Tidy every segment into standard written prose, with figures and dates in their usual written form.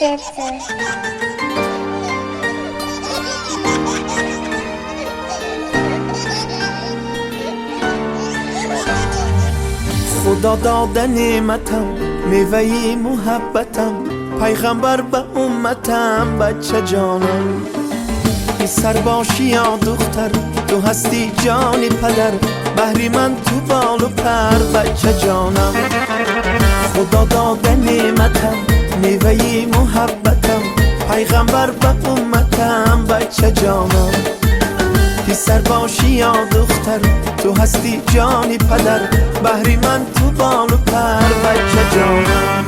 Сердце. Худо дода неъматам, меваи муҳаббатам, пайғамбар ба умматам, бача ҷонам. Писар бошӣ ё духтар, ту ҳастӣ ҷони падар, баҳри ман ту болу пар, бача ҷонам. Худо дода неъматам, меваи муҳаббатам, пайғамбар ба умматам, бача ҷонам. Писар бошӣ ё духтар, ту ҳастӣ ҷони падар, баҳри ман ту болу пар, бача ҷонам.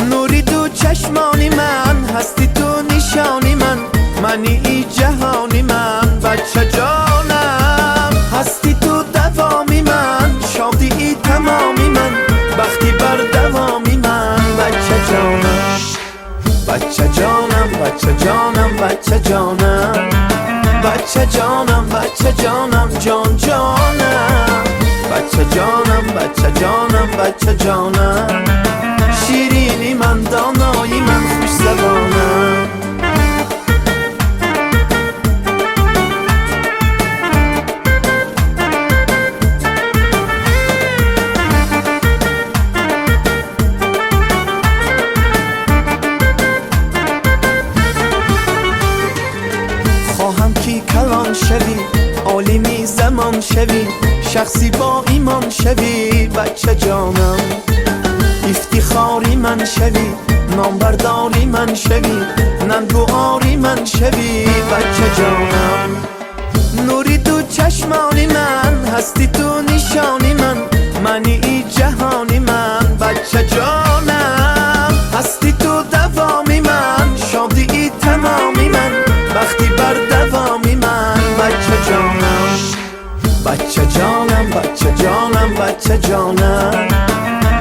Нури ду чашмони ман, ҳастӣ ту нишони ман, мани и ҷаҳони ман, бача ҷонам. Ҳастӣ ту давоми ман, шодии тамоми ман, бахти бардавоми ман, бача ҷонам. Бача ҷонам, бача ҷонам, бача ҷонам, бача ҷонам, бача ҷонам, ҷон ҷонам, бача ҷонам, бача ҷонам, бача ҷонам, ширини ман, донои ман, хушзабонам. Хоҳам ки калон шавӣ, олими замон шавӣ, шахси бо имон шавӣ, бача ҷонам. Ифтихори ман шавӣ, номбардори ман шавӣ, нангу ори ман шавӣ, бача ҷонам. Нури ду чашмони ман, ҳастӣ ту нишони ман, мани и ҷаҳони ман, бача ҷонам. Ҳастӣ ту давоми ман, шодии тамоми ман, бахти бардавоми ман, бача ҷонам. Бача ҷонам, бача ҷонам, бача ҷонам,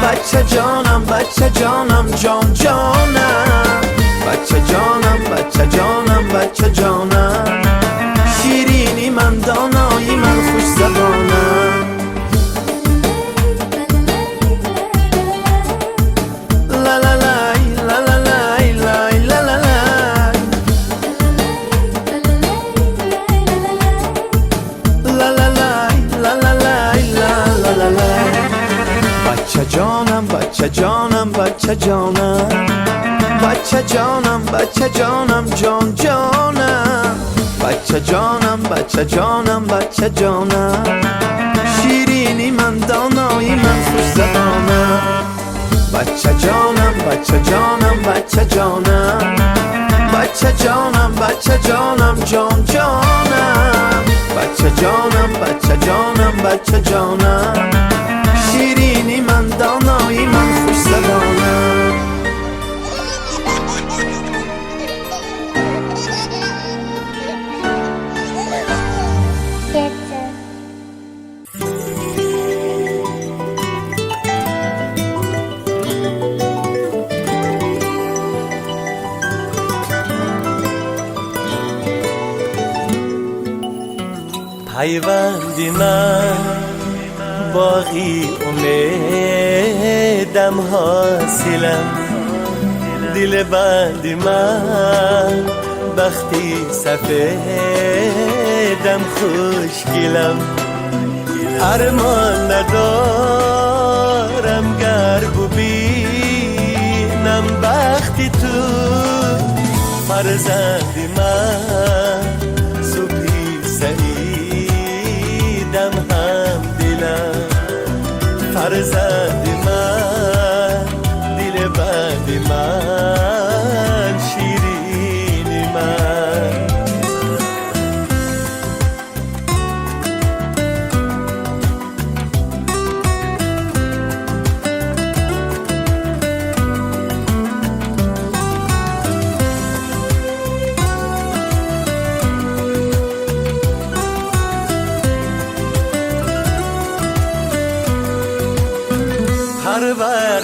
бача ҷонам, бача ҷонам, ҷон ҷонам, бача ҷонам, бача ҷонам, бача ҷонам, ширини ман, донои ман, хушзабонам. Ла-ла-лай, ла-ла-лай, лай, ла-ла-лай. Ла-ла-лай, ла-ла-лай, ла-ла-ла-лай. Бача ҷонам, бача ҷонам, бача ҷонам, бача ҷонам, бача ҷонам, ҷон ҷонам, бача ҷонам, бача ҷонам, бача ҷонам, ширини ман, донои ман, хушзабонам. Бача ҷонам, бача ҷонам, бача ҷонам, бача ҷонам, бача ҷонам, ҷон ҷонам, бача ҷонам, бача ҷонам, бача ҷонам, ширини ман, донои ман, хушзабонам. Сердце. Пайванди ман, боғи умедам, ҳосилам, дилбанди ман, бахти сафедам, хушгилам. Армон надорам, гар бубинам бахти ту, фарзанди ман, субҳи саидам, ҳамдилам, фарзанди ман, дилбанди ман, ширини ман.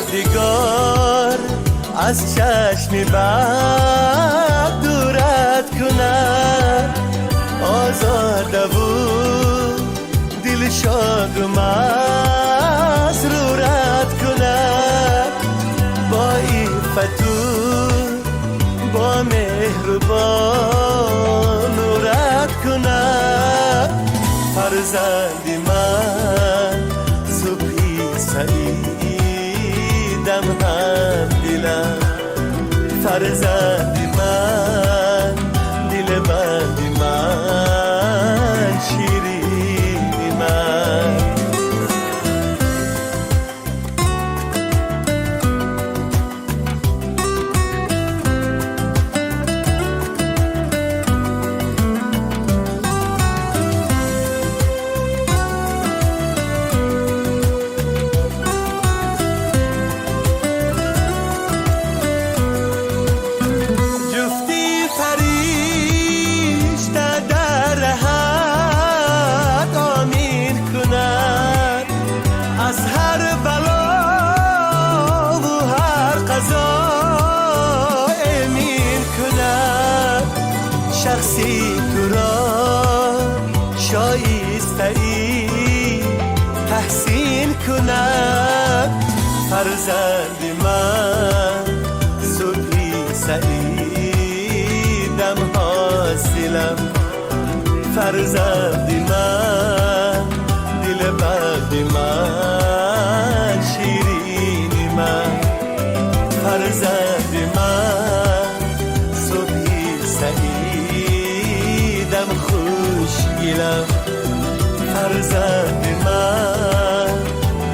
Парвардигор аз чашми бад дурат кунад, озодаву дилшоду масрурат кунад, бо иффату Бо меҳрубон нурат кунад. Фарзанди ман, субҳи саидам, ҳамдилам. Фарзанди ман, дилбанди ман, ширини ман. Ҷуфти фаришта дар раҳат омин кунад, аз ҳар балову ҳар қазо эмин кунад. Шахси туро шоистаӣ таҳсин кунад. Фарзанди ман, субҳи саидам, ҳосилам. Фарзанди ман, дилбанди ман, ширини ман. Фарзанди ман, субҳи саидам, хушгилам. Фарзанди ман,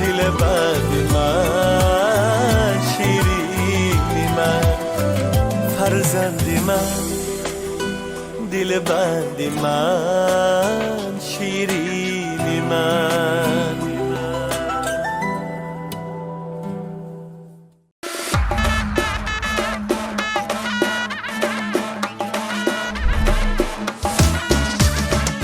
дилбанди ман, ширини ман. Фарзанди ман, дилбанди ман, ширини ман.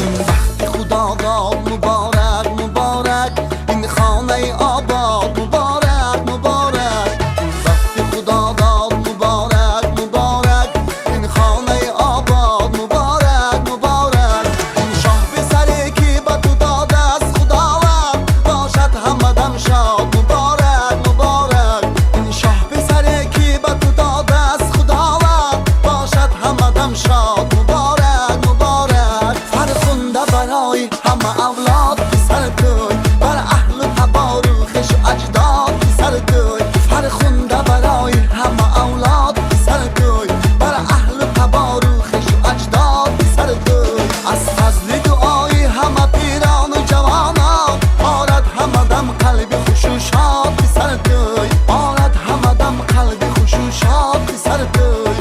Ин бахти Худодод муборак, муборак, ин хонаи обод муборак, муборак. Ин бахти Худодод муборак, муборак, ин хонаи обод муборак, муборак. Ин шоҳ писаре ки ба ту додааст Худованд, бошад ҳамадам шод муборак, муборак. Ин шоҳ писаре ки ба ту додааст Худованд, бошад ҳамадам шод муборак, муборак. Фархунда барои ҳама авлод писар туй, бар аҳлу табору хешу аҷдод писар туй. Фархунда барои ҳама авлод писар туй, бар аҳлу табору хешу аҷдод писар туй. Аз фазли дуои ҳама пирону ҷавонон, орад ҳамадам қалби хушу шод писар туй. Орад ҳамадам қалби хушу шод писар туй.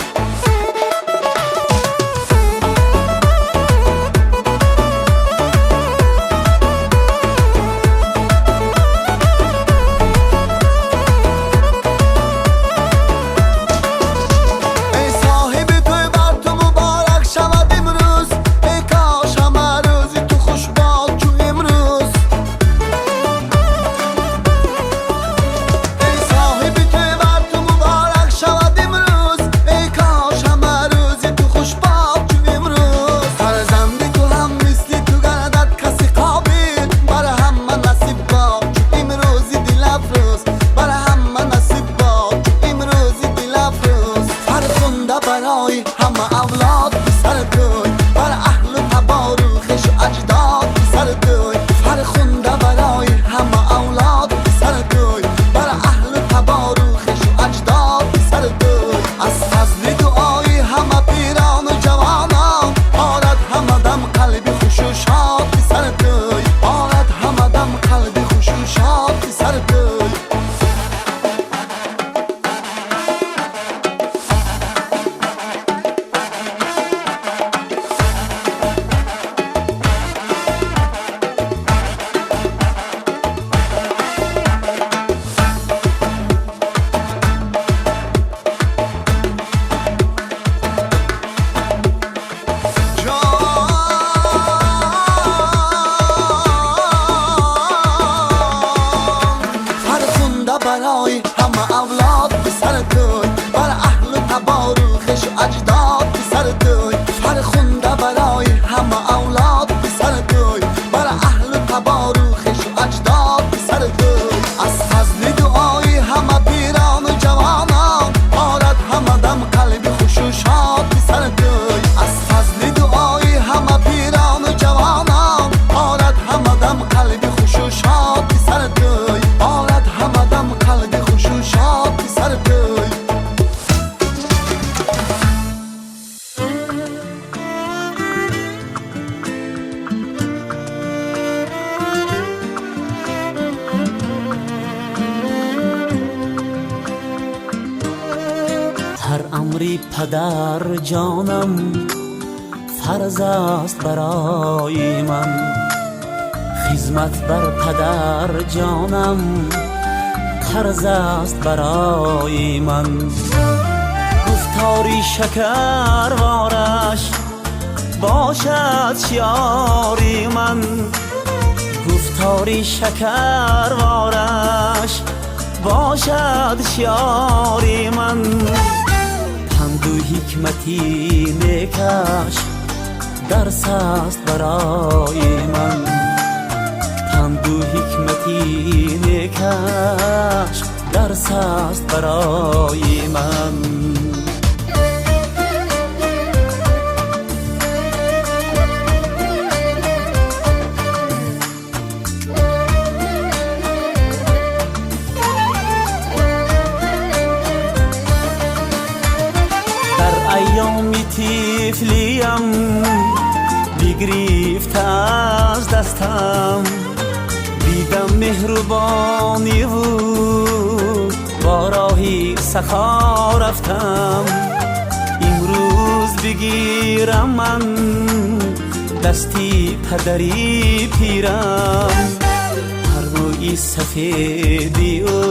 Эй соҳиби тӯй, бар ту муборак шавад имрӯз. Эй кош ҳама рӯзи ту хуш бод чу имрӯз. Эй соҳиби тӯй, бар ту муборак шавад имрӯз. Эй кош ҳама рӯзи ту хуш бод чу имрӯз. Фарзанди ту ҳам мисли ту гардад каси қобил. Бар ҳама насиб бод чу имрӯзи дилафрӯз. Бар ҳама насиб бод чу имрӯзи дилафрӯз. Фархунда барои ҳама авлод писар туй, бар аҳлу табору хешу аҷдод писар туй. Фархунда барои ҳама авлод писар туй, бар аҳлу табору хешу аҷдод писар туй. Аз фазли дуои ҳама пирону ҷавонон, орад ҳамадам қалби хушу шод писар туй. Орад ҳамадам қалби хушу шод писар туй. Ҳар амри падар ҷонам фарз аст барои ман, хизмат бар падар ҷонам қарз аст барои ман. Гуфтори шакарвораш бошад шиори ман, гуфтори шакарвораш бошад шиори ман. Панду ҳикмати некаш дарс аст барои ман, панду ҳикмати некаш дарс аст барои ман. Дар айёми тифлиям бигирифта аз дастам, дидам меҳрубониву бо роҳи сахо рафтам. Имрӯз бигирам ман дасти падари пирам, ҳар мӯи сафеди ӯ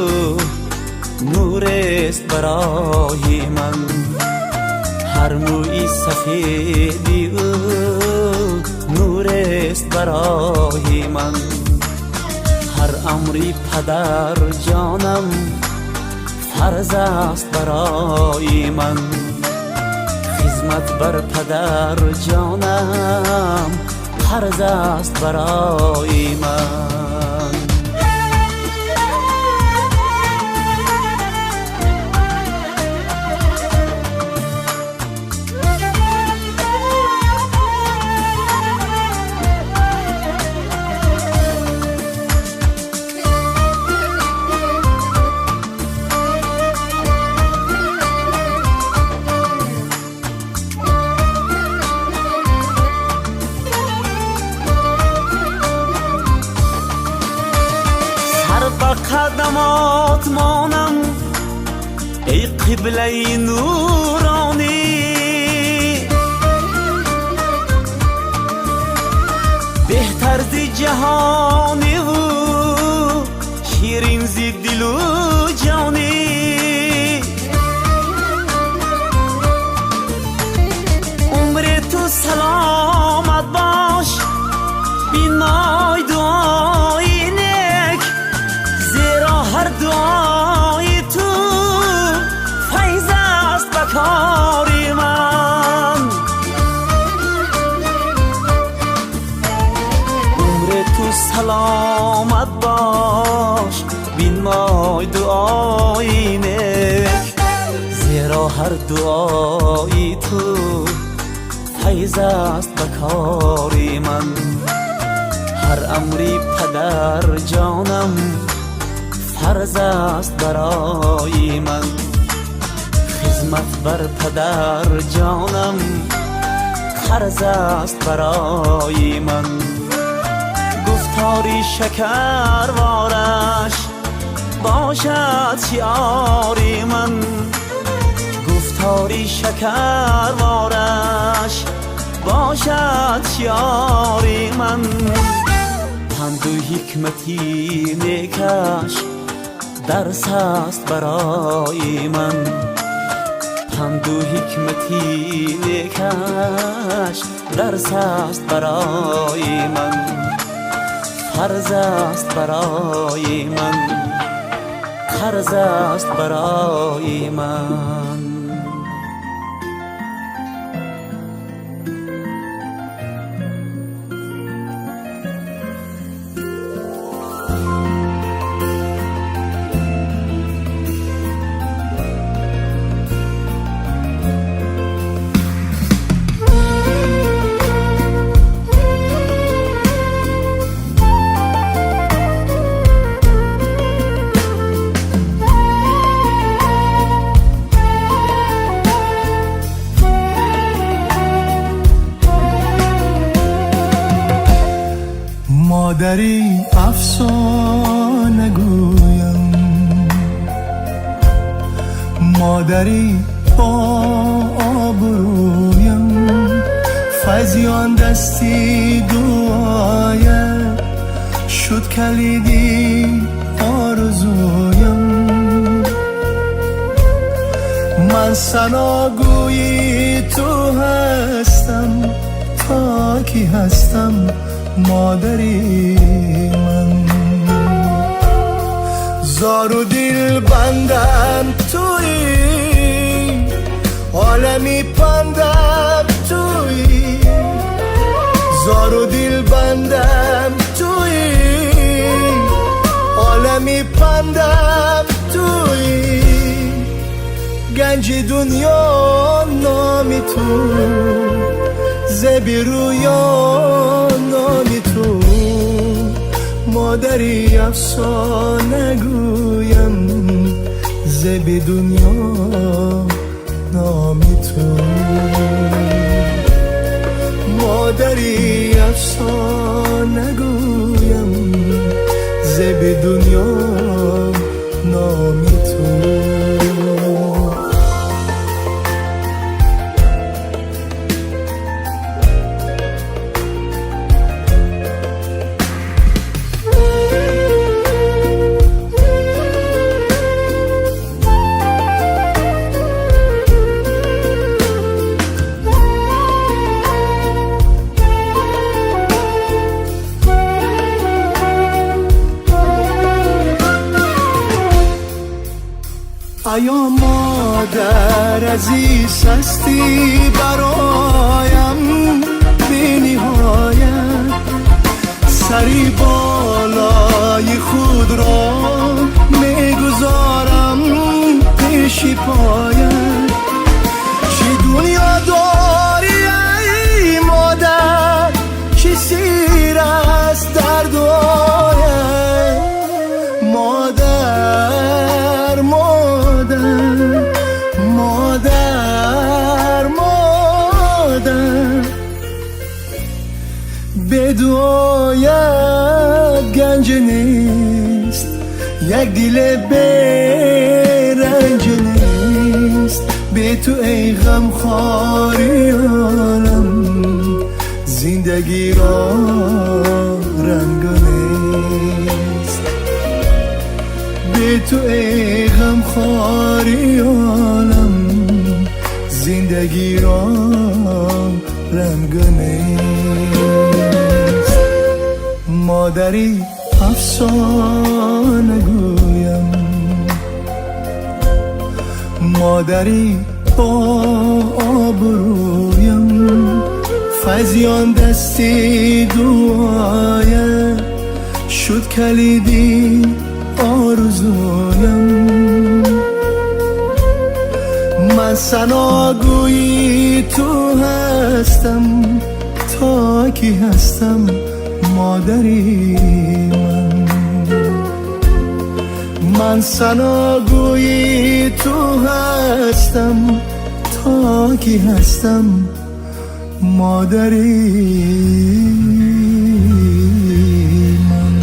нурест барои ман, ҳар мӯи сафеди ӯ нурест барои ман. Ҳар амри падар ҷонам фарз аст барои ман, хизмат бар падар ҷонам қарз аст барои ман. Қадамот монам эй қиблаи нуронӣ, беҳтар зи ҷаҳониву ширин зи дилу ҷонӣ. Умри ту саломат бош, биной дуои нек, зеро ҳар дуои ту файз аст ба кори ман. Умри ту саломат бош, бинмой дуои нек, зеро ҳар дуои ту файз аст ба кори ман. Ҳар амри падар ҷонам фарз аст барои ман, хизмат бар падар ҷонам қарз аст барои ман. Гуфтори шакарвораш бошад шиори ман, гуфтори шакарвораш бошад шиори ман. Панду ҳикмати некаш дарс аст барои ман, панду ҳикмати некаш дарс аст барои ман. Фарз аст барои ман, қарз аст барои ман. Модари афсона гӯям, модари با آبرویم، فیضی آن دستی دعایت شد کلیدی آرزویم. من ثناگوی تو هستم تا کی هستم مادری من. زار و دل بندم تویی، عالمی پندم تویی، زار و دل بندم تویی، عالمی پندم تویی. گنج دنیا نامی تو، زبی رویا نامی تو، مادری افسانه گویم زبی دنیا نامی تو، مادری افسانه گویم زبی دنیا نامی تو. ایا مادر عزیز هستی برایم بی نهایت، سری بالای خود را میگذارم پیش پایت. چه دنیا داری ای مادر، چه سیر است در دعایت. مادر مادر مادر مادر، به دعایت گنج نیست، یک دل بی رنج نیست. به تو ای غمخواری عالم، زندگی را رنگ نیست. به تو ای غمخواری عالم، زندگی را رنگ نیست. مادری افسانه گویم، مادری با آبرویم، فیضی آن دستی دعایت شد کلیدی آرزویم. من ثناگوی تو هستم تا کی هستم مادری من. من ثناگوی تو هستم تا کی هستم مادری من.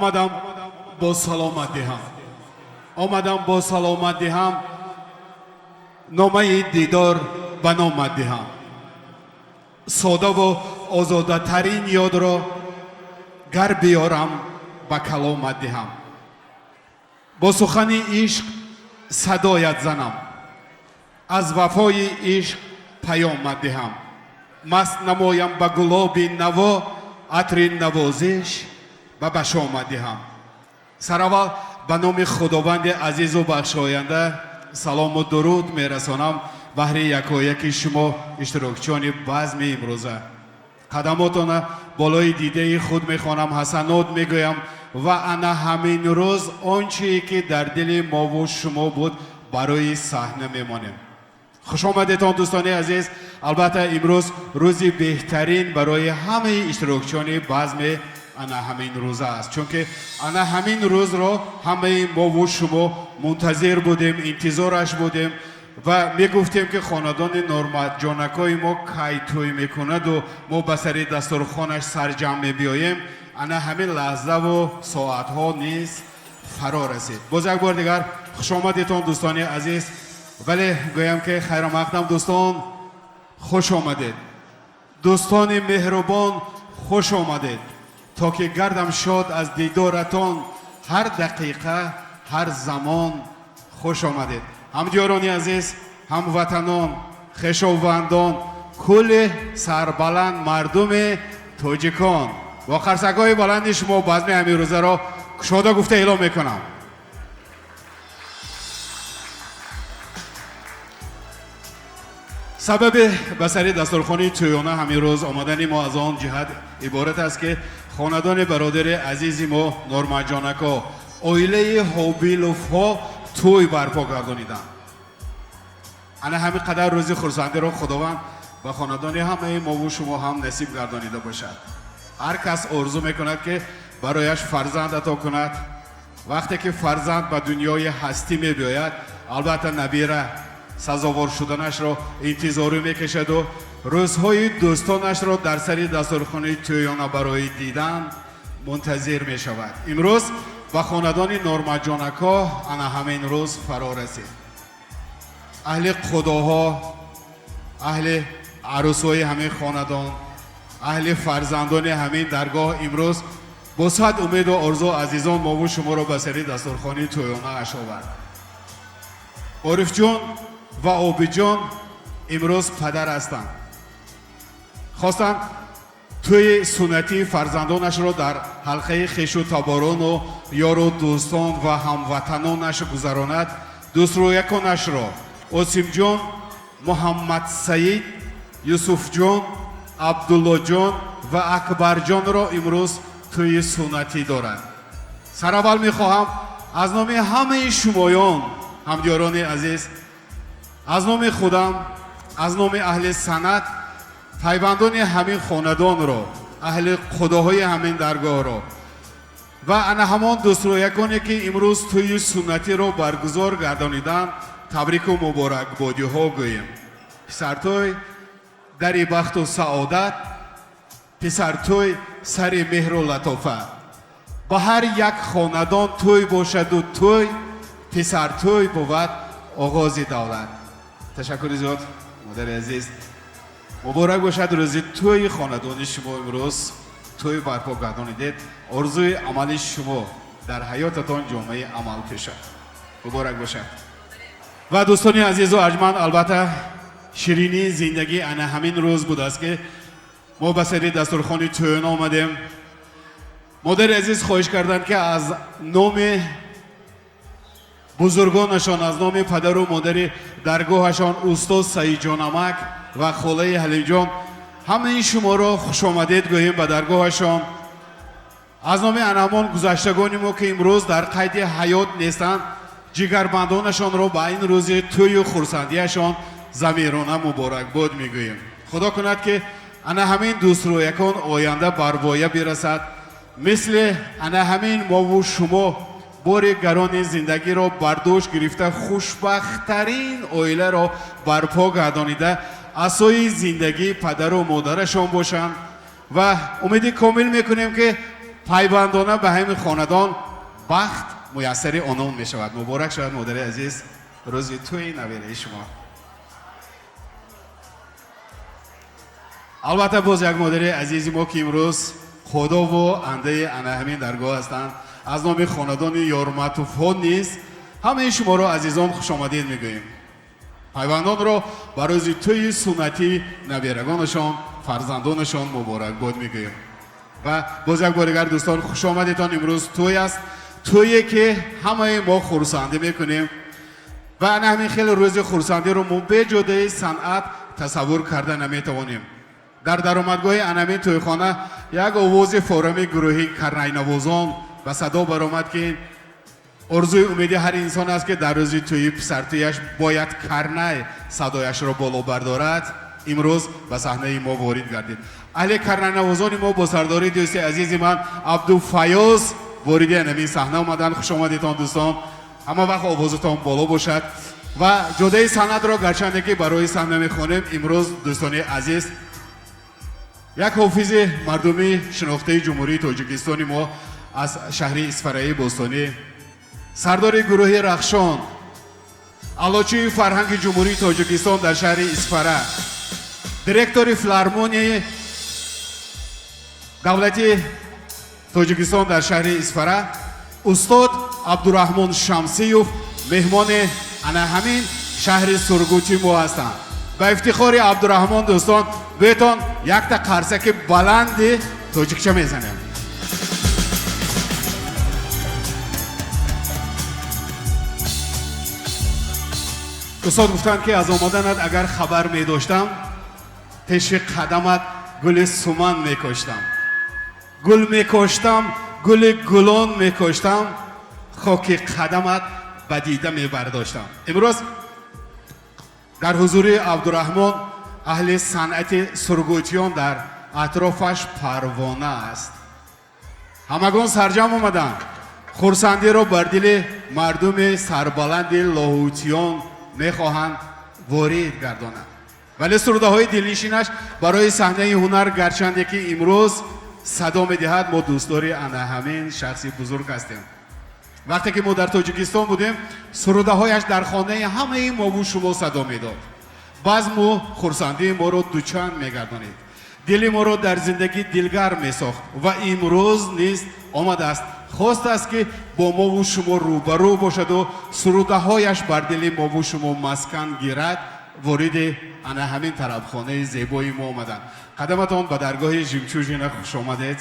Омадам бо саломат диҳам, омадам бо саломат диҳам, номаи дидор ба номат диҳам. Содаву озодатарин ёдро гар биёрам ба каломат диҳам. Бо сухани ишқ садоят занам, аз вафои ишқ паёмат диҳам. Маст намоям ба гулоби наво, атри навозиш ба башомат диҳам. Сараввал ба номи Худованди азизу бахшоянда салому дуруд мерасонам баҳри якояки шумо, иштирокчиёни базми имрӯза. Қадамотона болои дидаи худ мехонам, ҳасанот мегӯям ва ана ҳамин рӯз он чие ки дар дили мову шумо буд барои саҳна мемонем. Хушомадетон, дӯстони азиз. Албатта, имрӯз рӯзи беҳтарин барои ҳамаи иштирокчиёни базми ана ҳамин рӯза аст, чунки ана ҳамин рӯзро ҳамаи мову шумо мунтазир будем, интизораш будем ва мегуфтем, ки хонадони Норматҷонакҳои мо кай тӯй мекунаду мо ба сари дастурхонаш сарҷамъ мебиёем. Ана ҳамин лаҳзаву соатҳо низ фаро расид. Боз як бор дигар хушомадетон, дӯстони азиз. Вале гӯям, ки хайрамақдам, дӯстон, хуш омадед, дӯстони меҳрубон, хуш омадед, то ки гардам шод аз дидоратон ҳар дақиқа, ҳар замон. Хуш омадед, ҳамдиёрони азиз, ҳамватанон, хешовандон, кулли сарбаланд мардуми тоҷикон. Бо қарсакҳои баланди шумо базми ҳамин рӯзаро кушода гуфта эълом мекунам. Сабаби ба сари дастурхони тӯёна ҳамин рӯз омадани мо аз он ҷиҳат иборат аст, ки хонадони бародари азизи мо Норматҷонако, оилаи Ҳобиловҳо тӯй барпо гардониданд. Ана ҳамин қадар рӯзи хурсандиро Худованд ба хонадони ҳамаи мову шумо ҳам насиб гардонида бошад. Ҳар кас орзу мекунад, ки барояш фарзанд ато кунад. Вақте ки фарзанд ба дунёи ҳастӣ мебиёяд, албатта, набира сазовор шуданашро интизорӣ мекашаду рӯзҳои дӯстонашро дар сари дастурхонаи тӯёна барои дидан мунтазир мешавад. Имрӯз ба хонадони Норматҷонакҳо ана ҳамин рӯз фаро расид. Аҳли худоҳо, аҳли арӯсҳои ҳамин хонадон, аҳли фарзандони ҳамин даргоҳ имрӯз бо сад умеду орзу азизон мову шуморо ба сари дастурхони тӯёнааш овард. Орифҷон ва Обиҷон имрӯз падар ҳастанд. Хостанд тӯи суннатии фарзандонашро дар ҳалқаи хешу таборону ёру дӯстон ва ҳамватанонаш гузаронад. Дӯстрӯяконашро Осимҷон, Муҳаммадсаид, Юсуфҷон, Абдуллоҷон ва Акбарҷонро имрӯз тӯи суннатӣ дорад. Сараввал мехоҳам аз номи ҳамаи шумоён, ҳамдиёрони азиз, аз номи худам, аз номи аҳли санъат, пайвандони ҳамин хонадонро, аҳли худоҳои ҳамин даргоҳро ва ана ҳамон дӯстрӯяконе, ки имрӯз тӯи суннатиро баргузор гардониданд, табрику муборакбодиҳо гӯем. Писартӯй дари бахту саодат, писартӯй сари меҳру латофат. Ба ҳар як хонадон тӯй бошаду тӯй, писартӯй бувад оғози давлат. Ташаккури зиёд, модари азиз. Муборак бошад рӯзи тӯи хонадони шумо. Имрӯз тӯй барпо гардонидед, орзуи амали шумо дар ҳаётатон ҷомаи амал пӯшад. Муборак бошад. Ва дӯстони азизу арҷманд, албатта, ширинии зиндагӣ ана ҳамин рӯз будааст, ки мо ба сари дастурхони тӯёна омадем. Модари азиз хоҳиш карданд, ки аз номи бузургонашон, аз номи падару модари даргоҳашон, устод Саидҷонамак ва холаи Ҳалимҷон, ҳамаи шуморо хушомадед гӯем ба даргоҳашон. Аз номи ана ҳамон гузаштагони мо, ки имрӯз дар қайди ҳаёт нестанд, ҷигарбандонашонро ба ин рӯзи тӯю хурсандиашон замирона муборакбод мегӯем. Худо кунад, ки ана ҳамин дӯстрӯякон оянда бар воя бирасад, мисли ана ҳамин мову шумо бори гарони зиндагиро бар дӯш гирифта, хушбахттарин оиларо барпо гардонида, асои зиндагии падару модарашон бошанд. Ва умеди комил мекунем, ки Пайвандона ба ҳамин хонадон бахт муяссари онон мешавад. Муборак шавад, модари азиз, рӯзи тӯи набераи шумо. Албатта, боз як модари азизи мо, ки имрӯз худову андаи ана ҳамин даргоҳ ҳастанд, аз номи хонадони Ёрматовҳо низ ҳамаи шуморо, азизон, хушомадед мегӯем. Пайвандонро ба рӯзи тӯи суннатӣ наберагонашон, фарзандонашон муборакбод мегӯем. Ва боз як бор дигар, дӯстон, хушомадетон. Имрӯз тӯй аст, тӯе ки ҳамаи мо хурсандӣ мекунем ва ана ҳамин хеле рӯзи хурсандиро мо беҷодаи санъат тасаввур карда наметавонем. Дар даромадгоҳи анамин тӯйхона як овози форами гурӯҳи карнайнавозон ба садо баромад, ки орзуи умеди ҳар инсон аст, ки дар рӯзи тӯи писартӯяш бояд карнай садояшро боло бардорад. Имрӯз ба саҳнаи мо ворид гардид. Аҳли карнайнавозони мо бо сардории дӯсти азизи ман Абдуфаёз вориди анамин саҳна омаданд. Хуш омадетон, дӯстон, ҳама вақт овозатон боло бошад. Ва ҷодаи санъатро гарчанде ки барои саҳна мехонем, имрӯз, дӯстони азиз, як ҳофизи мардумӣ шинохтаи Ҷумҳурии Тоҷикистони мо аз шаҳри Исфараи бостонӣ, сардори гурӯҳи Рахшон, аълочии фарҳанги Ҷумҳурии Тоҷикистон дар шаҳри Исфара, директори филармонияи давлати Тоҷикистон дар шаҳри Исфара, устод Абдураҳмон Шамсиев меҳмони ана ҳамин шаҳри Сургути мо ҳастанд. Ба ифтихори Абдураҳмон, дӯстон, бетон якта қарсаки баланди тоҷикча мезанем. Устод гуфтанд, ки аз омаданат агар хабар медоштам, пеши қадамат гули суман мекоштам, гул мекоштам, гули гулон мекоштам, хоки қадамат ба дида мебардоштам. Имрӯз дар ҳузури Абдураҳмон аҳли санъати сургутиён дар атрофаш парвона аст. Ҳамагон сарҷам омаданд, хурсандиро бар дили мардуми сарбаланди лоҳутиён мехоҳанд ворид гардонанд. Вале сурудаҳои дилнишинаш барои саҳнаи ҳунар гарчанде ки имрӯз садо медиҳад, мо дӯстдори ана ҳамин шахси бузург ҳастем. Вақте ки мо дар Тоҷикистон будем, сурудаҳояш дар хонаи ҳамаи мову шумо садо медод. Базму хурсандии моро дучанд мегардонид, дили моро дар зиндагӣ дилгарм месохт. Ва имрӯз низ омадааст, хостааст, ки бо мову шумо рӯбарӯ бошаду сурудаҳояш бар дили мову шумо маскан гирад. Вориди ана ҳамин тарабхонаи зебои мо омаданд. Қадаматон ба даргоҳи Жемчужина хуш омадед.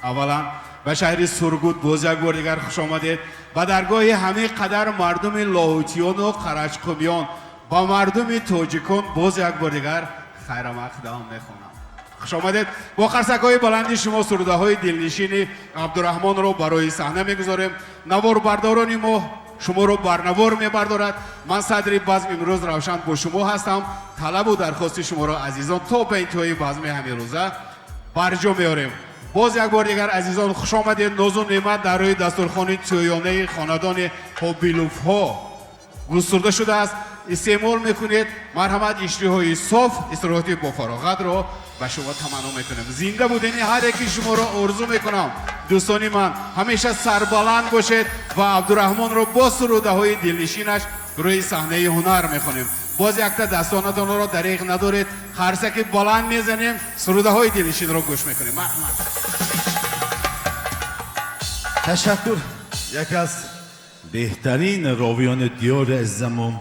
Аввалан, ба шаҳри Сургут боз як бор дигар хуш омадед, ба даргоҳи ҳамин қадар мардуми лоҳутиёну қарачқумиён, ба мардуми тоҷикон боз як бор дигар хайрамақдам мехонам. Хуш омадед. Бо қарсакҳои баланди шумо сурудаҳои дилнишини Абдураҳмонро барои саҳна мегузорем. Наворбардорони мо шуморо барнавор мебардорад. Ман садри базм имрӯз Равшан бо шумо ҳастам. Талабу дархости шуморо, азизон, то ба интиҳои базми ҳамирӯза барҷо меорем. Боз як бор дигар, азизон, хуш омадед. Нозу неъмат дар рӯи дастурхони тӯёнаи хонадони Ҳобиловҳо густурда шудааст, истеъмол мекунед. Марҳамат, иштиҳои соф, истироҳати бофароғатро ба шумо таманно мекунем. Зинда будани ҳар яки шуморо орзу мекунам. Дӯстони ман, ҳамеша сарбаланд бошед. Ва Абдураҳмонро бо сурудаҳои дилнишинаш рӯи саҳнаи ҳунар мехонем. Боз якта дастонатонро дареғ надоред, қарсаки баланд мезанем, сурудаҳои дилнишинро гӯш мекунем. Марҳамат. Ташаккур. Яке аз беҳтарин ровиёни диёри азизамон,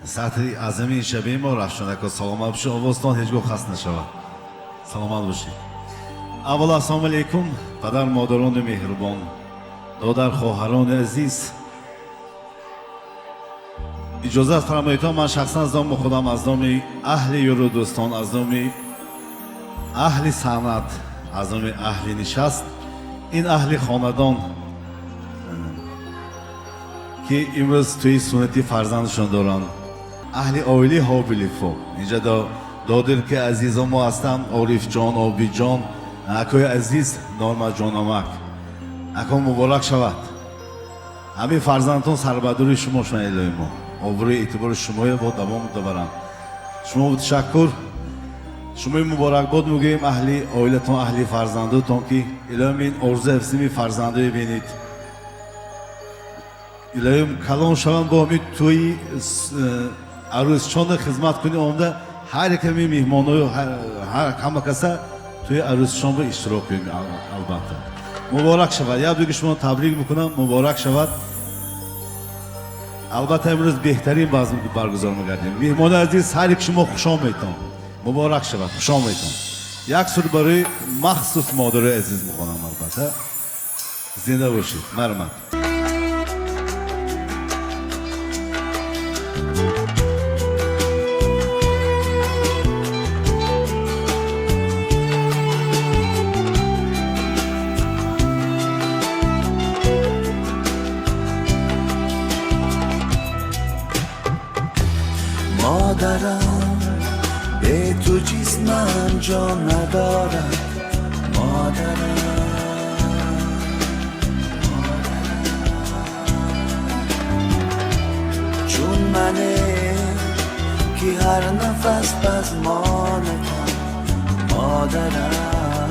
сатри аъзами шабеи мо Равшанако, саломат бошед, овозтон ҳеҷ гоҳ хаст нашавад, саломат бошед. Аввало, ассалому алайкум, падар модарони меҳрубон, додар хоҳарони азиз. Иҷозат фармоед, ман шахсан аз номи худам, аз номи аҳли ёру дӯстон, аз номи аҳли санъат, аз номи аҳли нишаст, ин аҳли хонадон, ки имрӯз тӯи суннати фарзандашон доранд, аҳли оилаи Ҳобиловҳо, инҷа додир ки азизо мо ҳастанд, Орифҷон, Обиҷон, акои азиз Нормаҷонамак, ако, муборак шавад. Ҳамин фарзандтон сарбадури шумо шуна, илоҳи мо обрӯи эътибори шумоя бо давом добаранд. Шумо ташаккур. Шумои муборакбод мегӯем, аҳли оилатон, аҳли фарзандотон, ки илоҳим ин орзу ҳавасими фарзандое бинед. Илоҳим калон шаванд, бо ҳамин тӯи арӯсчона хизмат кунӣ, омада ҳар яками меҳмоною ҳама каса тӯи арӯсчон ба иштирок кунем. Албатта, муборак шавад. Як дуги шумо табрик мекунам, муборак шавад. Албатта, имрӯз беҳтарин базм баргузор мегардем. Меҳмони азиз, ҳар як шумо хуш омедтон, муборак шавад, хуш омедтон. Як сур барои махсус модарои азиз мехонам. Албатта, зинда бошед, марҳамат. مادرم به تو جسمم جان ندارد مادرم، چون منه که هر نفس پزمانتم مادرم.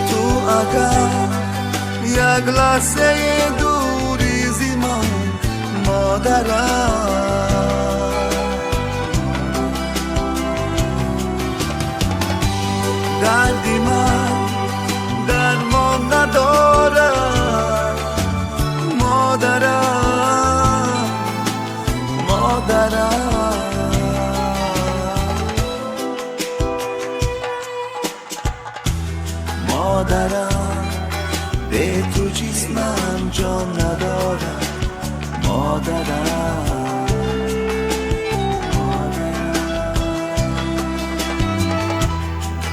تو اگر یک لحظه دوری زی من مادرم، دردی من درمان ندارم مادرم، مادرم. مادرم به تو جسمم جان ندارم مادرم،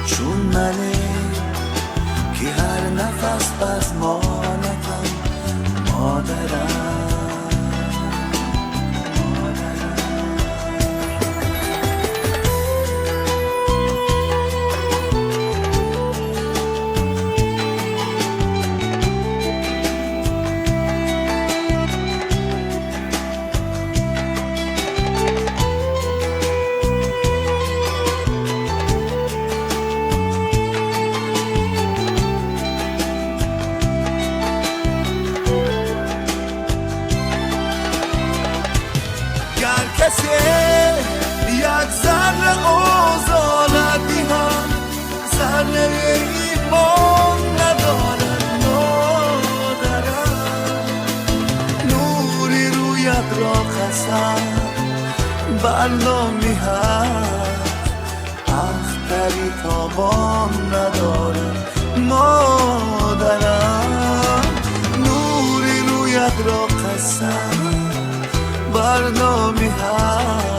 چون منه که هر نفس پزمانتم مادرم. کسی یک ذره آزارت دیهم، ذره ایمان ندارد مادرم. نوری رویت را قسم بر نامی هست، اختری تابان ندارد مادرم. نوری رویت را قسم بر نامی هست،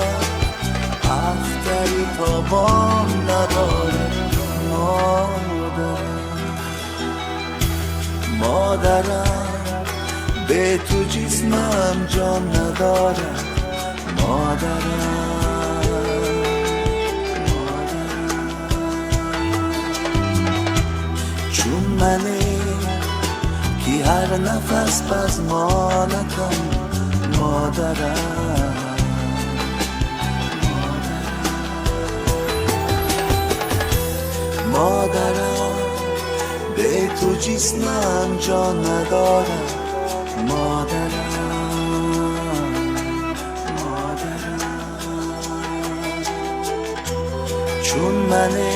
اختری تابان ندارد مادرم. مادرم به تو جسمم جان ندارد مادرم، چون منه که هر نفس پزمانتم مادرم. مادرم به تو جسمم جان ندارم مادرم، مادرم. چون منه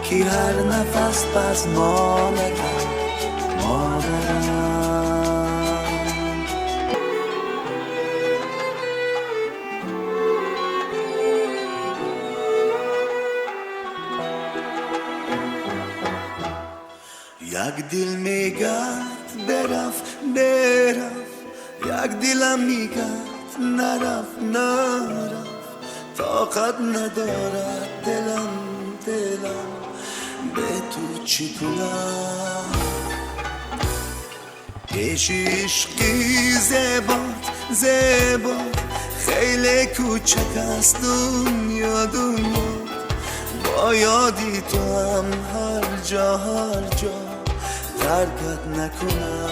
که هر نفس پزمانتم مادرم. یک دل میگد برف برف، یک دلم میگد نرف نرف، طاقت ندارد دلم دلم به تو چی کنم. پیش عشقی زیبات زیبات، خیلی کوچک است دنیا دنیا، با یادی تو هم هر جا هر جا ترکت نکنم.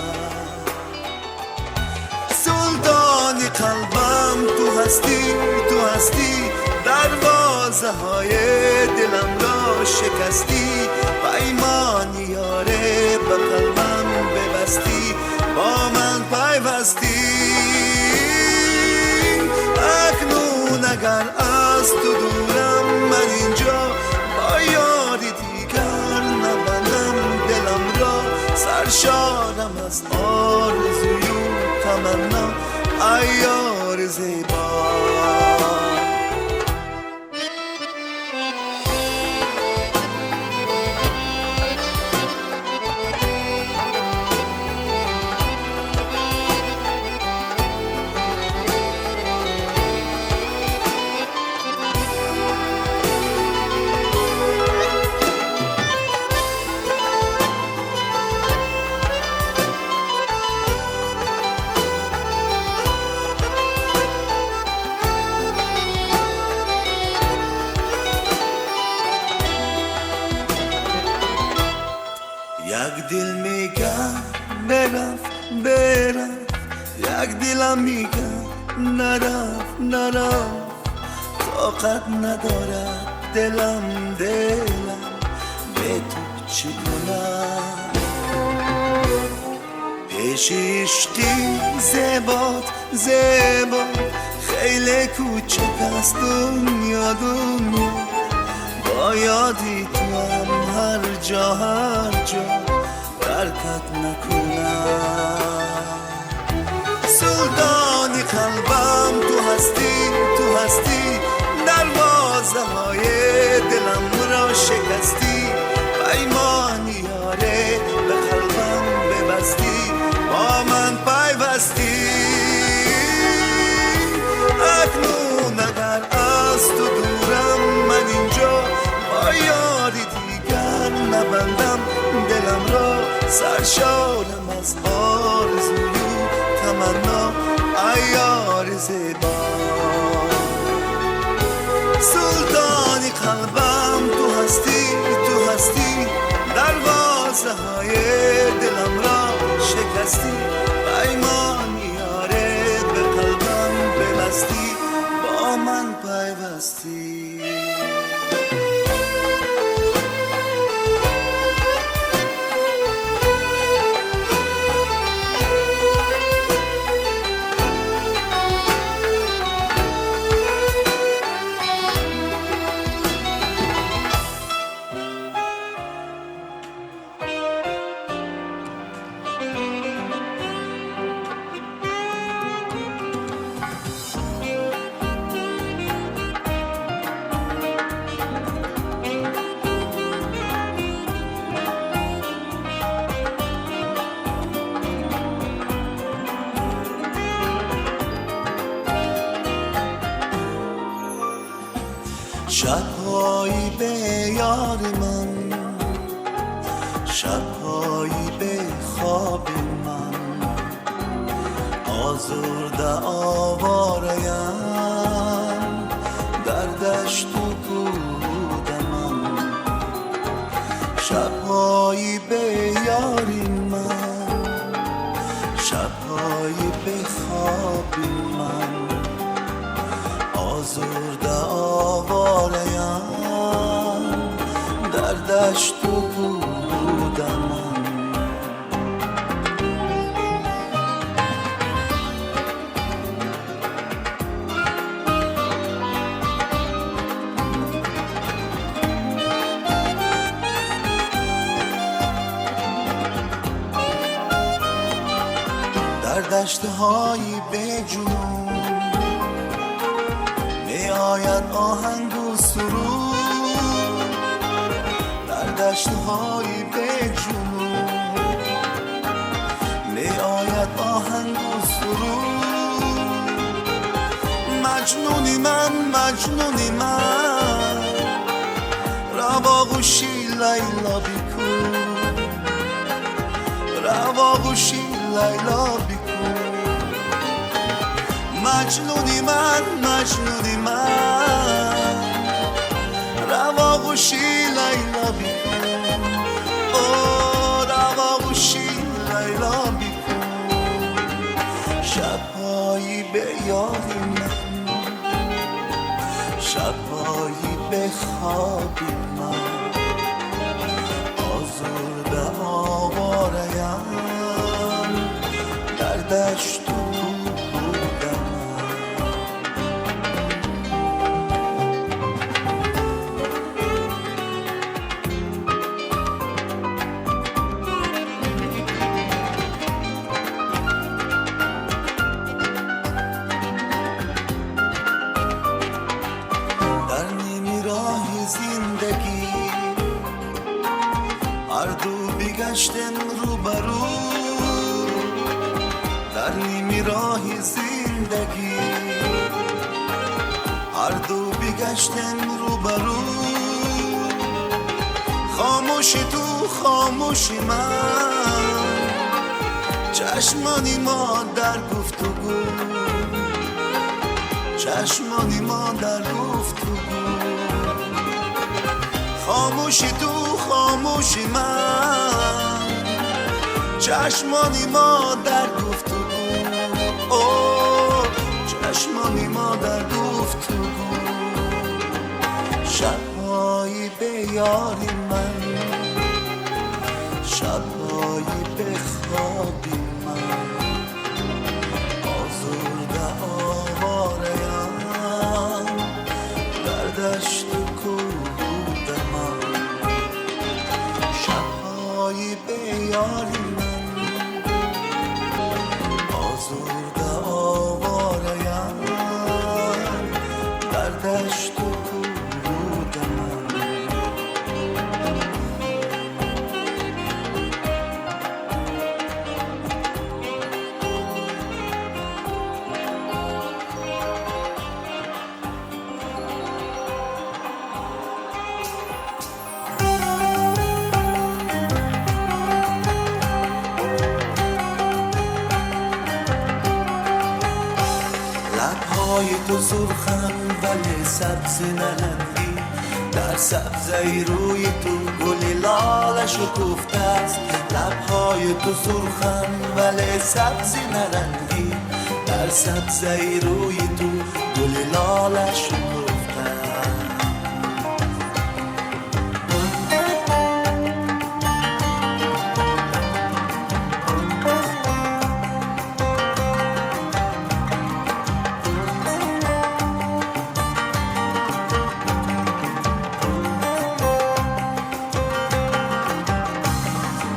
سلطان قلبم تو هستی تو هستی دروازه های دلم را شکستی پیمانی یاره به قلبم ببستی با من پیوستی اکنون اگر از تو دورم من اینجا با یاری دیگر نبندم دلم را سرشارم از آرزوی و تمنا ای یار زیبا. یک دل میگه برف برف، یک دلم میگه نرف نرف، طاقت ندارد دلم دلم به تو چی کنم. پیش عشقی زیبات زیبات خیلی کوچک است دنیا دنیا، با یادی تو هم هر جا هر جا ترکت نکنم. سلطانی قلبم تو هستی تو هستی، دروازه های دلم را شکستی، پیمانی یاره به قلبم ببستی با من پیوستی. اکنون اگر از تو دورم من اینجا با یاری دیگر نبندم دلم را، سرشارم از آرزوی و تمنا ای یار زیبا. سلطانی قلبم تو هستی تو هستی، دروازه های دلم را شکستی، پیمانی یاره به قلبم ببستی با من پیوستی. شبهایی به یار من، شبهایی به خواب من، آزرده آواره‌ام در دشت و کودمم. شبهایی به یار من، شبهایی به خواب من، آزرده آواره‌ام در دشت و کودمم. در دشت‌های به جنون می آید آهنگ و سرود، در دشت‌های به جنون می آید آهنگ و سرود. مجنونی من مجنونی من، رواغوشی لیلا بیکن، رواغوشی لیلا بیکن. مجنونی من مجنونی من، رواغوشی لیلا بیکن، او رواغوشی لیلا بیکن. شبهایی به یاری من، شبایی به خوابی من، آزرده آواره‌ام در دشت و کوه بودم. در نیمی راه زندگی هر دو بگشتن روبرو، در نیمی راه زندگی هر دو بگشتن روبرو، خاموشی تو خاموشی من، چشمانی ما در گفتگو، چشمانی ما در گفتگو، خاموشی تو خاموشی من، چشمانی ما در گفتگو، اوه چشمانی ما در گفتگو، شبهایی به یاری من، شبهایی به خوابی من، آزرده آواره‌ام در دشت و کوه بودم، شبهایی به یاری من، آزرده آواره‌ام در دشت و کوه بودم. لبهای تو سرخم ولی سبز نرنگی، در سبزه روی تو گل لاله شکفته است. لبهای تو سرخم ولی سبز نرنگی، در سبزه روی تو گل لاله شکفته است.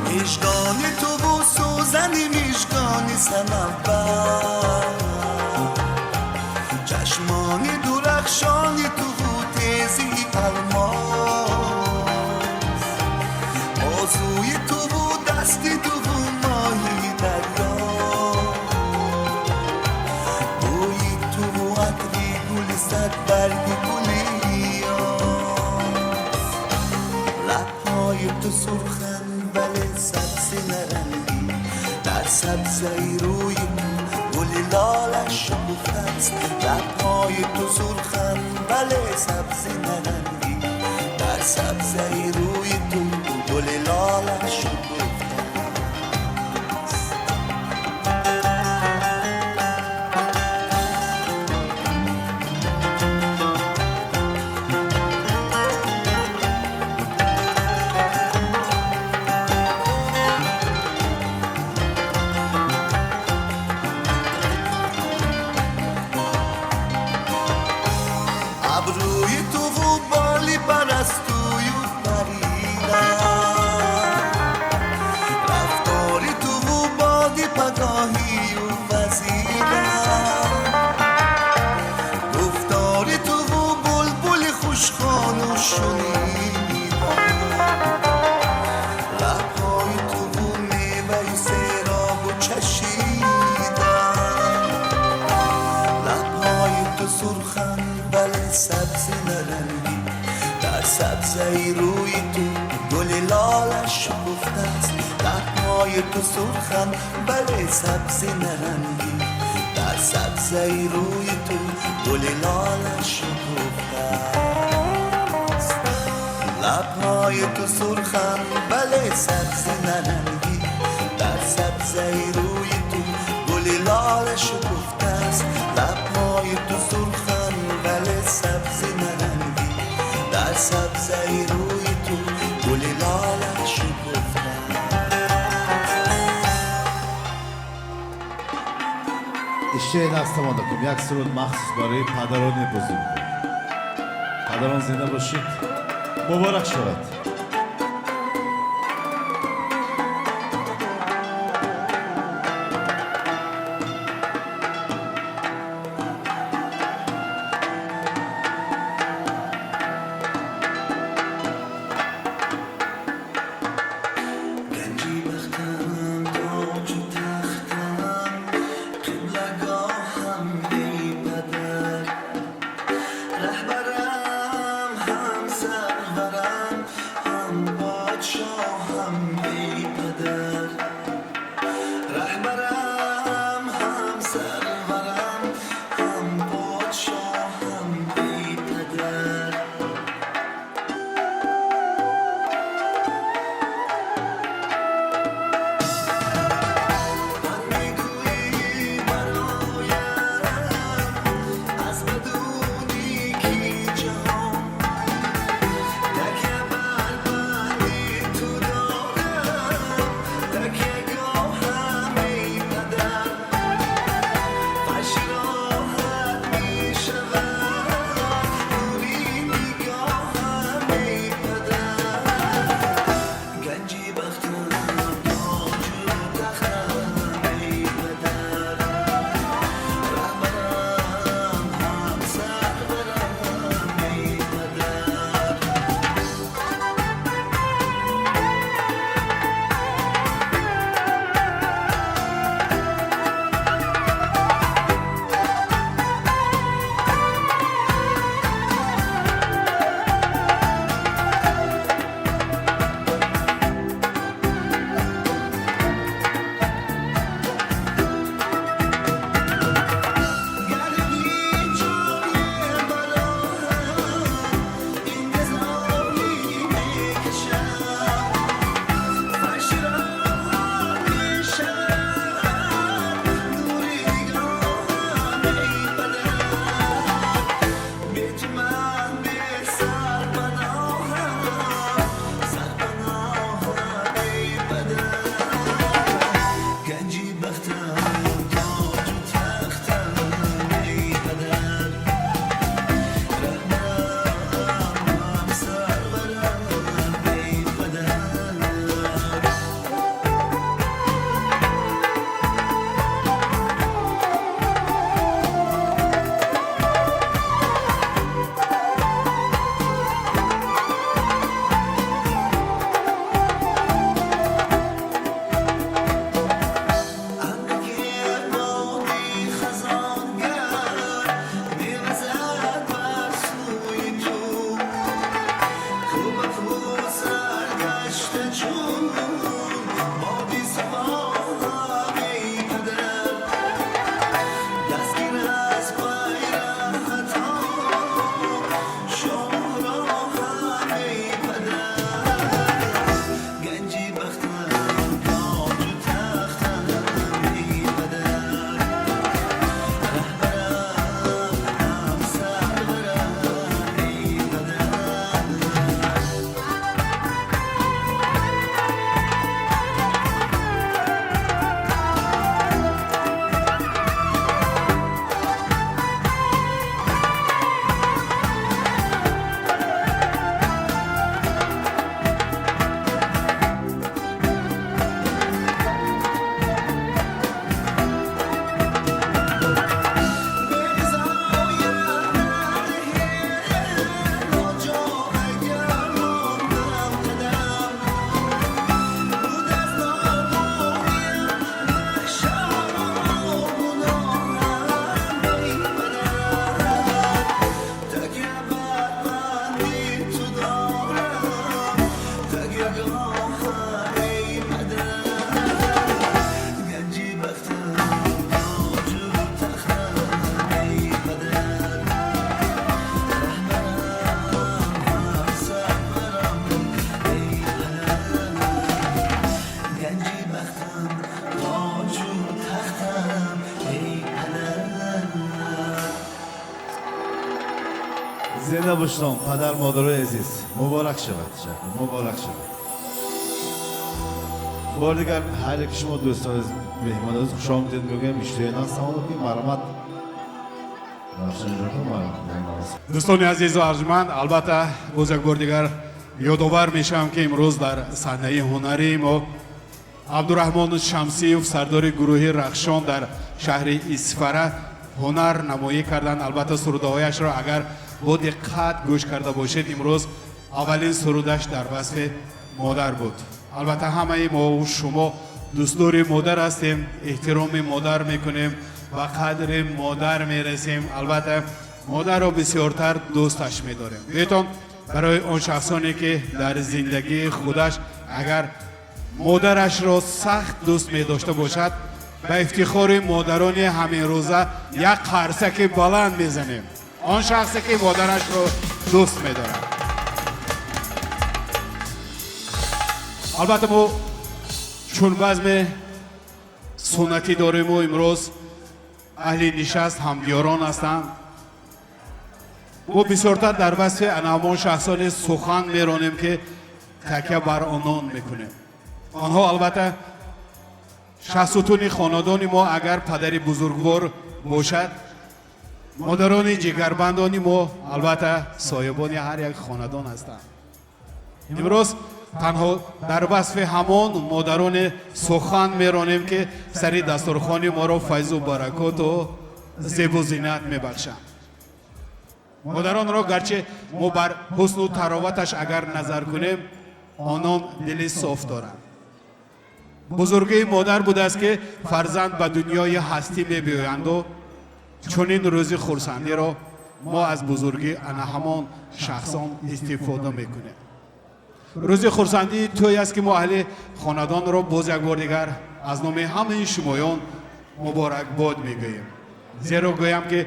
مژگان تو و سوزن مژگان صنوبر، چشمان درخشان تو و تیزی الماس، بازوی تو و دست تو و ماهی دریا، بوی تو و عطر گل صد برگ گلیاس. لبهای تو سرخن ولی سبز نرنگی، در سبزه روی تو گل لاله شکفته است. لبهای تو سرخن ولی سبز نرنگی، در سبزه روی تو گل لاله شکفته است. ابروی تو و بالی پرستوی و پریدم، رفتار تو و بادی پگاهی و وزیدم، گفتار تو و بلبل خوشخوان و شنیدم، لبهای تو و میوه سیراب و چشیدم، لبهای تو سرخن ولی سبز نرنگی، در سبزه روی تو گل لاله شکفته است. لبهای تو سرخن ولی سبز نرنگی، در سبزه روی تو گل لاله شکفته است. لبهای تو سرخن ولی سبز نرنگی، در سبزه روی تو گل لاله شکفته است. سبزه روی تو گل لاله شکفته. Иштиҳои дастамон кун як суруд махсус барои падарони бузург. Падарон зинда бошед, муборак шавад. گنجی بختم تاج و تختم قبلگاهم ای پدر، رهبرم هم سرورم هم پادشاهم ای پدر، رهبرم هم سرورم هم پادشاهم ای پدر. من میگویی برایم از بدونی کی جهان، تکیه بر بندی تو دارم تکیه گاهم ای پدر، فرش راحت می شود نوری نگاهم ای پدر. گنجی بختم تاج و تختم ای پدر، رهبرم هم سرورم ای پدر. گرمی جای برایم انتظاری میکشم، فرش راحت میشود نوری نگاهم ای پدر، بی تو من بی سرپناهم سرپناهم ای پدر. گنجی بختم تاج و تختم ای پدر، رهبرم هم سرورم ای پدر. اندک بادی خزانگر میوزد بر سوی تو، کو به کو سرگشته چون بادی صباهم ای پدر، دستگیر از پیرهنت ها شاهراهم ای پدر. گنجی بختم تاج و تختم ای پدر، رهبرم هم سرورم ای پدر. گنجی بختم تاج و تختم ای پدر، رهبرم هم سرورم ای پدر. گنجی بختم تاج و تختم ای پدر. Зинда. Набошед, падар модарои азиз, муборак шавад, ташаккур, муборак шавад. Бори дигар ҳар яки шумо дӯстон, меҳмон азиз, хуш омадед мегӯям. Иштиҳои савол ки марҳамат. Дӯстони азизу арҷманд, албатта, боз як бор дигар ёдовар мешавам, ки имрӯз дар саҳнаи ҳунарии мо Абдураҳмон Шамсиев, сардори гурӯҳи Рахшон дар шаҳри Исфара, ҳунар намоӣ карданд. Албатта, сурудаҳояшро агар бо диққат гӯш карда бошед, имрӯз аввалин сурудаш дар васфи модар буд. Албатта, ҳамаи мову шумо дӯстдори модар ҳастем, эҳтироми модар мекунем, ба қадри модар мерасем, албатта, модарро бисёртар дӯсташ медорем. Биётон барои он шахсоне, ки дар зиндагии худаш агар модарашро сахт дӯст медошта бошад, ба ифтихори модарони ҳаминрӯза як қарсаки баланд мезанем. Он шахсе, ки модарашро дӯст медорад. Албатта, мо чун базми суннатӣ дориму имрӯз аҳли нишаст ҳамдиёрон ҳастанд, мо бисёртар дар васфи ана ҳамон шахсоне сухан меронем, ки такя бар онон мекунем. Онҳо албатта шахсутуни хонадони мо агар падари бузургвор бошад, модарони ҷигарбандони мо албатта соҳибони ҳар як хонадон ҳастанд. Имрӯз танҳо дар васфи ҳамон модароне сухан меронем, ки сари дастурхони моро файзу баракоту зебу зинат мебахшанд. Модаронро гарчи мо бар ҳусну тароваташ агар назар кунем, онон дили соф доранд. Бузургии модар будааст, ки фарзанд ба дунёи ҳастӣ мебиёянду чунин рӯзи хурсандиро мо аз бузургӣ ана ҳамон шахсон истифода мекунем. Рӯзи хурсандии тӯй аст, ки мо аҳли хонадонро боз як бор дигар аз номи ҳамаи шумоён муборакбод мегӯем. Зеро гӯям, ки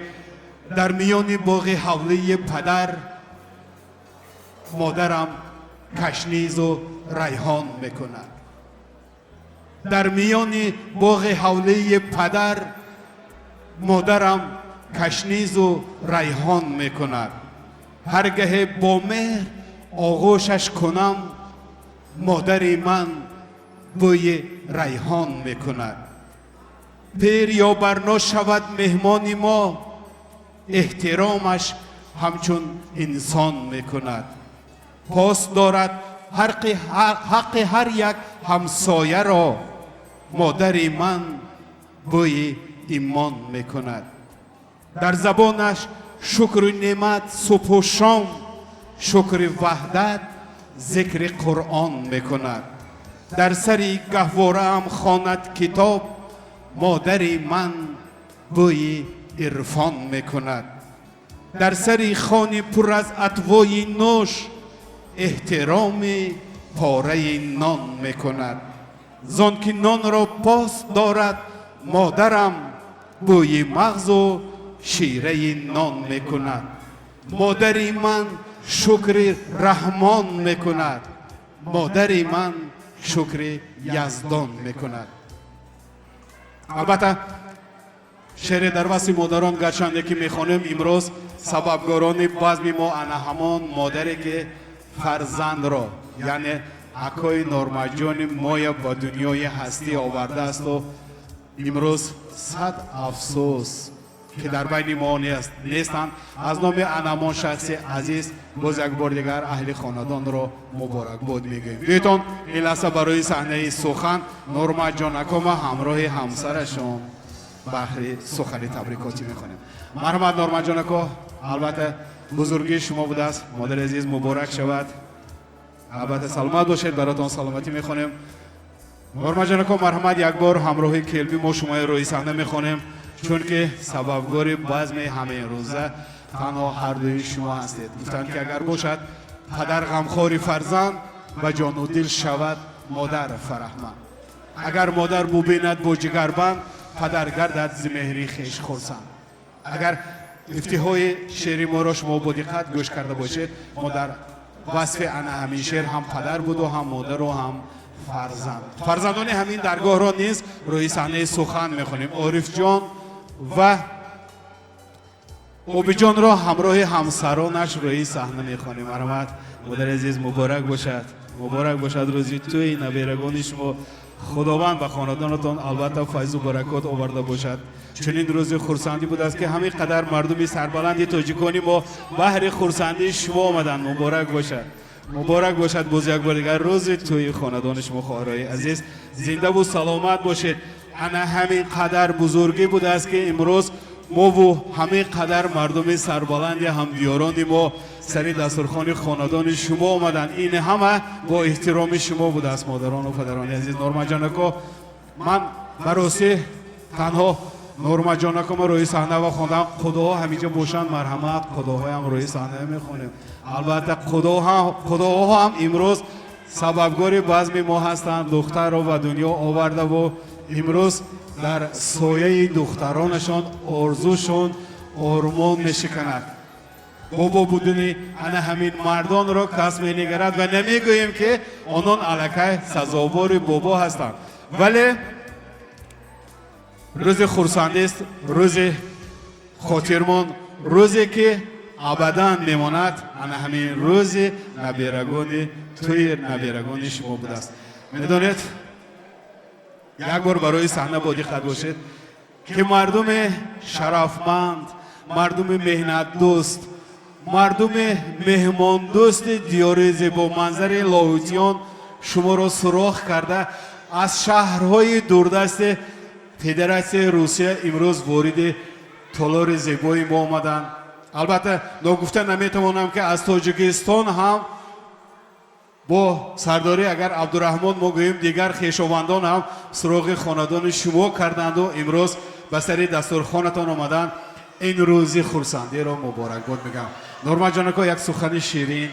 дар миёни боғи ҳавлии падар модарам кашнизу райҳон мекунад. Дар миёни боғи ҳавлии падар модарам кашнизу райҳон мекунад. Ҳар гаҳе бо меҳр оғӯшаш кунам, модари ман бӯи райҳон мекунад. Пир ё барно шавад меҳмони мо, эҳтиромаш ҳамчун инсон мекунад. Пос дорад ҳаққи ҳар як ҳамсояро, модари ман бӯи имон мекунад. Дар забонаш шукру неъмат субҳу шом, шукри ваҳдат, зикри Қуръон мекунад. Дар сари гаҳвораам хонад китоб, модари ман бӯи ирфон мекунад. Дар сари хони пур аз атвои нӯш эҳтироми пораи нон мекунад. Зон ки нонро пос дорад модарам, бӯи мағзу шираи нон мекунад. Модари ман шукри Раҳмон мекунад, модари ман шукри Яздон мекунад. Албатта, шеъре дар васфи модарон гарчанде ки мехонем, имрӯз сабабгорони базми мо ана ҳамон модаре, ки фарзандро, яъне акои Нормаҷони моя, ба дунёи ҳастӣ овардаасту имрӯз сад афсӯс, ки дар байни мо нестанд. Аз номи анамон шахси азиз боз як бор дигар аҳли хонадонро муборакбод мегӯем. Биётон ин лаҳза барои саҳнаи сухан Нормаҷон акома ҳамроҳи ҳамсарашон баҳри сухани табрикотӣ мехонем. Марҳамат, Нормаҷон ако. Албатта, бузургии шумо будааст, модари азиз, муборак шавад. Албатта, саломат бошед, баротон саломатӣ мехонем. Нормаҷон ако, марҳамат, як бор ҳамроҳи келби мо шумои рӯи саҳна мехонем, чунки сабабгори базми ҳаминрӯза танҳо ҳардуи шумо ҳастед. Гуфтанд, ки агар бошад падар ғамхори фарзанд, ба ҷону дил шавад модар фараҳманд. Агар модар бубинад бо ҷигарбанд, падар гардад зи меҳри хеш хурсанд. Агар ифтиҳои шеъри моро шумо бо диққат гӯш карда бошед, мо дар васфи ана ҳамин шеър ҳам падар буду, ҳам модару, ҳам фарзанд. Фарзандони ҳамин даргоҳро низ рӯи саҳнаи сухан мехонем: Орифҷон ва Обиҷонро ҳамроҳи ҳамсаронаш рӯи саҳна мехонем. Марҳамат, модари азиз, муборак бошад, муборак бошад рӯзи тӯи наберагони шумо. Худованд ба хонадонатон албатта файзу баракот оварда бошад. Чунин рӯзи хурсандӣ будааст, ки ҳамин қадар мардуми сарбаланди тоҷикони мо баҳри хурсандии шумо омаданд. Муборак бошад, муборак бошад боз як бор дигар рӯзи тӯи хонадони шумо. Хоҳарои азиз, зиндаву саломат бошед. Ана ҳамин қадар бузургӣ будааст, ки имрӯз мову ҳамин қадар мардуми сарбаланди ҳамдиёрони мо сари дастурхони хонадони шумо омаданд. Ин ҳама бо эҳтироми шумо будааст, модарону падарони азиз. Нормаҷонако, ман баросӣ танҳо Нормаҷонакома рӯи саҳна ва хондам. Худоҳо ҳаминҷо бошанд, марҳамат, худоҳоям рӯи саҳна мехонем. Албатта, худоҳо ҳам имрӯз сабабгори базми мо ҳастанд. Духтарро ба дунё овардаву имрӯз дар сояи духтаронашон орзушон ормон мешиканад. Бобо будани ана ҳамин мардонро кас менигарад ва намегӯем, ки онон аллакай сазовори бобо ҳастанд, вале рӯзи хурсандист, рӯзи хотирмон, рӯзе ки абадан мемонад, ана ҳамин рӯзи наберагони тӯи наберагони шумо будааст. Медонед, як бор барои саҳна бодиққат бошед, ки мардуми шарафманд, мардуми меҳнатдӯст, мардуми меҳмондӯсти диёри зебоманзари Лоҳутиён шуморо суроғ карда, аз шаҳрҳои дурдасти Федератсияи Русия имрӯз вориди толори зебои мо омаданд. Албатта, ногуфта наметавонам, ки аз Тоҷикистон ҳам бо сардорӣ агар Абдураҳмон мо гӯем, дигар хешовандон ҳам суроғи хонадони шумо карданду имрӯз ба сари дастурхонатон омаданд. Ин рӯзи хурсандиро муборакбод мегӯям. Нормаҷонако, як сухани ширин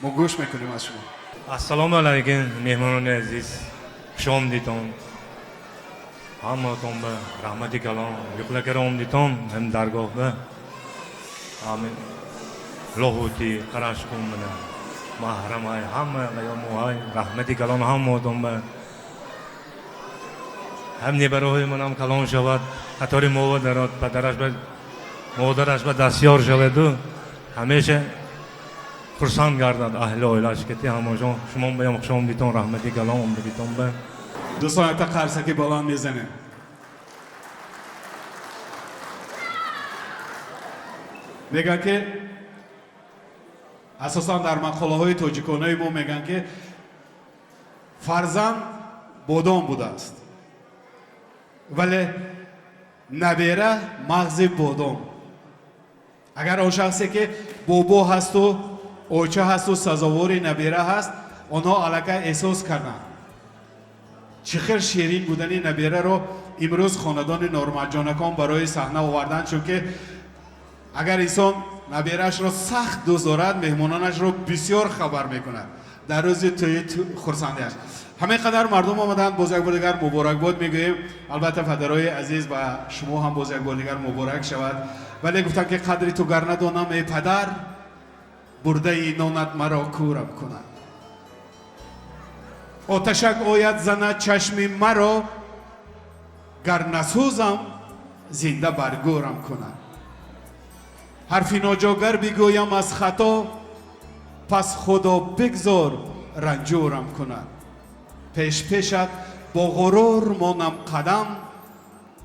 мо гӯш мекунем аз шумо. Ассалому алайкум, меҳмонони азиз, хушомадитон ҳаматон. Ба раҳмати калон юқлакара омдитон ҳам даргоҳба ҳамин Лоҳутӣ Қарашқум мана маҳрамай ҳама аёмуҳай, раҳмати калон ҳаматон. Ба ҳам небароҳои манам калон шавад, қатори мова дарод, падараш ба модараш ба дастёр шаваду ҳамеша хурсанд гардад аҳли оилаш кати ҳамошон. Шумон баям хушомдитон, раҳмати калон омдагитон ба. Дӯстон, якта қарсаки баланд мезанем. Мегӯянд, ки асосан дар мақолаҳои тоҷиконаи мо мегӯянд, ки фарзанд бодом будааст, вале набера мағзи бодом. Агар он шахсе ки бобо ҳасту оча ҳасту сазовори набера ҳаст, онҳо аллакай эҳсос карданд, чӣ хел ширин будани набераро имрӯз хонадони Норматҷонакон барои саҳна оварданд. Чунки агар инсон набераашро сахт дӯст дорад, меҳмононашро бисёр хабар мекунад дар рӯзи тӯи хурсандиаш. Ҳамин қадар мардум омаданд, боз як бор дигар муборакбод мегӯем. Албатта, падарои азиз, ба шумо ҳам боз як бор дигар муборак шавад. Вале гуфтам, ки қадри ту гар надонам, эй падар, бурдаи нонат маро кӯрам кунад, оташак ояд занад чашми маро, гар насӯзам, зинда бар гӯрам кунад. Ҳарфи ноҷогар бигӯям аз хато, пас Худо бигзор ранҷурам кунад. Пеш пешат бо ғурур монам қадам,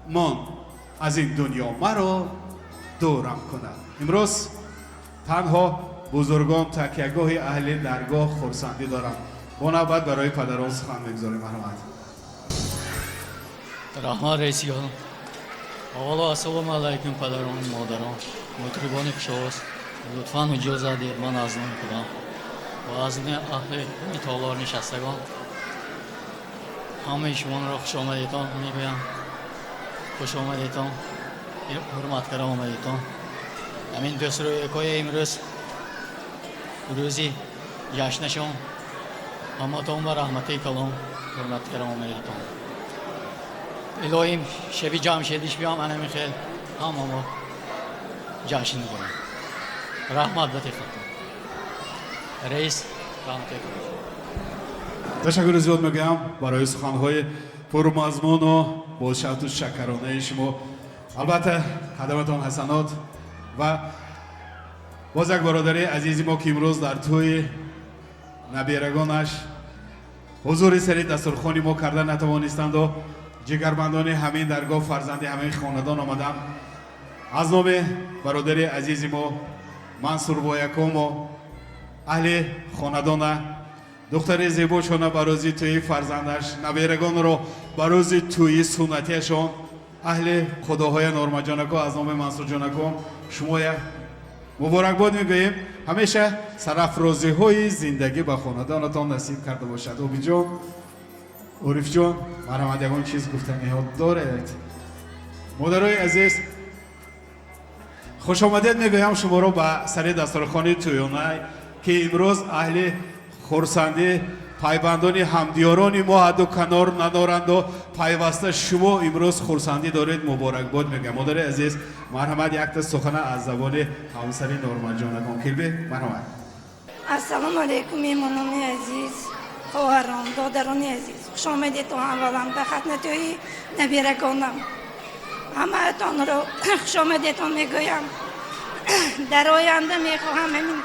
мон аз ин дунё маро дурам кунад. Имрӯз танҳо бузургон такягоҳи аҳли даргоҳ хурсандӣ доранд. Бо навбат барои падарон сухан мегузорем, марҳамат. Раҳмат, раисиён. Аввало, ассалому алайкум, падарон, модарон, мутрибони хушовоз. Лутфан иҷоза диҳед, ман аз номи худам ва аз номи аҳли толор нишастагон ҳамаи шуморо хушомадетон мегӯям. Хушомадетон, ҳурмат карда омадетон. Ҳамин дӯстрӯякҳои имрӯз рӯзи ҷашнашон ҳаматон ба раҳмати калон ҳурмат карда омадетон. Илоҳим, шаби ҷамшедиш биём, анами хел ҳама мо ҷашн кунем. Раҳмат ба диққатон. Раис, раҳмати калон. Ташаккури зиёд мегӯям барои суханҳои пурмазмуну бо шавту шакаронаи шумо. Албатта, қадаматон ҳасанот. Ва боз як бародари азизи мо, ки имрӯз дар тӯи наберагонаш ҳузури сари дастурхони мо карда натавонистанду, ҷигарбандони ҳамин даргоҳ, фарзанди ҳамин хонадон омаданд, аз номи бародари азизи мо Мансур Боякомо аҳли хонадона, духтари зебошона ба рӯзи тӯи фарзандаш, наберагонро ба рӯзи тӯи суннатиашон, аҳли худоҳоя Нормаҷонако аз номи Мансурҷонако шумоя муборакбод мегӯем. Ҳамеша сарафрозиҳои зиндагӣ ба хонадонатон насиб карда бошад. Обиҷон, Орифҷон, марҳамат, ягон чиз гуфтаниҳо доред? Модарои азиз, хушомадед мегӯям шуморо ба сари дастурхони тӯёна, ки имрӯз аҳли хурсандӣ, пайвандони ҳамдиёрони мо ҳадду канор надоранду пайваста шумо имрӯз хурсандӣ доред. Муборакбод мегӯям. Модари азиз, марҳамат, якта сухана аз забони ҳамсари Нормаҷонакон Килби, марҳамат. Ассалому алайкум, меҳмонони азиз, хоҳарон, додарони азиз, хуш омадедтон. Аввалан ба хатнатӯи набирагонам ҳамаатонро хуш омадедтон мегӯям. Дар оянда мехоҳам ҳамин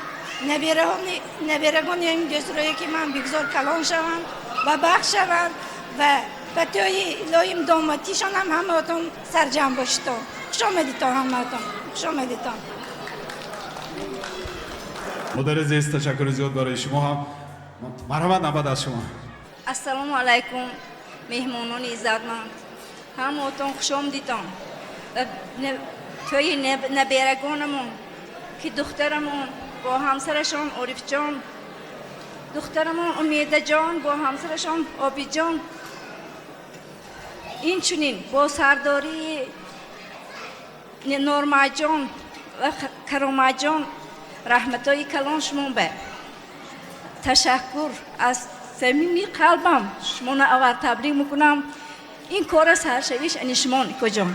набирагони ҳамин дӯстрое, ки ман, бигзор калон шаванд ва бахт шаванд ва ба тӯи илоҳим доматишонам ҳамаатон сарҷамъ бошедтон. Хуш омадедтон, ҳамаатон хуш омадедтон. Модари азиз, ташаккури зиёд барои шумо ҳам. Марҳамат, навбат аз шумо. Ассалому алайкум, меҳмонони иззатманд, ҳамаотон хушомадитон тӯи наберагонамон, ки духтарамон бо ҳамсарашон Орифҷон, духтарамон Умедаҷон бо ҳамсарашон Обиҷон, инчунин бо сардории Нормаҷон ва Каромаҷон. Раҳматҳои калон шумо ба ташаккур, аз самими қалбам шуморо аввал табрик мекунам. Ин кора саршавиш ани шумон, икоҷон,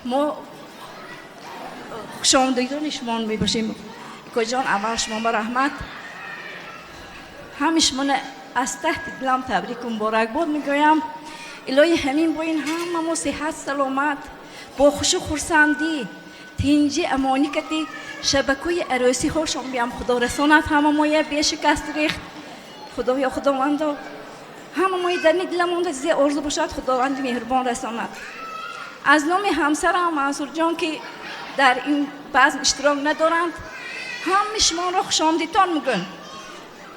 мо хушомадидони шумо мебошем. Икоҷон, аввал шумо ба раҳмат, ҳами шуморо аз таҳти дилам табрику муборакбод мегӯям. Илоҳи ҳамин бо ин ҳамамо сиҳат, саломат, бо хушу хурсандӣ, тинҷи, амонӣ кати шабакаи арӯсиҳошон биям. Худо расонад ҳамамоя бешикаст рехт. Худоё, Худовандо, ҳамамои дарни диламонда зе орзу бошад, Худованди меҳрубон расонад. Аз номи ҳамсарам Мансурҷон, ки дар ин базм иштирок надоранд, ҳами шуморо хушомадитон мегӯям.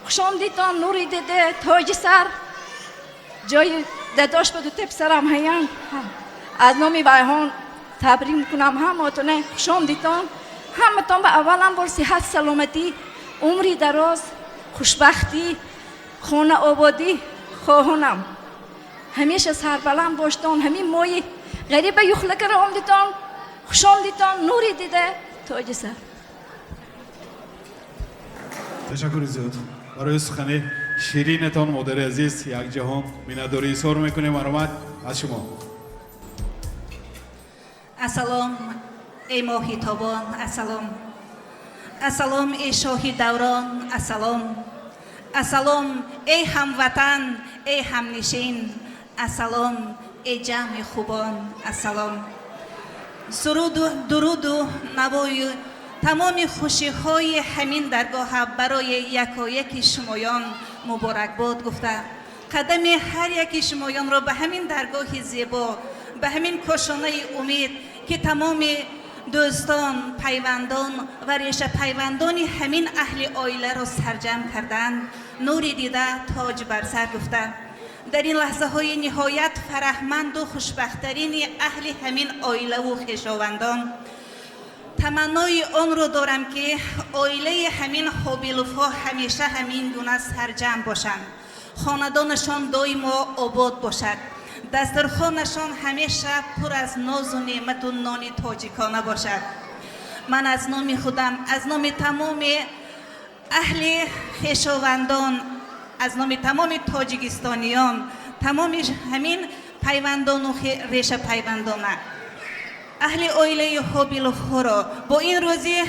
Хушомадитон, нури дида, тоҷи сар, ҷои дадош ба дута писарам ҳаян, аз номи вайҳон табрик мекунам ҳамаотоне. Хушомадитон ҳаматон ба аввалан бор сиҳат, саломатӣ, умри дароз, хушбахтӣ, хонаободӣ хоҳонам. Ҳамеша сарбаланд боштон. Ҳамин моҳи ғариба юхлакара омдитон. Хушомадитон, нури дида, тоҷи сар. Ташаккури зиёд барои сухани ширинатон, модари азиз, як ҷаҳон миннатдорӣ изҳор мекунем. Марҳамат, аз шумо. Ассалом, эй моҳи тобон, ассалом, ассалом, эй шоҳи даврон, ассалом, ассалом, эй ҳамватан, эй ҳамнишин, ассалом, эй ҷамъи хубон, ассалом. Суруду дуруду навою тамоми хушиҳои ҳамин даргоҳа барои якояки шумоён муборакбод гуфта, қадами ҳар яки шумоёнро ба ҳамин даргоҳи зебо, ба ҳамин кошонаи умед, ки тамоми дӯстон, пайвандон ва решапайвандони ҳамин аҳли оиларо сарҷамъ карданд, нури дида, тоҷ бар сар гуфта, дар ин лаҳзаҳои ниҳоят фараҳманду хушбахттарини аҳли ҳамин оилаву хешовандон таманнои онро дорам, ки оилаи ҳамин Ҳобиловҳо ҳамеша ҳамин гуна сарҷамъ бошанд, хонадонашон доимо обод бошад, дастархонашон ҳамеша пур аз нозу неъмату нони тоҷикона бошад. Ман аз номи худам, аз номи тамоми аҳли хешовандон, аз номи тамоми тоҷикистониён, тамоми ҳамин пайвандону решапайвандона аҳли оилаи Ҳобиловҳоро бо ин рӯзи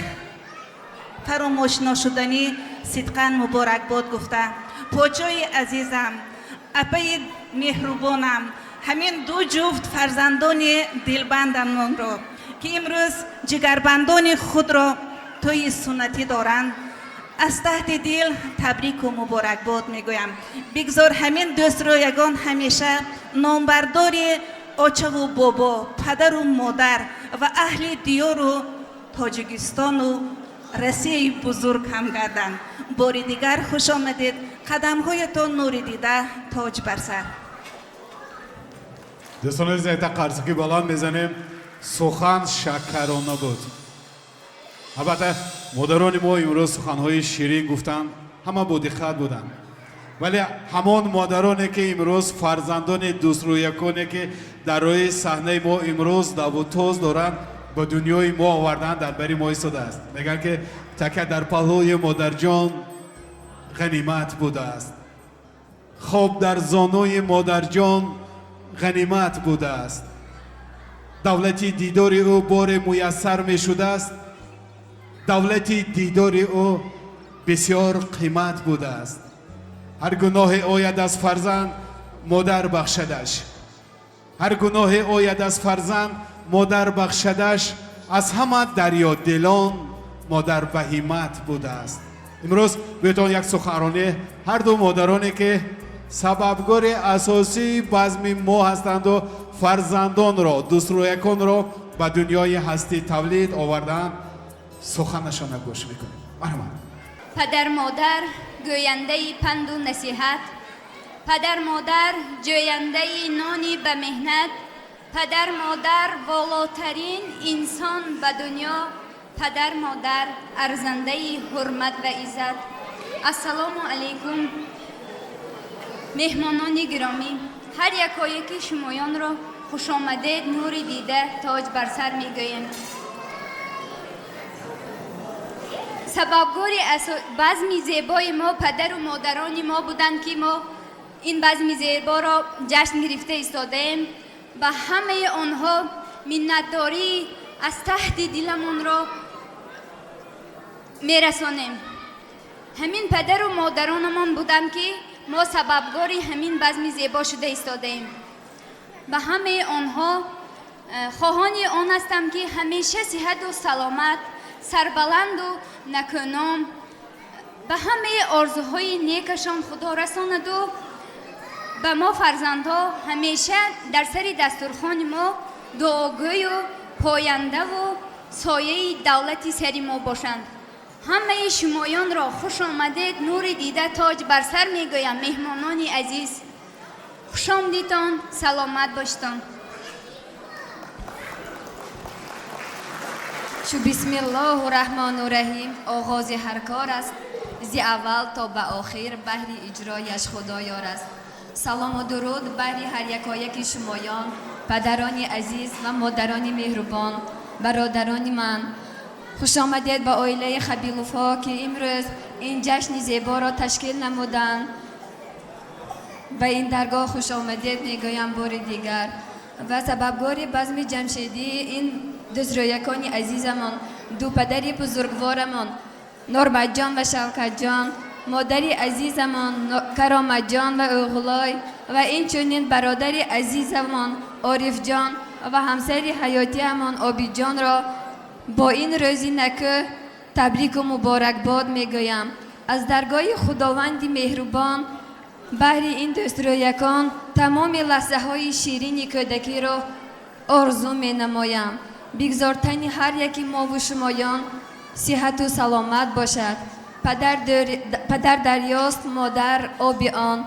фаромӯшношуданӣ сидқан муборакбод гуфта, подшоҳи азизам, апаи меҳрубонам, ҳамин ду ҷуфт фарзандони дилбандамонро, ки Ки имрӯз ҷигарбандони худро тӯйи суннатӣ доранд, аз таҳти дил табрику муборакбод мегӯям. Бигзор ҳамин дӯстрӯягон ҳамеша номбардори очаву бобо, падару модар ва аҳли диёру Тоҷикистону Россияи бузург ҳам гарданд. Бори дигар хуш омадед, қадамҳоятон нури дида, тоҷ бар сар. Дӯстони азиз, якта қарсаки баланд мезанем. Сухан шакарона буд. Албатта, модарони мо имрӯз суханҳои ширин гуфтанд, ҳама бодиққат буданд, вале ҳамон модароне, ки имрӯз фарзандони дӯстрӯяконе, ки дар рӯи саҳнаи мо имрӯз давутоз доранд, ба дунёи мо оварданд, дар бари мо истодааст. Мегӯянд, ки такя дар паҳлӯи модарҷон ғанимат будааст, хоб дар зонуи модарҷон ғанимат будааст, давлати дидори ӯ боре муяссар мешудааст, давлати дидори ӯ бисёр қимат будааст. Ҳар гуноҳе ояд аз фарзанд, модар бахшадаш, ҳар гуноҳе ояд аз фарзанд, модар бахшадаш, аз ҳама дарёдилон модар баҳимат будааст. Имрӯз бетон як суханронӣ ҳар ду модароне, ки сабабгори асосии базми мо ҳастанду фарзандонро, дӯстрӯяконро ба дунёи ҳастӣ тавлид овардаанд, суханашона гӯш мекунем. Марҳамат. Падар модар гӯяндаи панду насиҳат, падар модар ҷӯяндаи нони ба меҳнат, падар модар волотарин инсон ба дунё, падар модар арзандаи ҳурмат ва иззат. Ассалому алайкум, меҳмонони гиромӣ, ҳар якояки шумоёнро хушомадед, нури дида, тоҷ бар сар мегӯем. Сабабгори базми зебои мо падару модарони мо буданд, ки мо ин базми зеборо ҷашн гирифта истодаем. Ба ҳамаи онҳо миннатдорӣ аз таҳти диламонро мерасонем. Ҳамин падару модаронамон буданд, ки мо сабабгори ҳамин базми зебо шуда истодаем. Ба ҳамаи онҳо хоҳони он ҳастам, ки ҳамеша сиҳату саломат, сарбаланду накӯном, ба ҳамаи орзуҳои некашон Худо расонаду ба мо фарзандҳо ҳамеша дар сари дастурхони мо дуогӯю пояндаву сояи давлати сари мо бошанд. Ҳамаи шумоёнро хуш омадед, нури дида, тоҷ бар сар мегӯям. Меҳмонони азиз, хушомдитон, саломат боштон. Чу бисмиллоҳу раҳмону раҳим оғози ҳар кор аст, зи аввал то ба охир баҳри иҷрояш Худоёр аст. Салому дуруд баҳри ҳар якояки шумоён, падарони азиз ва модарони меҳрубон, бародарони ман. Хушомадед ба оилаи Хабиловҳо, ки имрӯз ин ҷашни зеборо ташкил намуданд. Ба ин даргоҳ хушомадед мегӯям бори дигар. Ва сабабгори базми ҷамшедӣ ин дӯстрӯякони азизамон, ду падари бузургворамон Норбатҷон ва Шавкатҷон, модари азизамон Кароматҷон ва Оғлой ва инчунин бародари азизамон Орифҷон ва ҳамсари ҳаётиамон Обидҷонро бо ин рӯзи накӯ табрику муборакбод мегӯям. Аз даргоҳи Худованди меҳрубон баҳри ин дӯстрӯякон тамоми лаҳзаҳои ширини кӯдакиро орзу менамоям. Бигзор тани ҳар яки мову шумоён сиҳату саломат бошад. Падар дарёст, модар оби он,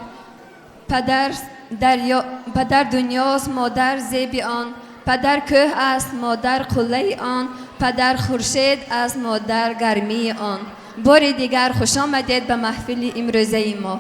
падар дунёст, модар зеби он, падар кӯҳ аст, модар қуллаи он, падар хуршед аст, модар гармии он. Бори дигар хушомадед ба маҳфили имрӯзаи мо.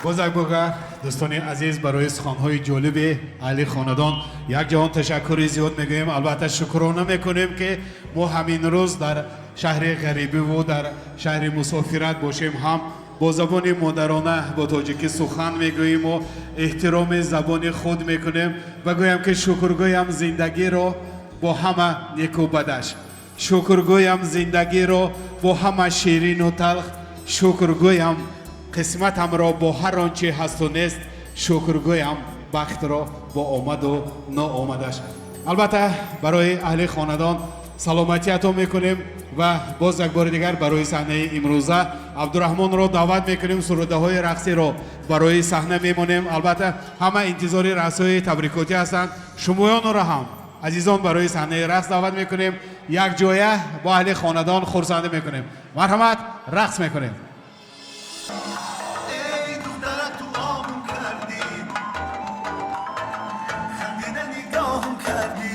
Боз як бора, дӯстони азиз, барои суханҳои ҷолиби аҳли хонадон як ҷаҳон ташаккури зиёд мегӯем. Албатта, шукрона мекунем, ки мо ҳамин рӯз дар шаҳри ғарибиву дар шаҳри мусофират бошем, ҳам бо забони модарона, бо тоҷикӣ сухан мегӯему эҳтироми забони худ мекунем. Ва гӯям, ки шукргӯям зиндагиро бо ҳама неку бадаш, шукргӯям зиндагиро бо ҳама ширину талх, шукргӯям қисматамро бо ҳар он чи ҳасту нест, шукргӯям бахтро бо омаду ноомадаш. Албатта барои аҳли хонадон саломатӣ ато мекунем ва боз як бори дигар барои саҳнаи имрӯза Абдураҳмонро даъват мекунем. Сурудаҳои рақсиро барои саҳна мемонем. Албатта ҳама интизори рақсҳои табрикотӣ ҳастанд. Шумоёнро ҳам азизон барои саҳнаи рақс даъват мекунем. Якҷоя бо аҳли хонадон хурсандӣ мекунем. Марҳамат, рақс мекунем. Эй духтара, ту обум кардӣ, хандида нигоҳум кардӣ.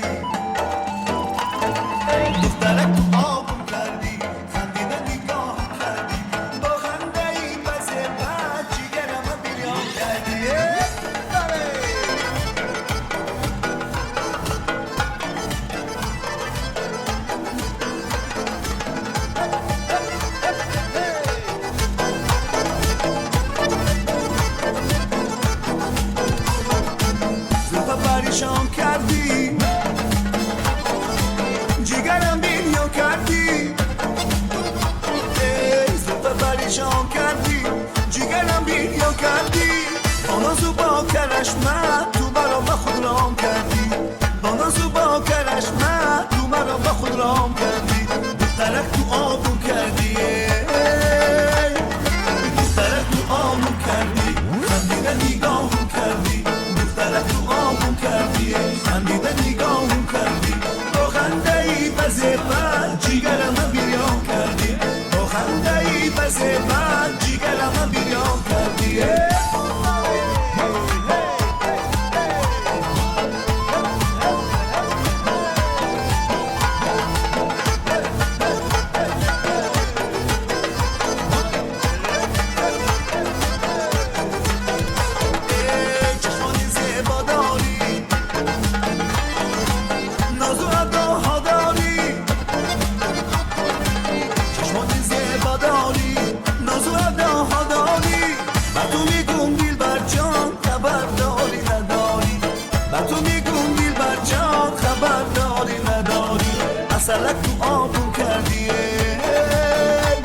Духтара, ту обум кардӣ, хандида нигоҳум кардӣ, бо хандаи базеба ҷигарама бирён кардӣ. Бале! Зулфа паришон кардӣ, ҷигарам бирён кардӣ. Эй, зулфа паришон кардӣ, ҷигарам бирён кардӣ, бо нозу бо карашма ту маро ба худ ром кардӣ, бо нозу бо карашма ту маро ба худ ром кардӣ. Духтарак, ту обум кардӣ, эй, духтарак, ту обум кардӣ, хандида нигоҳум кардӣ. Духтарак, ту обум кардӣ, хандида нигоҳум кардӣ, бо хандаи базеба ҷигарама бирён кардӣ, бо хандаи базеба ҷигарама бирён кардӣ. Эй, чашмони зебо дорӣ, нозу адоҳо дорӣ. Чашмони зебо дорӣ, нозу адоҳо дорӣ, ба ту мегум, дилбарҷон, хабар дорӣ надорӣ? Ба ту мегум, дилбарҷон, хабар дорӣ надорӣ? Асалак, ту обум кардӣ, эй,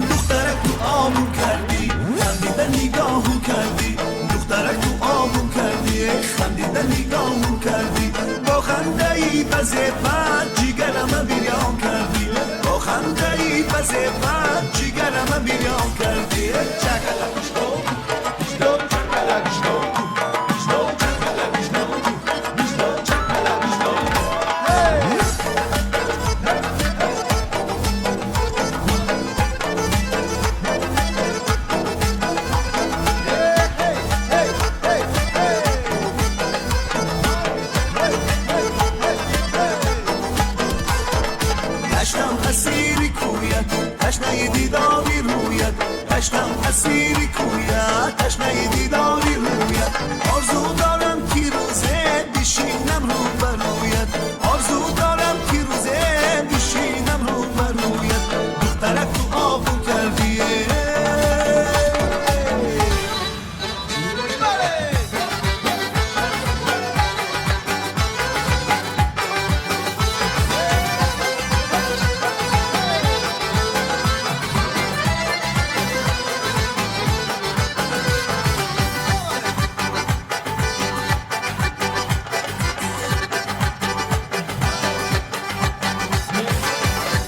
духтарак, ту обум кардӣ, хандида нигоҳум кардӣ. Духтарак, ту обум кардӣ, хандида нигоҳум кардӣ, бо хандаи базеба ҷигарама бирён кардӣ, бо хандаи базеба ҷигарама бирён кардӣ. Чакалак, чакалак, чакалак. Гаштам асири кӯят, ташнаи дидори рӯят. Гаштам асири кӯят, ташнаи дидори рӯят. Орзу дорам, ки рӯзе бишинам рӯ ба рӯят. Орзу дорам, ки рӯзе бишинам рӯ ба рӯят. Духтарак, ту обум кардӣ. Бале!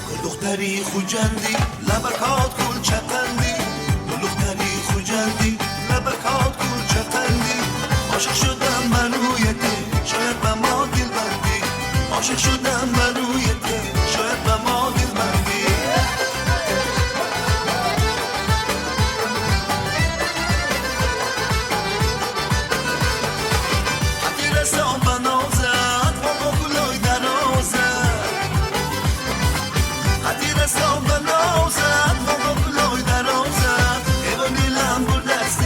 Гулдухтари Хуҷандӣ, лабакот кулчақандӣ. Гулдухтари Хуҷандӣ, лабакот кулчақандӣ. Ошиқ шудам ба рӯят, шояд ба мо дилбандӣ. Ошиқ шудам ба рӯят, шояд ба мо дилбандӣ. Қадди расон ба нозат, бо гулои дарозат. Қадди расон ба нозат, бо гулои дарозат. Эво, дилам бурдасти.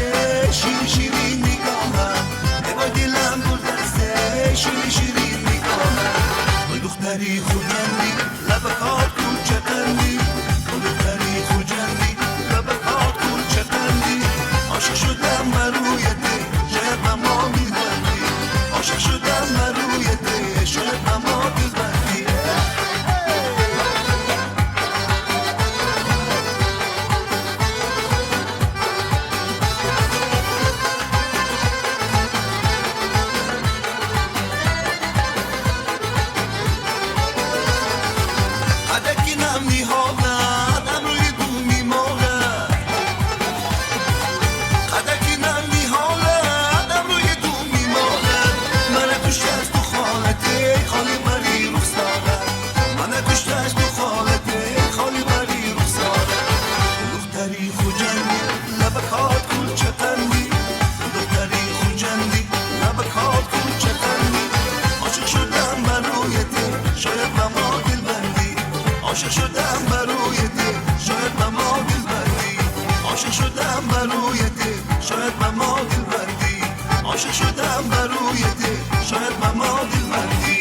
روی ته، شاید به ما دلبندی. عاشق شدم بر روی ته، شاید به ما دلبندی.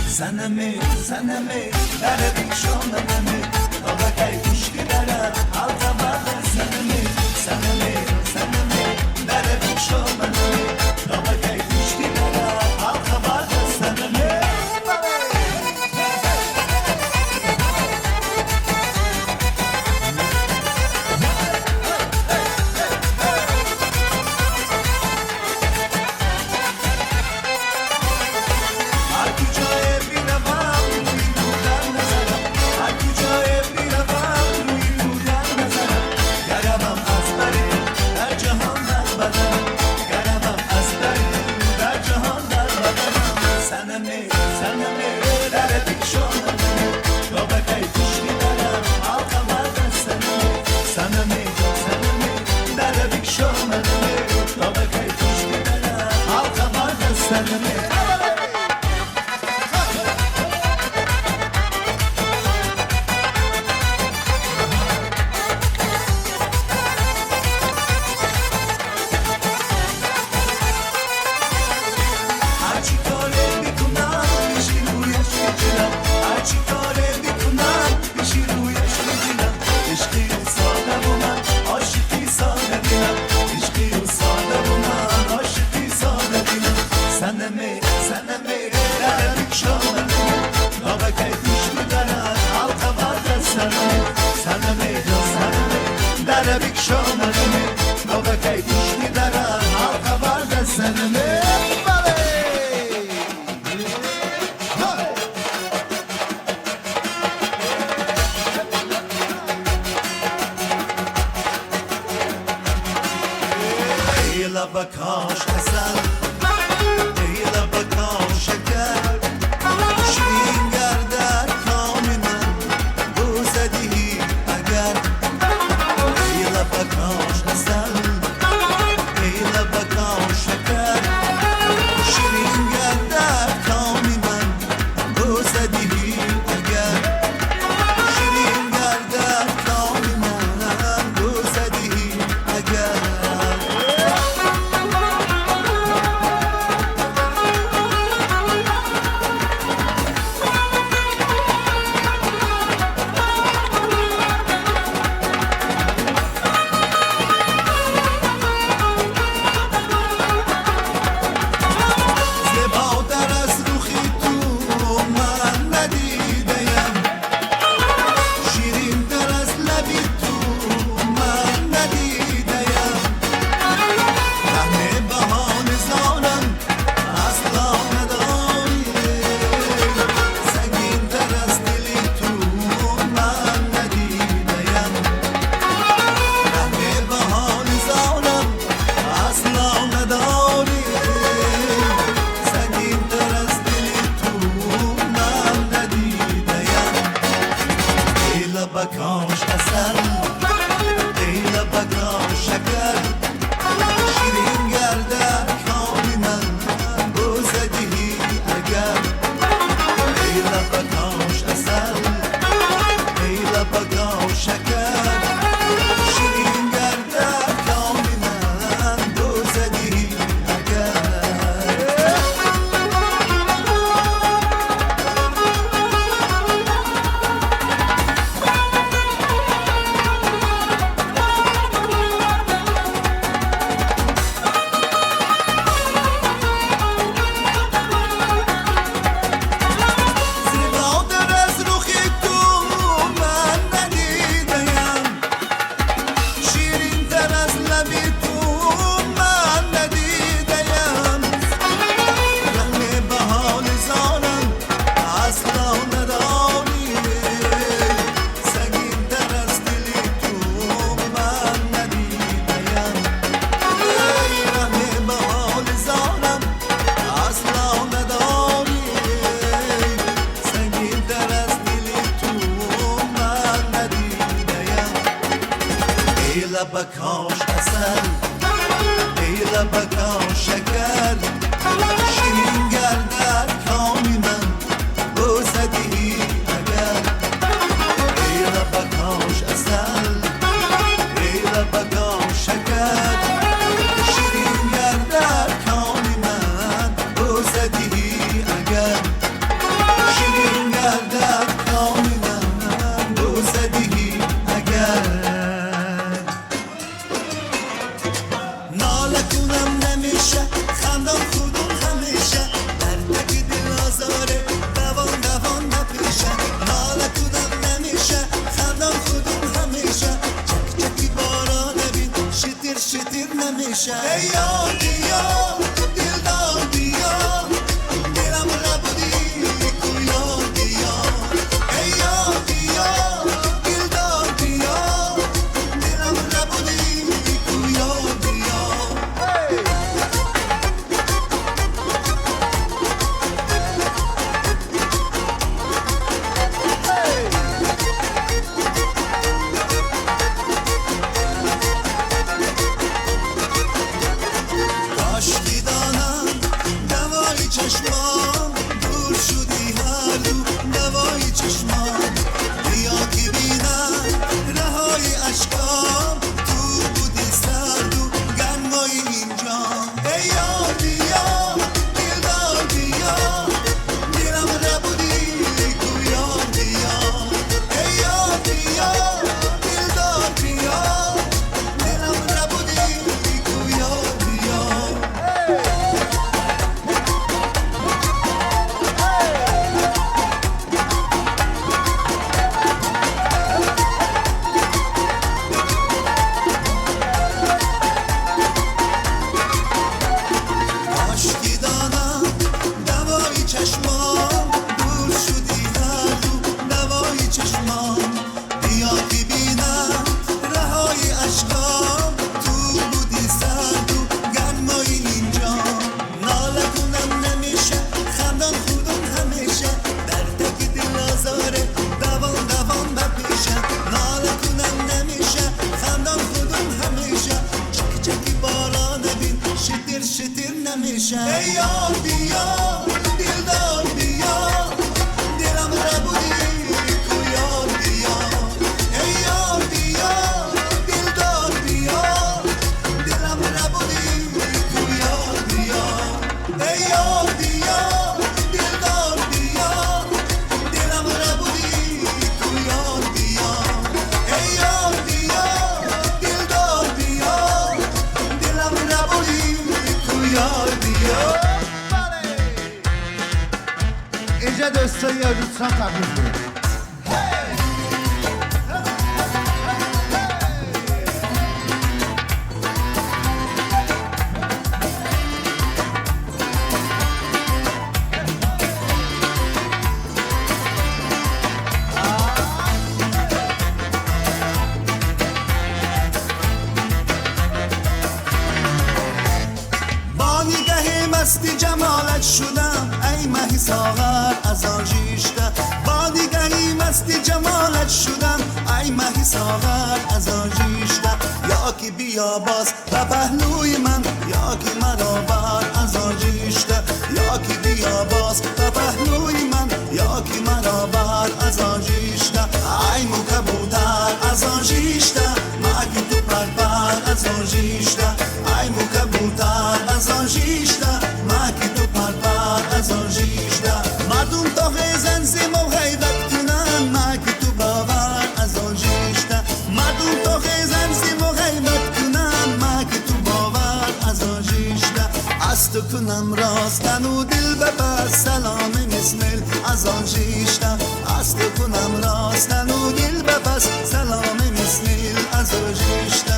زنمه زنمه در بیشانمه تا بکی پشتی درم حلقه بر زنمه زنمه زنمه در بیشانمه تا بکی پشتی درم حلقه بر زنمه. ای لبکاش عسل، ای لبکاش شکر، شیرین گردد کامی من بوسه دهی اگر. ای لبکاش عسل، ای لبکاش شکر، شیرین گردد کامی من بوسه دهی اگر. شیرین گردد کامی من بوسه دهی اگر. ناله کنم نمیشه، خندم خودم همیشه، در تک دل آزاره دوان دوان نپیشه. ناله کنم نمیشه، خندم خودم همیشه، چک چکی باران بین شتیر شتیر نمیشه. ای یار بیا، دلدار بیا، دلم ربودی کو یار بیا. ای یار بیا، دلدار بیا، دلم ربودی کو یار بیا. کاش دانم دوای چشمام، دور شدی هر دو دوای چشمام. بیا که بینم رهای اشکام، تو بودی سرد و گرمای اینجا. ای یار بیا، دلدار بیا، دلم ربودی کو یار بیا. ای یار بیا، دلدار بیا، دلم ربودی کو یار بیا. کاش که دانم دوای چشمام، دور شدی هر دو دوای چشمام. بیا که بینم رهای اشکام، تو بودی سرد و گرمای اینجا. ناله کنم نمیشه، خندان خودم همیشه، در تک دل آزاره دوان دوان بپیشه. ناله کنم نمیشه، خندان خودم همیشه، چک چکی باران بین شتیر شتیر نمیشه. ای یار بیا، دلدار بیا، دلم ربودی کو یار بیا. ای یار بیا، دلدار بیا، دلم ربودی کو یار بیا. ای یار بیا، دلدار بیا، دلم ربودی کو یار بیا. ای یار بیا، دلدار بیا، دلم ربودی کو یار بیا. اینجا دوستان یا دوستان تبریک میگم. با نگه مستی جمالت شدم، ای مه ساغر از آن جیشته. با نگه مستی جمالت شدم، ای مه ساغر از آن جیشته. یا که بیا باز به پهلوی من، یا که مرا بر از آن جیشته. یا که بیا باز به پهلوی من، یا که مرا بر از آن جیشته. ای مو کبوتر از آن جیشته، مگه تو پر پر از آن جیشته. ای مو کبوتر از آن جیشته، مگه تو پر پر از آن جیشته. مردم تا خیزن زیم و غیبت کنن، مگه تو باور از آن جیشته. مردم تا خیزن زیم و غیبت کنن، مگه تو باور از آن جیشته. از تو کنم راستن و دل ببر سلام مسمل از آن جیشته. از تو کنم راستن و دل ببر سلام مسمل از آن جیشته.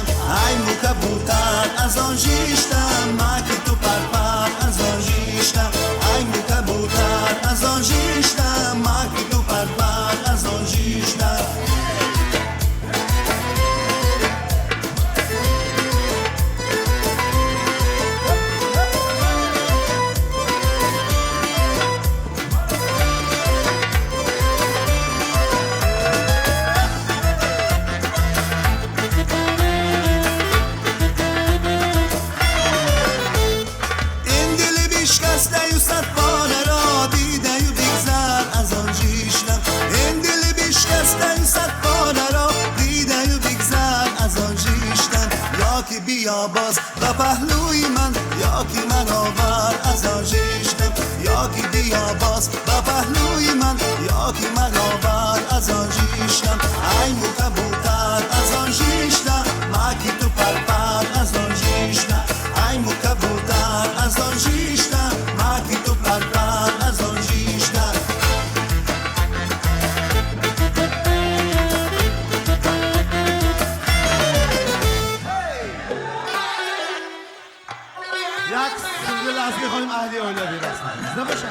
ای مو کبوتر از آن جیشته، مگه تو پر پر از آن جیشته. ای مو کبوتر از آن جیشته، مگه تو پر پر از آن جیشته. یا که بیا باز به پهلوی من، یا که من آور از آن جشنم، یا که بیا باز به پهلوی من، یا که من آور از آن جشنم. ای مو کبوتر از آن جشنم، ما که تو پر پر از آن جشنم. ای مو کبوتر از آن جشنم، ما که تو پر پر از آن جشنم. یک سنگل از میخوانیم اهلی آیلا بیرسن نباشه.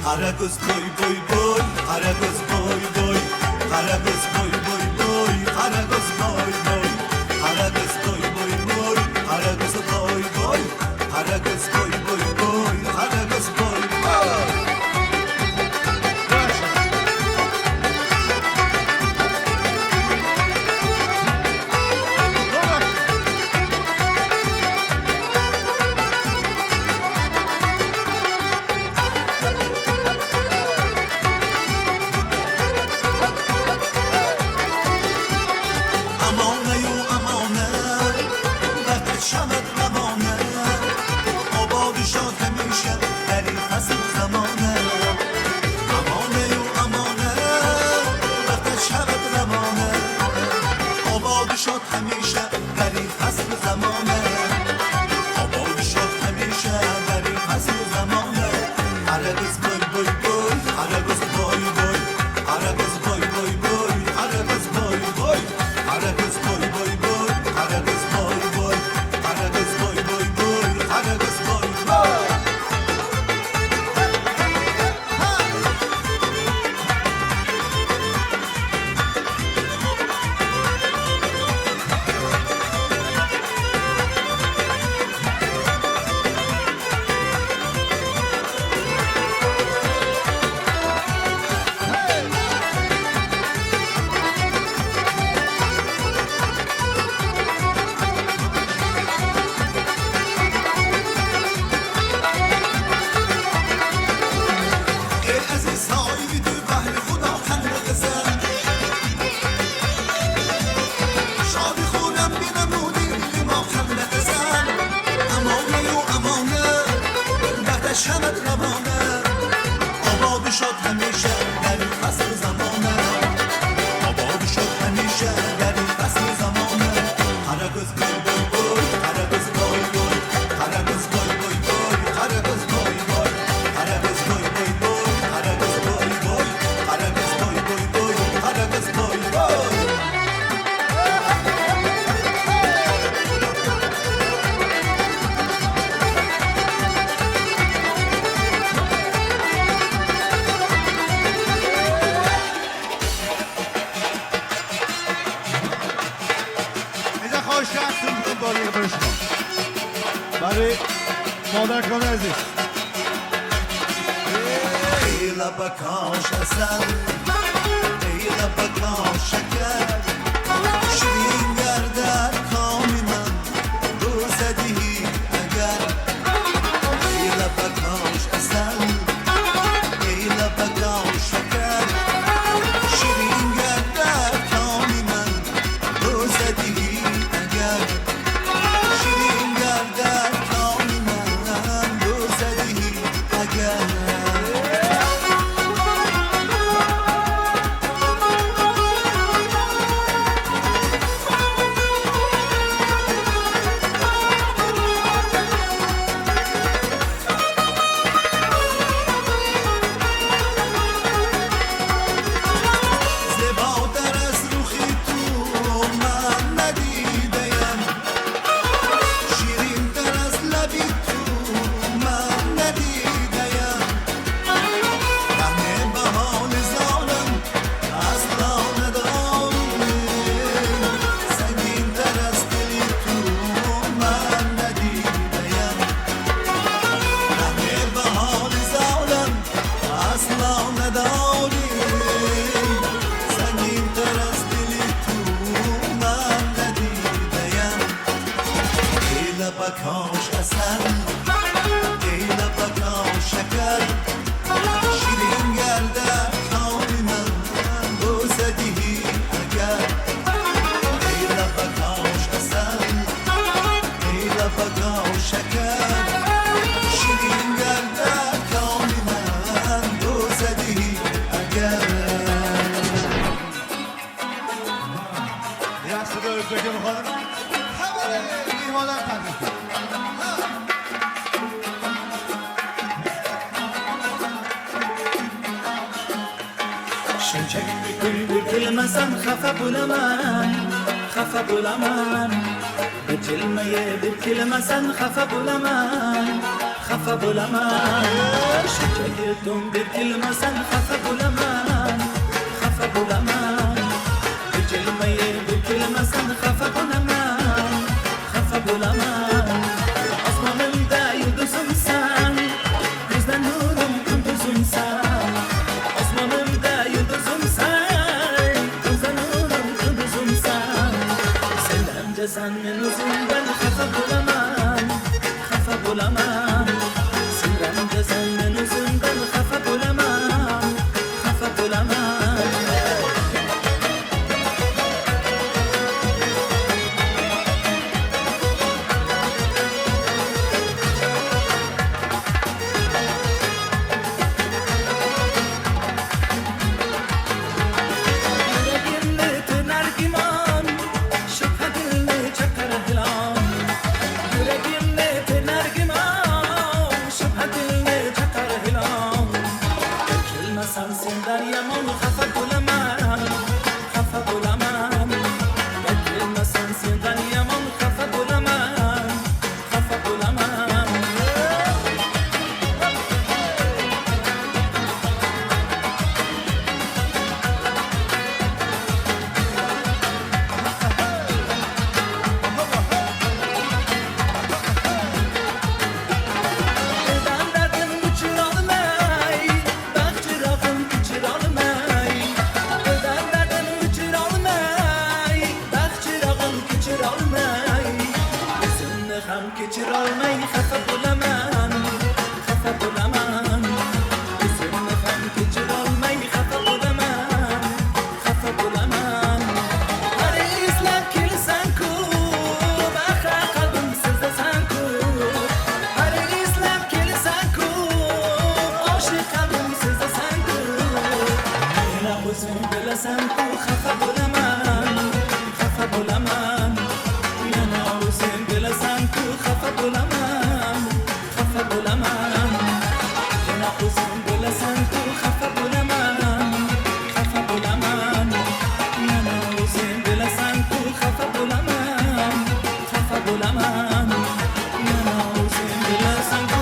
قراقوز بوی بوی بوی، قراقوز بوی بوی، قراقوز بوی بوی بوی، قراقوز بوی بوی، قراقوز بوی بوی بوی، قراقوز بوی بوی، قراقوز بوی بوی بوی، قراقوز بوی بوی. برای مادرکان عزیز. ای لبکاش عسل، ای لبکاش شکر، شیرین گردد کام من بوسه دهی اگر. ای لبکاش عسل، ای لبکاش شکر، شیرین گردد کام من بوسه دهی اگر. شیرین گردد کام من بوسه دهی اگر. Меҳмонам табрик. Shunchaki kulgur kelmasam xafa bo'laman, xafa bo'laman. Bir jilmayib kelmasam xafa bo'laman, xafa bo'laman. Shunchaki to'ngib kelmasam xafa bo'laman, xafa bo'laman. Bir jilmayib kelmasam xafa bo'laman, xafa bo'laman. Osmonimda yulduzimsan, ko'zdan nurim kunduzimsan. Osmonimda yulduzimsan, ko'zdan nurim kunduzimsan. Sen ranjasan men o'zimdan xafa bo'laman, xafa bo'laman. Sen ranjasan men o'zimdan xafa bo'laman, xafa bo'laman. Yuragimni tinar gumon, shubha dilni chaqar hilon. Yuragimni tinar gumon, shubha dilni chaqar hilon. Kelmasam sendan yomon xafa bo'laman, xafa bo'laman. Kelmasam sendan yomon xafa bo'laman, xafa bo'laman. Dildan dardim o'chirolmay, baxt chirog'im kechirolmay. Dildan dardim o'chirolmay, baxt chirog'im kechirolmay. O'zimni ham kechirolmay xafa bo'laman, xafa bo'laman. O'zimni ham kechirolmay xafa bo'laman, xafa bo'laman. Har eslab kelsan-ku, bahra qalbim sizdasan-ku. Har eslab kelsan-ku, oshiq qalbim sizdasan-ku. Yana o'zing bilasan-ku, xafa bo'laman, xafa bo'laman. Yana o'zing bilasan-ku, xafa bo'laman, xafa bo'laman. Yana o'zing bilasan-ku, xafa bo'laman, xafa bo'laman. Yana o'zing bilasan-ku, xafa bo'laman, xafa bo'laman. Yana o'zing bilasan-ku.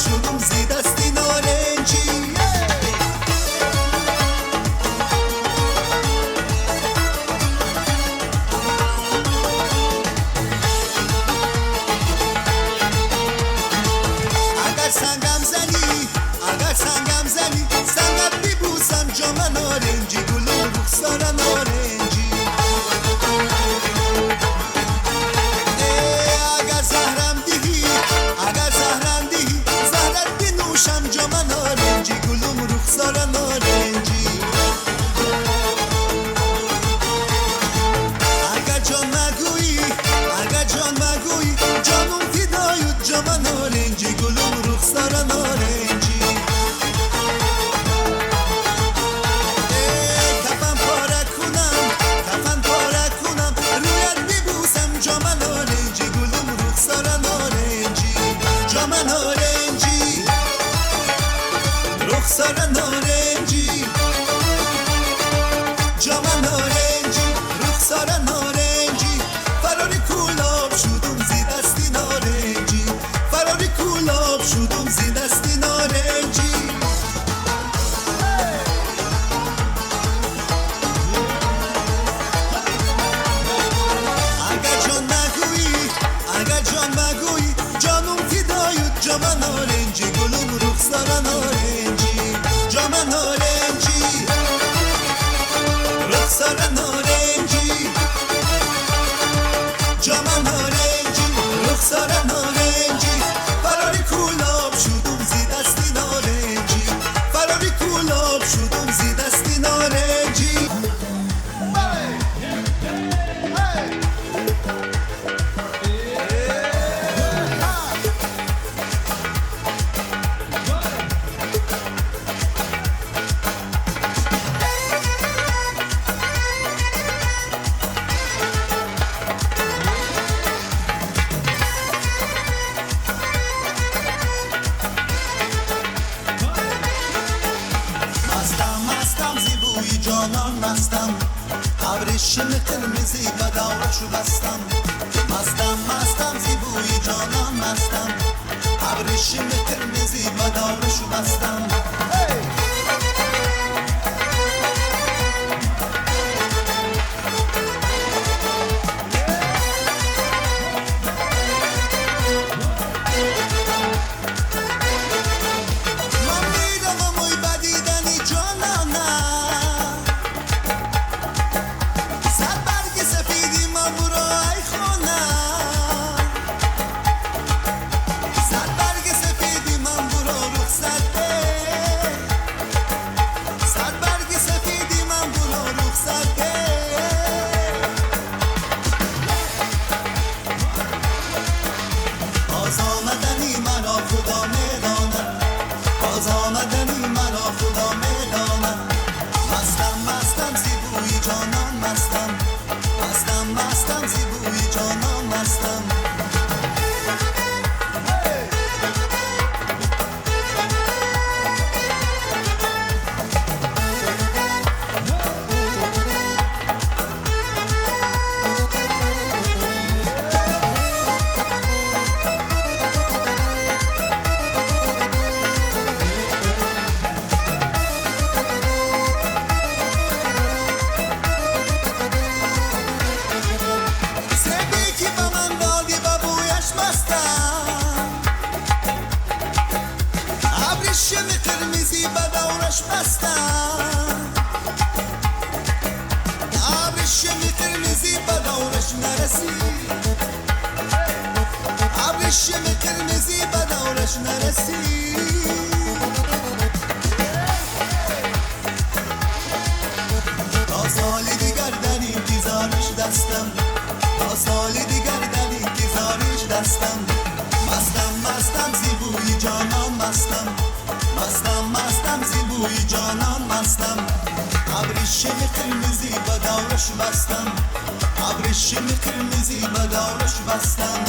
شدم زی دستی نارنجی. اگر سنگم زنی، اگر سنگم زنی، سنگت ببوسم جام نارنجی، گلم رخسار نارنجی. اگر زهرم دهی، اگر زهرم دهی، زهرت بنوشم جام نارنجی، گلم رخسار نارنجی. اگر جان مگویی، اگر جان مگویی، جانم فدایت جام نارنجی، گلم رخسار نارنجی. کفن پاره کنم، کفن پاره کنم، رویت ببوسم جام نارنجی، گلم رخسار نارنجی، جام نارنجی، رخسار نارنجی، جام نارنجی، رخسار نارنجی. فراری کولاب شدم زی دستی نارنجی، فراری کولاب شدم زی دستی نارنجی. اگر جان مگویی، اگر جان مگویی، جانم فدایت جام نارنجی، گلم رخسار نارنجی، جام نارنجی، رخسار نارنجی، جام نارنجی، رخسار نارنجی. فراری کولاب شدم زی دستی نارنجی، فراری کولاب شدم زی دستی نارنجی. مستم مستم زی بوی جانان مستم، ابریشم قرمزی به دورش بستم. مستم مستم زی بوی جانان مستم، ابریشم قرمزی به دورش بستم. من می‌روم ای به دیدن جانانم، صد برگ سفیدی من برو ای خانم، صد برگ سفیدی من برو رخصت ده، صد برگ سفیدی من برو رخصت ده. باز آمدنی مرا خدا می‌داند، باز آمدنی مرا خدا می‌داند. مستم مستم زی بوی جانان مستم، مستم مستم زی بوی جانان مستم. سبی که به من دادی به بویش مستم، ابریشم قرمزی به دورش بستم، ابریشم قرمزی به دورش نرسی، ابریشم قرمزی به دورش نرسی. تا سال دیگر در انتظارش دستم، تا سال دیگر در انتظارش دستم. مستم مستم زی بوی جانان مستم، مستم مستم زی بوی جانان مستم. ابریشم قرمزی به دورش بستم، ابریشم قرمزی به دورش بستم.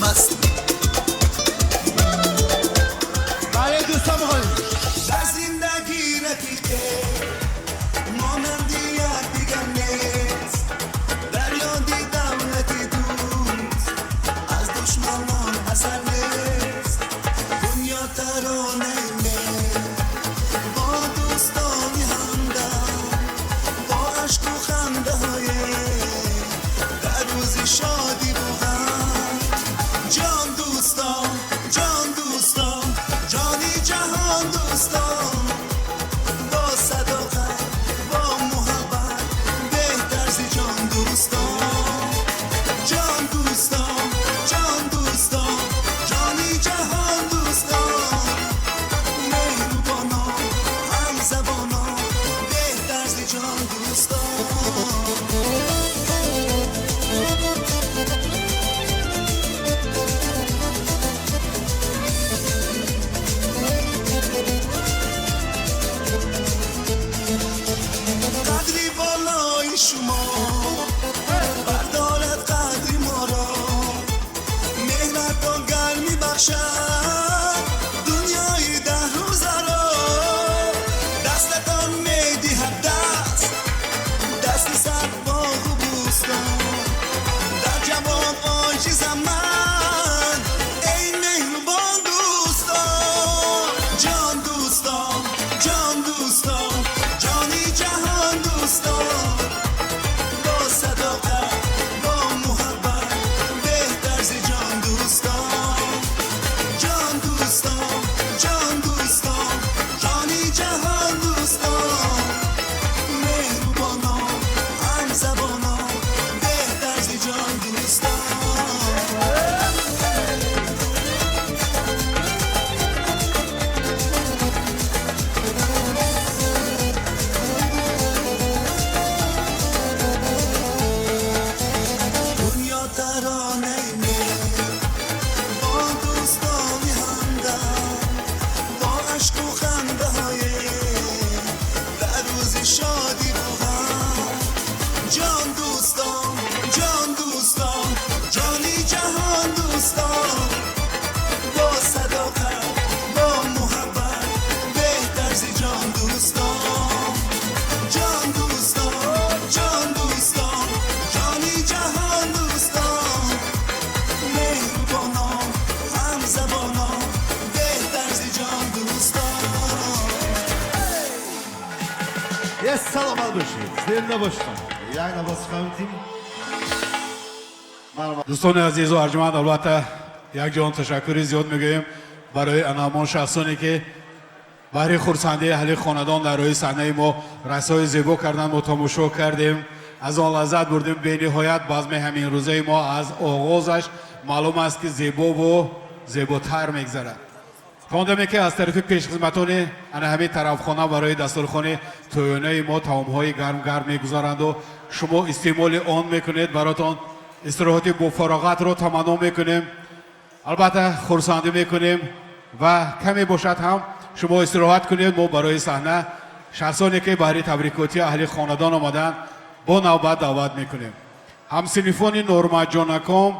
مست برای دوستان میخوانیم. در زندگی رفیقه مانند یک دیگر نیست، در یاد دولت دوست از دشمنان اثر نیست. ترانه مهر، با دوستانی همدم، با عشق و خنده های در روز شادی و غم. جان دوستان، جان دوستان، جانی جهان دوستان، با صداقت با محبت بهتر ز جان دوستان. جان دوستان، جان دوستان، جانی جهان دوستان، مهربانان هم زبانان بهتر ز جان دوستان. قدری بالای شما بردارد قدری ما را، مهرتان گرمی بخشد دنیای ده روزه را. دستتان میدهد دست، دست صد باغ و بوستان، در جواب عاجزم من ای مهربان دوستان. جان دوستان، جان دوستان، جانی جهان دوستان، با صداقت با محبت بهتر ز جان دوستان. جان دوستان، جان دوستان، جانی جهان دوستان، مهربانان هم زبانان بهتر ز جان دوستان. دنیا ترانه مهر، با دوستانی همدم، با عشق و خنده های در روز شادی و غم. جان دوستان، جان دوستان، جانی جهان دوستان، با صداقت با محبت بهتر ز جان دوستان. جان دوستان، جان دوستان، جانی جهان دوستان، مهربانان هم زبانان بهتر ز جان دوستان. Yes, саломат бошед, зинда бошед. Як навоз фаҳмидем. Дӯстони азизу арҷманд, албатта якҷон ташаккури зиёд мегӯем барои ана ҳамон шахсоне ки баҳри хурсандии аҳли хонадон дар рӯи саҳнаи мо рақсҳои зебо карданд. Мо тамошо кардем, аз он лаззат бурдем. Бениҳоят базми ҳамин рӯзаи мо аз оғозаш маълум аст ки зебову зеботар мегзарад. То он даме ки аз тарафи пешхизматони ана ҳамин тарафхона барои дастурхони тӯёнаи мо таомҳои гарм-гарм мегузаранду шумо истеъмоли он мекунед, баротон истироҳати бофароғатро таманно мекунем. Албатта хурсандӣ мекунем ва каме бошад ҳам шумо истироҳат кунед. Мо барои саҳна шахсоне ки баҳри табрикотии аҳли хонадон омаданд бо навбат даъват мекунем. Ҳамсинфони Нормаҷонаком,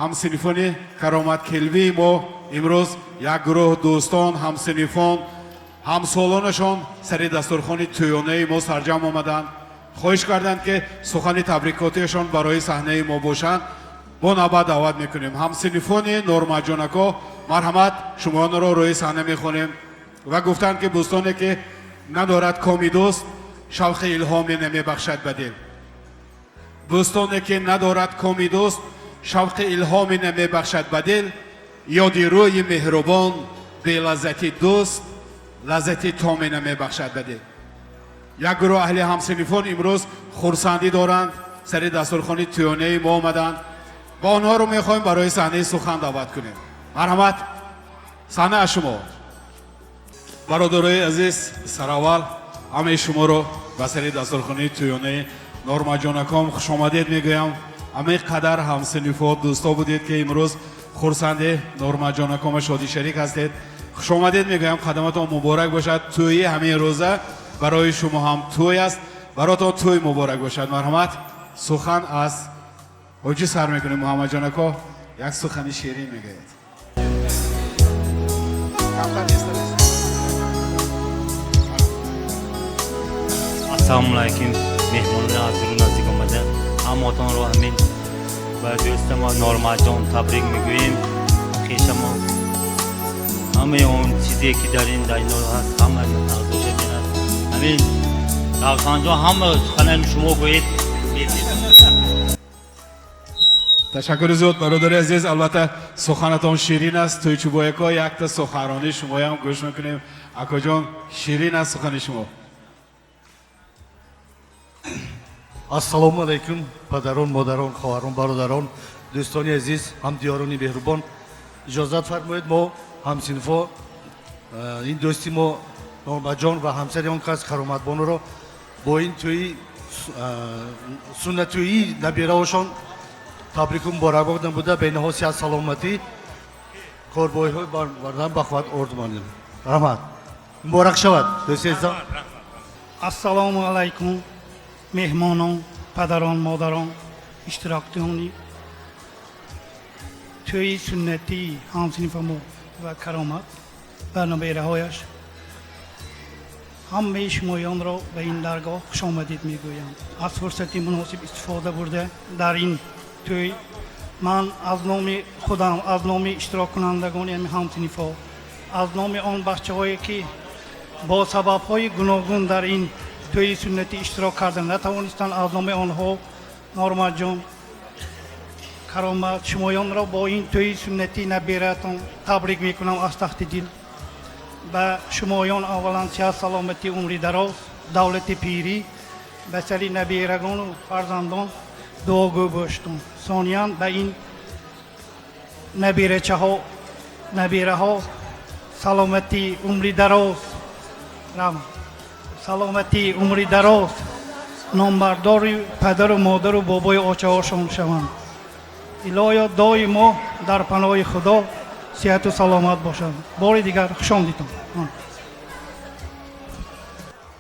ҳамсинфони кароматкелвии мо имрӯз як гурӯҳ дӯстон, ҳамсинфон, ҳамсолонашон сари дастурхони тӯёнаи мо сарҷамъ омаданд. Хоҳиш карданд ки сухани табрикотиашон барои саҳнаи мо бошанд. Бо навбат даъват мекунем. Ҳамсинфони Нормаҷонако, марҳамат, шумоёнро рӯи саҳна мехонем. Ва гуфтанд ки бӯстоне ки надорад коми дӯст, шавқи илҳоме намебахшад ба дил. Бӯстоне ки надорад коми дӯст, шавқи илҳоме намебахшад ба дил. Ёди рӯи меҳрубон белаззати дӯст лаззати томе намебахшад ба дил. Як гурӯҳ аҳли ҳамсинфон имрӯз хурсандӣ доранд, сари дастурхони тӯёнаи мо омаданд ва онҳоро мехоҳем барои саҳнаи сухан даъват кунем. Марҳамат, саҳна аз шумо. Бародарои азиз, сараввал ҳамаи шуморо ба сари дастурхонаи тӯёнаи Нормаҷонаком хушомадед мегӯям. Ҳамаи қадар ҳамсинифо, дӯсто будед ки имрӯз хурсанди Нормаҷонакома шодӣ шарик ҳастед. Хушомадед мегӯям, қадаматон муборак бошад. Тӯйи ҳамин рӯза барои шумо ҳам тӯй аст, баротон тӯй муборак бошад. Марҳамат, сухан аз ҳоҷӣ сар мекунем. Муҳаммадҷонако як сухани ширин мегӯяд. Ассалому алайкум, меҳмонони аз дуру наздик омада, ҳамаатонро ҳамин ба дӯстамо Нормаҷон табрик мегӯем. Хешамо Ҳамаи он чизе ки дар ин дунё ҳаст, ҳама нағзоша бинад. Ҳамин Равшанҷон, ҳама суханони шумо гӯед. Ташаккури зиёд, бародари азиз. Албатта, суханатон ширин аст. Тӯйчубояко, якта суханронии шумоям гӯш мекунем. Акоҷон, ширин аст сухани шумо. Ассалому алайкум, падарон, модарон, хоҳарон, бародарон, дӯстони азиз, ҳамдиёрони меҳрубон. Иҷозат фармоед, мо ҳамсинфо ин дӯсти мо Нормаҷон ва ҳамсари он кас Кароматбонуро бо ин тӯи суннатӯии набираҳошон табрику муборакбод намуда, бениҳоят сиҳат, саломатӣ, корбоҳиҳои бардан бахват орзумандем. Раҳмат, муборак шавад, дӯсти азизам. Ассалому алайкум, меҳмонон, падарон, модарон, иштирокчиёни тӯи суннатии ҳамсинфамо ва Каромат ва набераҳояш. Ҳамаи шумоёнро ба ин даргоҳ хушомадид мегӯям. Аз фурсати муносиб истифода бурда, дар ин тӯй ман аз номи худам, аз номи иштироккунандагони ҳамин ҳамсинфҳо, аз номи он бачаҳое ки бо сабабҳои гуногун дар ин тӯи суннатӣ иштирок карда натавонистанд, аз номи онҳо Нормаҷон, Каромат, шумоёнро бо ин тӯи суннатӣ набераатон табрик мекунам аз таҳти дил. Ба шумоён аввалан сиҳат, саломатӣ, умри дароз, давлати пирӣ, ба сари наберагону фарзандон дуогӯ боштум. Сониян, ба ин наберачаҳо, набераҳо саломатӣ, умри дароз, саломатӣ, умри дароз, номбардори падару модару бобои очаҳошон шаванд. Илоҳиё, доимо дар паноҳи Худо, сиҳату саломат бошанд. Бори дигар хушомдидтон.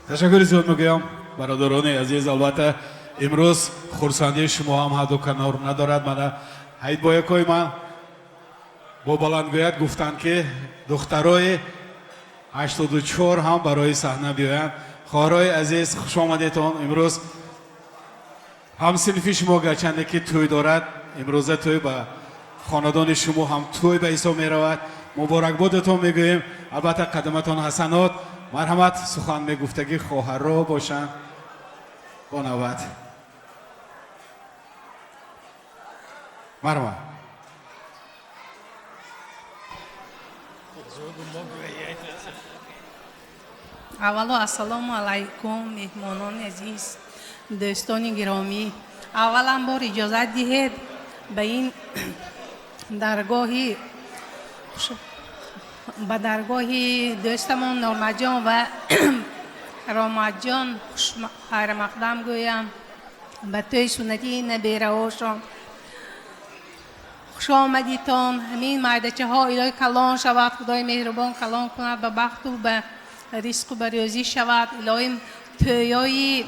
Ташаккури зиёд мегӯям, бародарони азиз. Албатта, имрӯз хурсандии шумо ҳам ҳадду канор надорад. Мана ҳайдбоякои ман бо баландгӯят гуфтанд, ки духтарои 84 ҳам барои саҳна биёянд. Хоҳарои азиз, хушомадедтон. Имрӯз ҳамсинфи шумо гарчанде ки тӯй дорад, имрӯза тӯй ба хонадони шумо ҳам тӯй ба ҳисоб меравад. Муборакбодатон мегӯем. Албатта, қадаматон ҳасанот. Марҳамат, сухан мегуфтагӣ хоҳарро бошанд бо навбат. Марҳамат. Аввало, ассалому алайкум, меҳмонони азиз, дӯстони гиромӣ. Аввалан бор иҷозат диҳед, ба ин даргоҳи ба даргоҳи дӯстамон Нормаҷон ва Ромаҷон хайрмақдам гӯям ба тӯи суннатии набераҳошон. Хуш омадитон. Ҳамин майдачаҳо илоҳи калон шавад, Худои меҳрубон калон кунад, ба бахту ба ризқу ба рӯзӣ шавад. Илоҳим тӯёи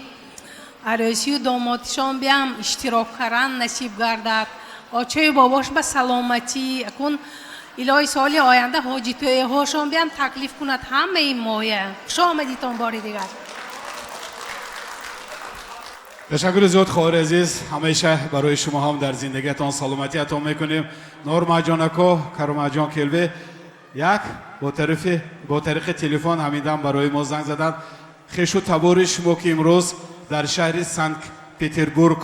арӯсию домотишон биям иштирок кардан насиб гардад. Очаю бобош ба саломатӣ. Акун илоҳи соли оянда ҳоҷи тӯяҳошон биям таклиф кунад ҳамаи моя. Хуш омадитон бори дигар. Ташаккури зиёд, хоҳари азиз. Ҳамеша барои шумо ҳам дар зиндагиатон саломатӣ ато мекунем. Нормаҷонако, Кароматҷон Келбе як бо тариқи телефон ҳамин дам барои мо занг заданд. Хешу табори шумо, ки имрӯз дар шаҳри Санкт Петербург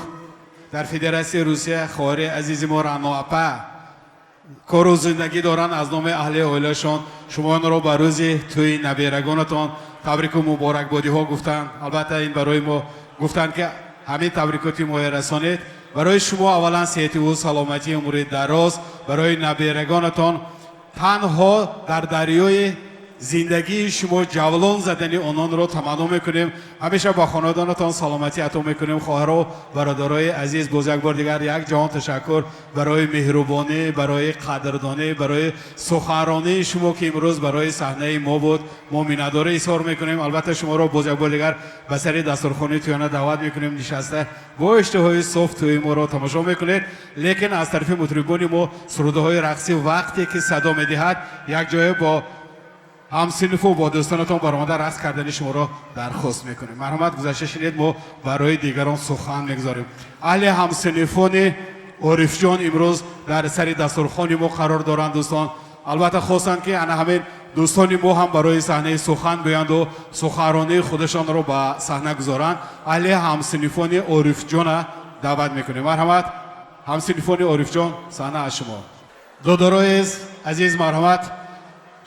дар Федератсияи Русия хоҳари азизи мо Рано апа кору зиндагӣ доранд, аз номи аҳли оилашон шуморо ба рӯзи тӯи наберагонатон табрику муборакбодиҳо гуфтанд. Албатта, ин барои мо гуфтанд, ки ҳамин табрикоти моя расонед. Барои шумо аввалан сеҳати ӯ, саломатӣ, умри дароз, барои наберагонатон танҳо дар дарёи зиндагии шумо ҷавлон задани ононро таманно мекунем. Ҳамеша ба хонадонатон саломатӣ ато мекунем. Хоҳаро, бародарои азиз, боз як бор дигар як ҷаҳон ташаккур барои меҳрубонӣ, барои қадрдонӣ, барои суханронии шумо, ки имрӯз барои саҳнаи мо буд. Мо миннатдорӣ изҳор мекунем. Албатта, шуморо боз як бор дигар ба сари дастурхони тӯёна даъват мекунем. Нишаста бо иштиҳои соф тӯи моро тамошо мекунед. Лекин аз тарафи мутрибони мо сурудаҳои рақсӣ вақте ки садо медиҳад, якҷоя бо ҳамсинфу бо дӯстонатон баромада рақс кардани шуморо дархост мекунем. Марҳамат, гузашта шинед, мо барои дигарон сухан мегузорем. Аҳли ҳамсинфони Орифҷон имрӯз дар сари дастурхони мо қарор доранд, дӯстон. Албатта хостанд, ки ана ҳамин дӯстони мо ҳам барои саҳнаи сухан биёянду суханронии худашонро ба саҳна гузоранд. Аҳли ҳамсинфони Орифҷона даъват мекунем. Марҳамат, ҳамсинфони Орифҷон, саҳна аз шумо. Додарои азиз, марҳамат,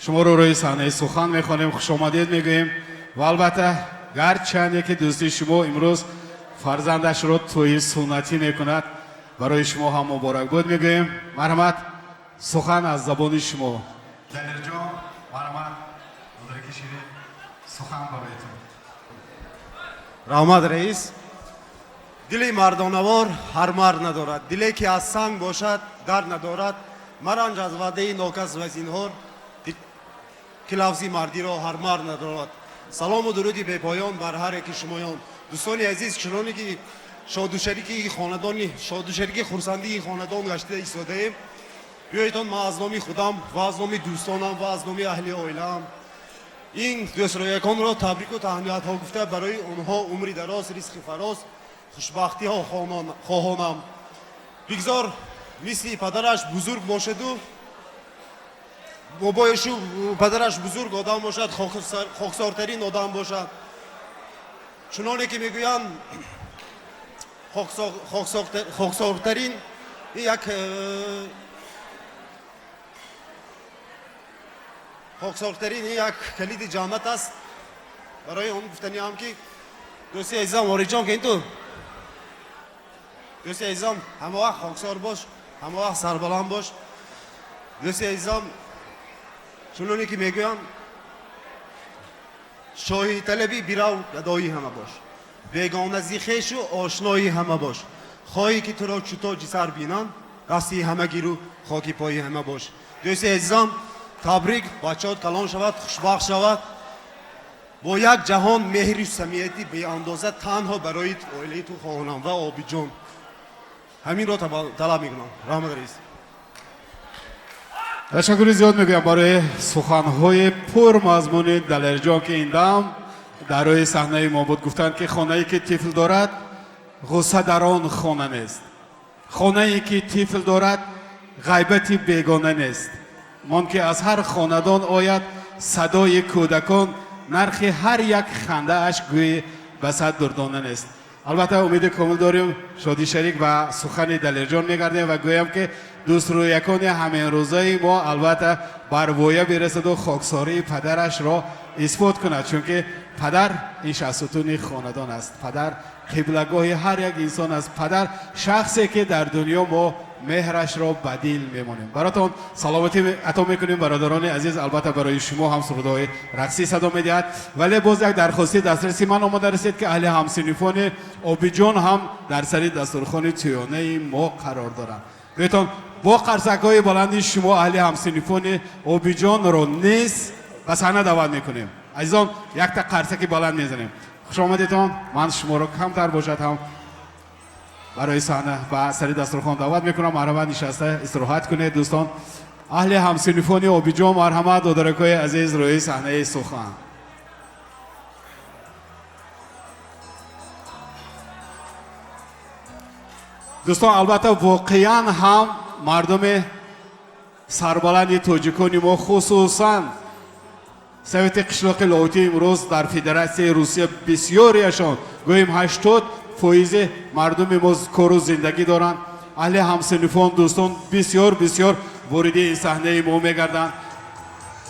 шуморо рӯи саҳнаи сухан мехонем, хушомадед мегӯем. Ва албатта гарчанде ки дӯсти шумо имрӯз фарзандашро тӯи суннатӣ мекунад, барои шумо ҳам муборакбод мегӯем. Марҳамат, сухан аз забони шумо. Далерҷон, марҳамат, додараки ширин, сухан барои ту. Раҳмат, раис. Дили мардонавор ҳар мард надорад, диле ки аз санг бошад, дар надорад. Маранҷ аз ваъдаи нокас ва зинҳор, ки лафзи мардиро ҳар мард надорад. Салому дуруди бепоён бар ҳар яки шумоён, дӯстони азиз. Чуноне ки шоду шарики хонадони, шоду шарики хурсандии хонадон гашта истодаем, биёедон, ман аз номи худам ва аз номи дӯстонам ва аз номи аҳли оилаам ин дӯстрӯяконро табрику таҳниятҳо гуфта, барои онҳо умри дароз, ризқи фароз, хушбахтиҳо хоҳонам. Бигзор мисли падараш бузург бошаду бобояшу падараш бузург одам бошад, хоксортарин одам бошад. Чуноне ки мегӯянд, хоксортарин як хоксортарин як калиди ҷаннат аст. Барои он гуфтаниам, ки дӯсти азизам Орифҷон, ки ту, дӯсти азизам, ҳама вақт хоксор бош, ҳама вақт сарбаланд бош. Дӯсти азизам, чуноне ки мегӯянд, шоҳи талабӣ бирав, гадои ҳама бош, бегона зи хешу ошнои ҳама бош. Хоҳӣ ки туро чу тоҷи сар бинанд, дасти ҳама гиру хоки пои ҳама бош. Дӯсти азизам, табрик. Бачаот калон шавад, хушбахт шавад, бо як ҷаҳон меҳру самимияти беандоза танҳо барои оилаи ту хоҳонам ва Обидҷон ҳаминро талаб мекунам. Раҳмат, раис. Ташаккури зиёд мегӯям барои суханҳои пурмазмуни Далерҷон, ки ин дам дар рӯи саҳнаи мо буд. Гуфтанд, ки хонае ки тифл дорад, ғусса дар он хона нест, хонае ки тифл дорад, ғайбати бегона нест. Мон ки аз ҳар хонадон ояд садои кӯдакон, нархи ҳар як хандааш гӯӣ ба сад дурдона нест. Албатта умеди комил дорем, шодӣ шарик ба сухани Далерҷон мегардем ва гӯям, ки дӯстрӯякони ҳаминрӯзаи мо албатта бар воя бирасаду хоксории падарашро исбот кунад, чунки падар ин шахсутуни хонадон аст, падар қиблагоҳи ҳар як инсон аст, падар шахсе ки дар дунё мо меҳрашро ба дил мемонем. Баротон саломатӣ ато мекунем, бародарони азиз. Албатта барои шумо ҳам сурудҳои рақсӣ садо медиҳад, вале боз як дархостӣ дастраси ман омода расид, ки аҳли ҳамсинифони Обиҷон ҳам дар сари дастурхони тӯёнаи мо қарор доранд. Биётон, бо қарсакҳои баланди шумо аҳли ҳамсинифони Обиҷонро низ ба саҳна даъват мекунем. Азизон, якта қарсаки баланд мезанем. Хушомадедон. Ман шуморо камтар бошад ҳам барои саҳна ба сари дастурхон даъват мекунам. Марҳамат, нишаста истироҳат кунед, дӯстон. Аҳли ҳамсинифони Обиҷон, марҳамат, додаракҳои азиз, рӯи саҳнаи сухан. Дӯстон, албатта воқеан ҳам мардуми сарбаланди тоҷикони мо, хусусан совети қишлоқи Лоҳутӣ, имрӯз дар Федератсияи Русия бисёриашон, гӯем 80 фоизи мардуми мо кору зиндагӣ доранд. Аҳли ҳамсинифон, дӯстон бисёр бисёр вориди ин саҳнаи мо мегарданд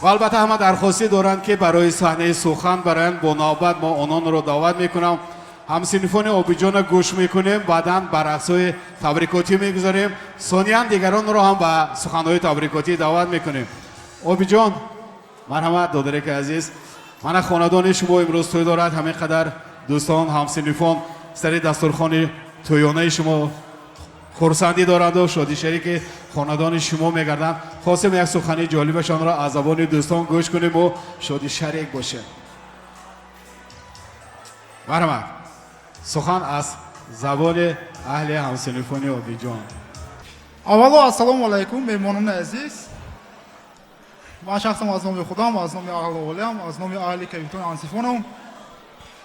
ва албатта ҳама дархостӣ доранд, ки барои саҳнаи сухан бароянд. Бо навбат мо ононро даъват мекунам. Ҳамсинифони Обиҷона гӯш мекунем, баъдан ба рақсҳои табрикотӣ мегузорем, сониян дигаронро ҳам ба суханҳои табрикотӣ даъват мекунем. Обиҷон, марҳамат, додараки азиз. Мана хонадони шумо имрӯз тӯй дорад, ҳамин қадар дӯстон, ҳамсинифон сари дастурхони тӯёнаи шумо хурсандӣ доранду шодӣ шарики хонадони шумо мегарданд. Хостем як сухани ҷолибашонро аз забони дӯстон гӯш кунему шодӣ шарик бошем. Марҳамат, сухан аз забони аҳли ҳамсинифони Обиҷон. Аввало, ассалому алайкум, меҳмонони азиз. Ман шахсам аз номи худам, аз номи аҳли оилам, аз номи аҳли кабинетони ҳамсинфонам,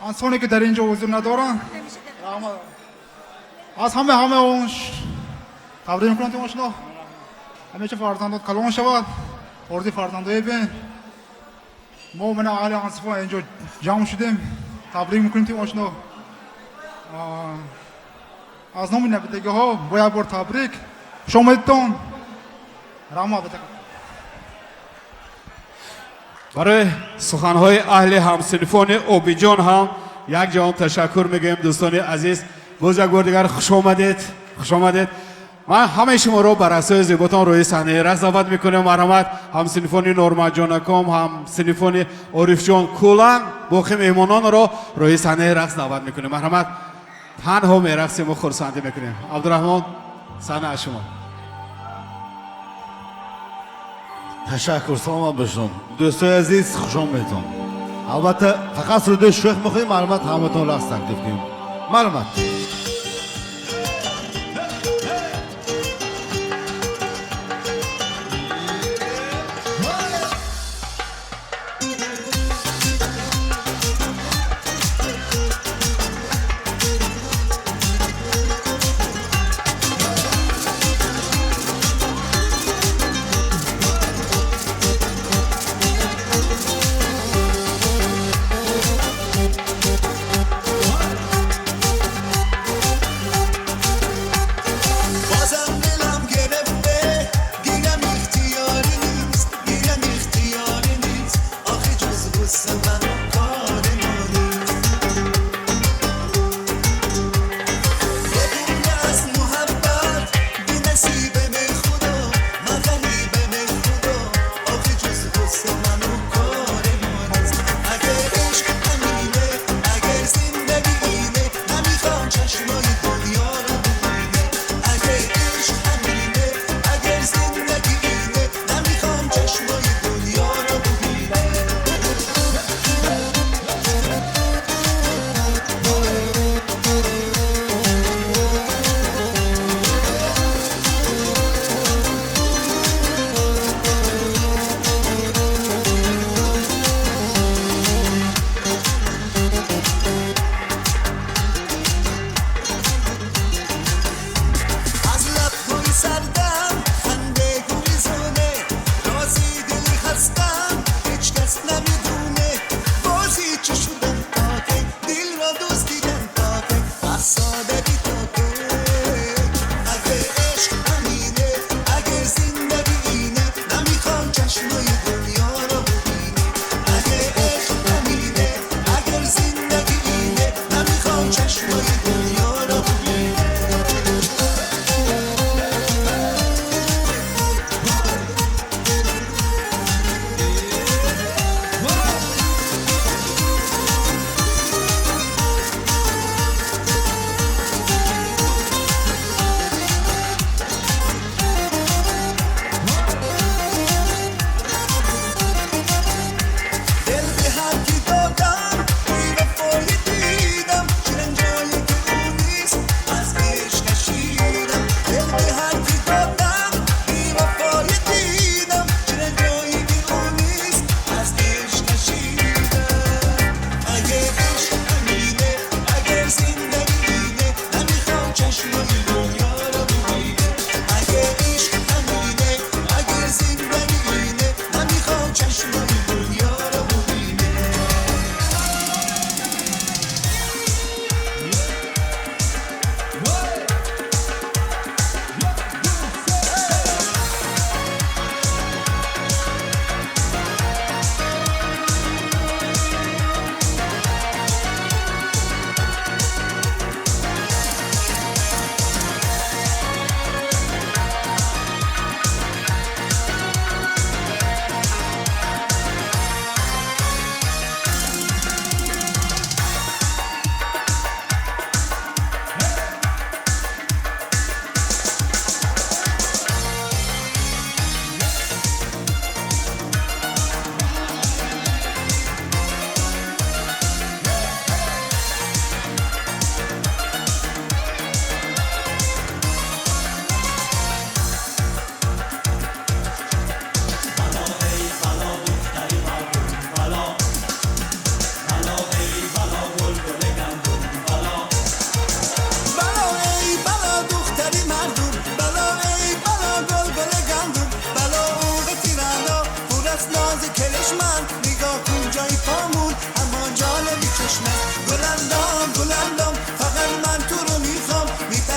ҳамсинфоне ки дар ин ҷо ҳузур надоранд, аз ҳама он табрик мекунам. Тимошино, ҳамеша фарзандот калон шавад. Орзуи фарзандое бин. Мо мана аҳли ҳамсинфон инҷо ҷамъ шудем, табрик мекунем тим ошно. Аз номи набидагиҳо бо як бор табрик. Хуш омадитон. Раҳмат. Барои суханҳои аҳли ҳамсинфони Обиҷон ҳам як ҷаҳон ташаккур мегӯем. Дӯстони азиз, боз як бор дигар хуш омадед, хуш омадед. Ман ҳамаи шуморо ба рақсҳои зеботон рӯи саҳнаи рақс даъват мекунем. Марҳамат, ҳамсинфони Норматҷонаком, ҳамсинфони Орифҷон, куллан боқӣ меҳмононро рӯи саҳнаи рақс даъват мекунем. Марҳамат, танҳо мерақсем ва хурсандӣ мекунем. Абдураҳмон, саҳна аз шумо. Ташаккур, саломат бошед. Дӯстои азиз, хуш омадетон. Албатта, фақат суруди шӯх мехоҳем, марҳамат, ҳаматон рақс таклиф кунем. Марҳамат.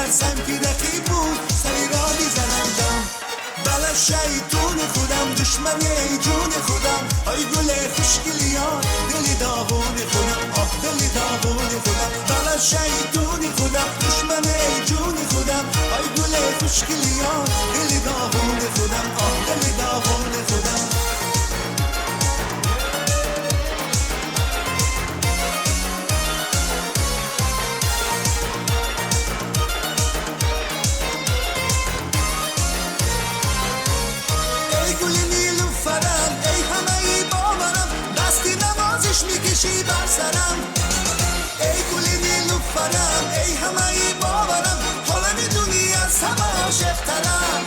میترسم که رقیب بود سری را میزنم دم. بلا شیطون خودم دشمن جون خودم، آی گل خوشگلیان دل داغون خودم، آه دل داغون خودم. بلا شیطون خودم دشمن جون خودم، آی گل خوشگلیان دل داغون خودم، آه دل داغون خودم. میکشی بر سرم ای گل نیلوفرم، ای همه ای باورم، حالا میدونی از همه عاشق‌ترم.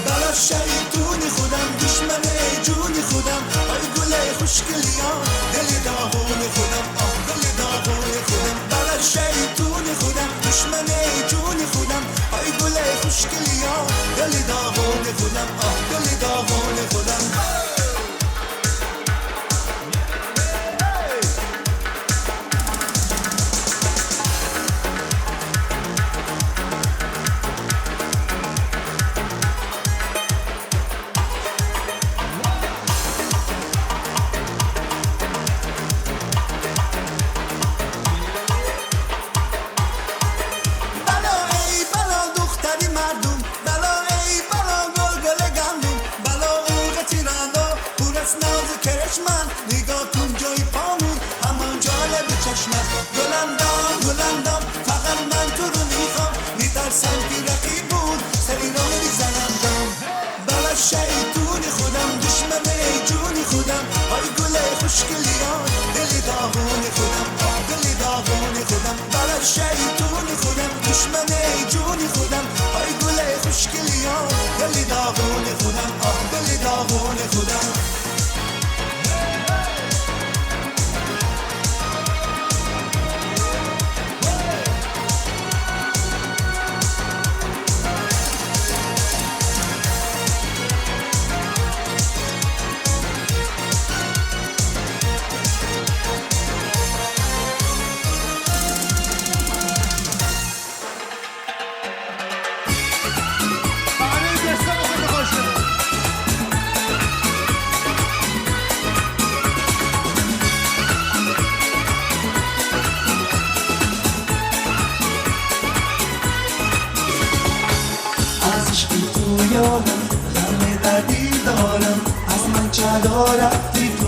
بلا شیطون خودم دشمن جون خودم، آی گل خوشگلیان دل داغون خودم، آه دل داغون خودم. بلا شیطون خودم دشمن جون خودم، آی گل خوشگلیان دل داغون خودم، آه دل داغون خودم. نگاه کن جای پامون همان جالب چشمت، گلندام گلندام فقط من تو رو میخوام، میترسم که رقیب بود سری را میزنم دام. بلا شیطون خودم دشمن جون خودم، آی گل خوشگلیان دل داغون خودم، آه دل داغون خودم. بلا شیطون خودم دشمن جون خودم، آی گل خوشگلیان دل داغون خودم، آه دل داغون خودم. غم دردی دارم از من چرا رفتی تو،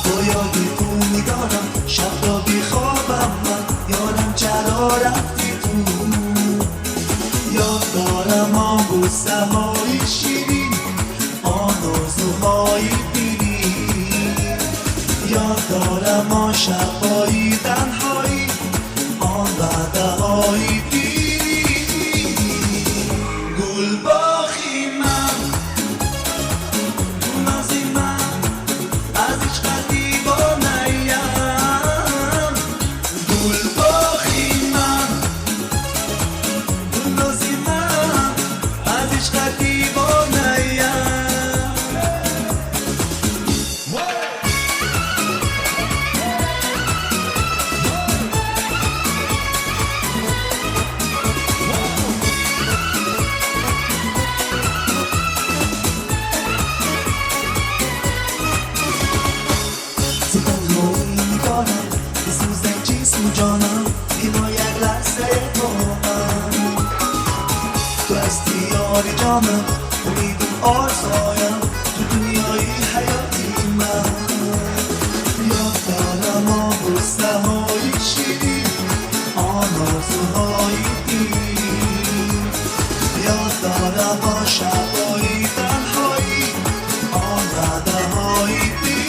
با یاد تو نگارم شب را بیخوابم من، یادم چرا رفتی تو. یاد دارم آن بوسه های شیرین، آن آرزوهای دیرین، یاد دارم آن شبهای تنهایی، آن وعده های دیرین. گلباخی من نازی من از عشق دیوانه‌ایم، گلباخی من نازی من از عشق دیوانه‌ایم. جانم اینا یک لحظه با من، تو هستی یار جانم امید و آرزویم تو دنیای حیاتی من. یاد دارم آن بوسه های شیرین، آن آرزوهای دیرین، یاد دارم آن شبهای تنهایی، آن وعده های دیرین.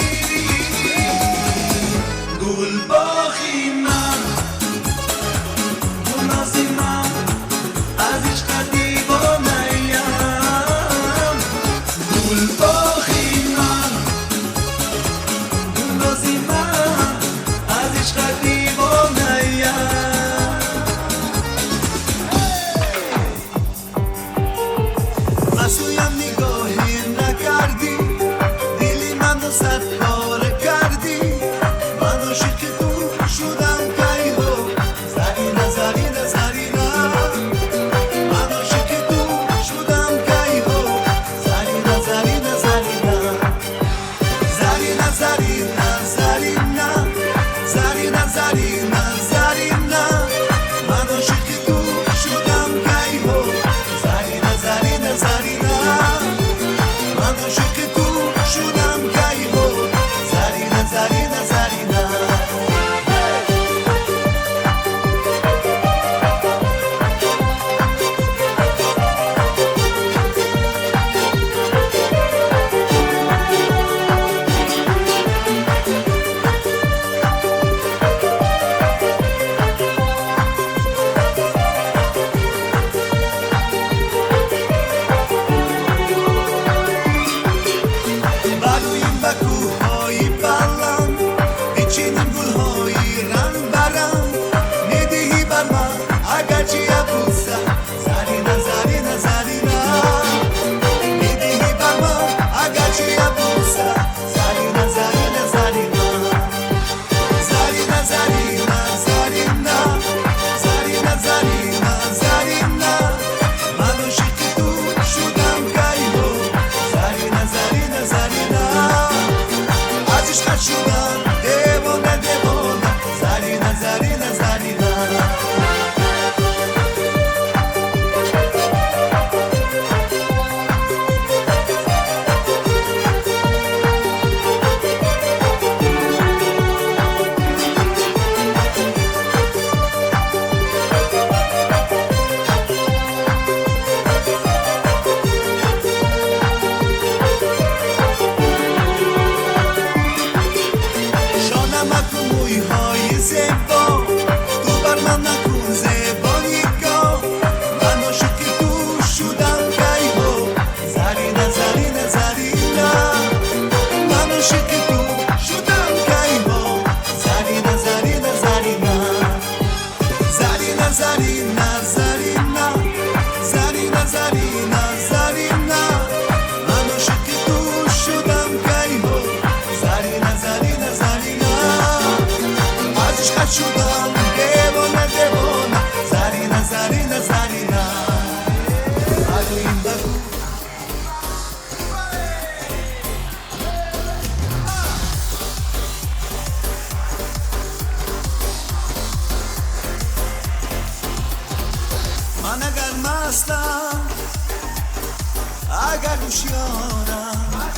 گلباخی من نازی من از عشق دیوانه‌ایم، گلباخی من نازی من از عشق دیوانه‌ایم. مسویم نگاهی نکردی، دلی منو صد پاره کردی، من عاشق تو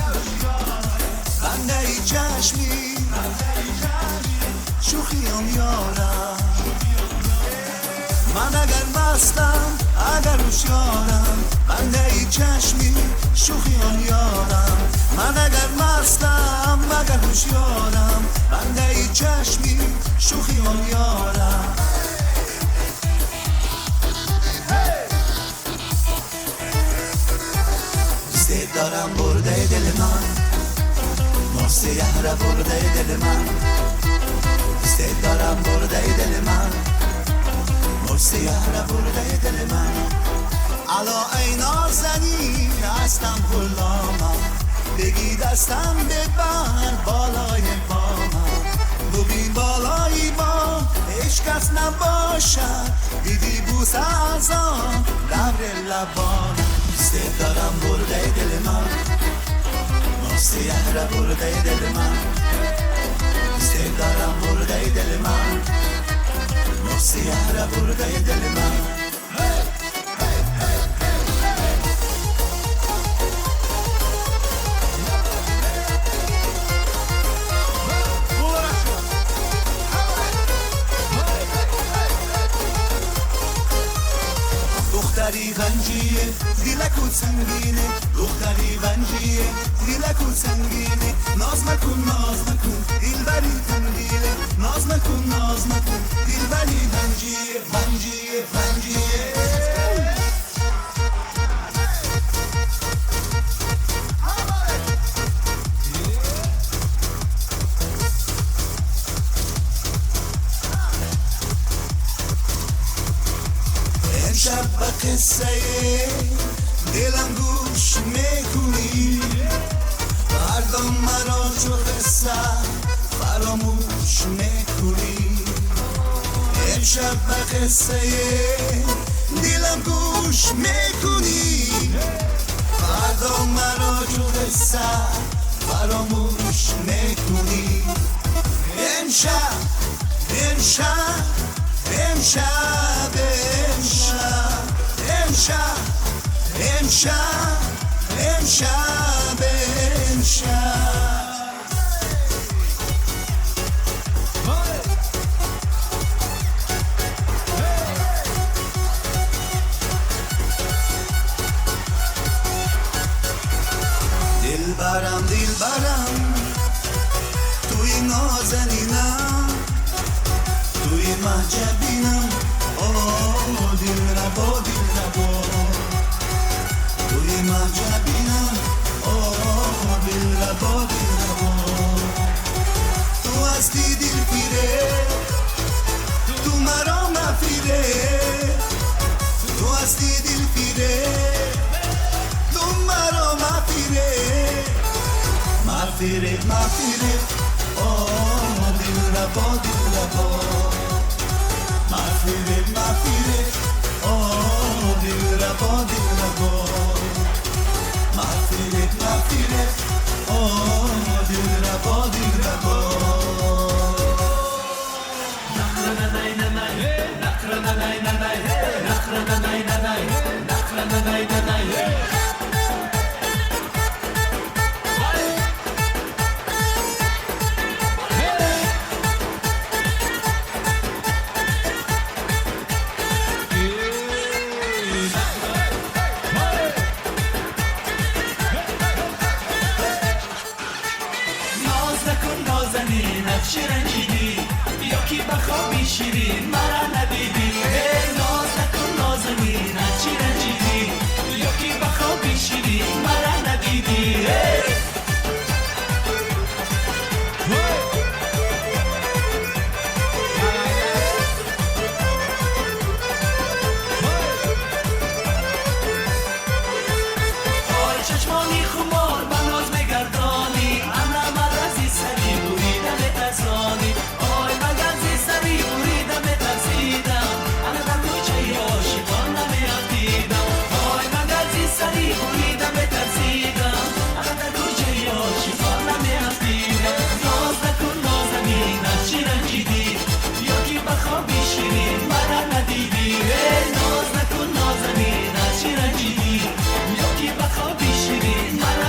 هوشیارم، بنده ای چشمی شوخیام یارم. من اگر مستم اگر هوشیارم، بنده ای چشمی شوخیام یارم. من اگر مستم اگر هوشیارم، بنده ای چشمی شوخیام یارم. دوست دارم برده دل من، ماه را برده دل من. دوست دارم برده دل من، ماه را برده دل من. الا ای نازنین هستم غلامم، بگی دستم ببر بالای بامم. ببین بالای بام هیچ کس نباشد، دیدی بوسه از آن لب لبانم. دوست دارم برده دل من، ماه سیاه را برده دل من. دوست دارم برده دل من، ماه سیاه را برده دل من. دختری غنجیه دیلکو سنگینه، دختری غنجیه دیلکو سنگینه. ناز مکن ناز مکن دلبری تنگینه، ناز مکن ناز مکن دلبری غنجیه غنجیه غنجیه. امشب به قصه دلم گوش میکنی، فردا مرا چو قصه فراموش میکنی. امشب به قصه دلم گوش میکنی، فردا مرا چو قصه فراموش میکنی. امشب امشب امشب امشب امشب امشب امشب امشب. دلبرم دلبرم توی نازنینم، توی مهجبینم، آه دلربا دلربا. توی مهجبینم، آه دلربا دلربا. تو هستی دل پیره، تو مرا مفیره. تو هستی دل پیره، تو مرا مفیره. مفیره مفیره، آه دلربا دلربا. مفیره مفیره، آه دلربا دلربا. مفیره مفیره، آه دلربا دلربا. بیا کی بخوابی شیرین مرا ندیدی. ناز نکن نازنین از چی رنجیدی، بیا کی بخوابی شیرین مرا ندیدی. آی چشمانی خمار به ناز میگردانی، انا مرا سری بریدم ترسانی. آی مگر زی سری بریدم ترسیدم، انا در کوچه عاشقان نمیافتیدم. آی مگر زی سری بریدم ترسیدم، انا در کوچه عاشقان نمیافتیدم. ناز نکن نازنین از چی رنجیدی، یا کی بخوابی شیرین مرا ندیدی. ناز نکن نازنین از چی رنجیدی، یا کی بخوابی شیرین مرا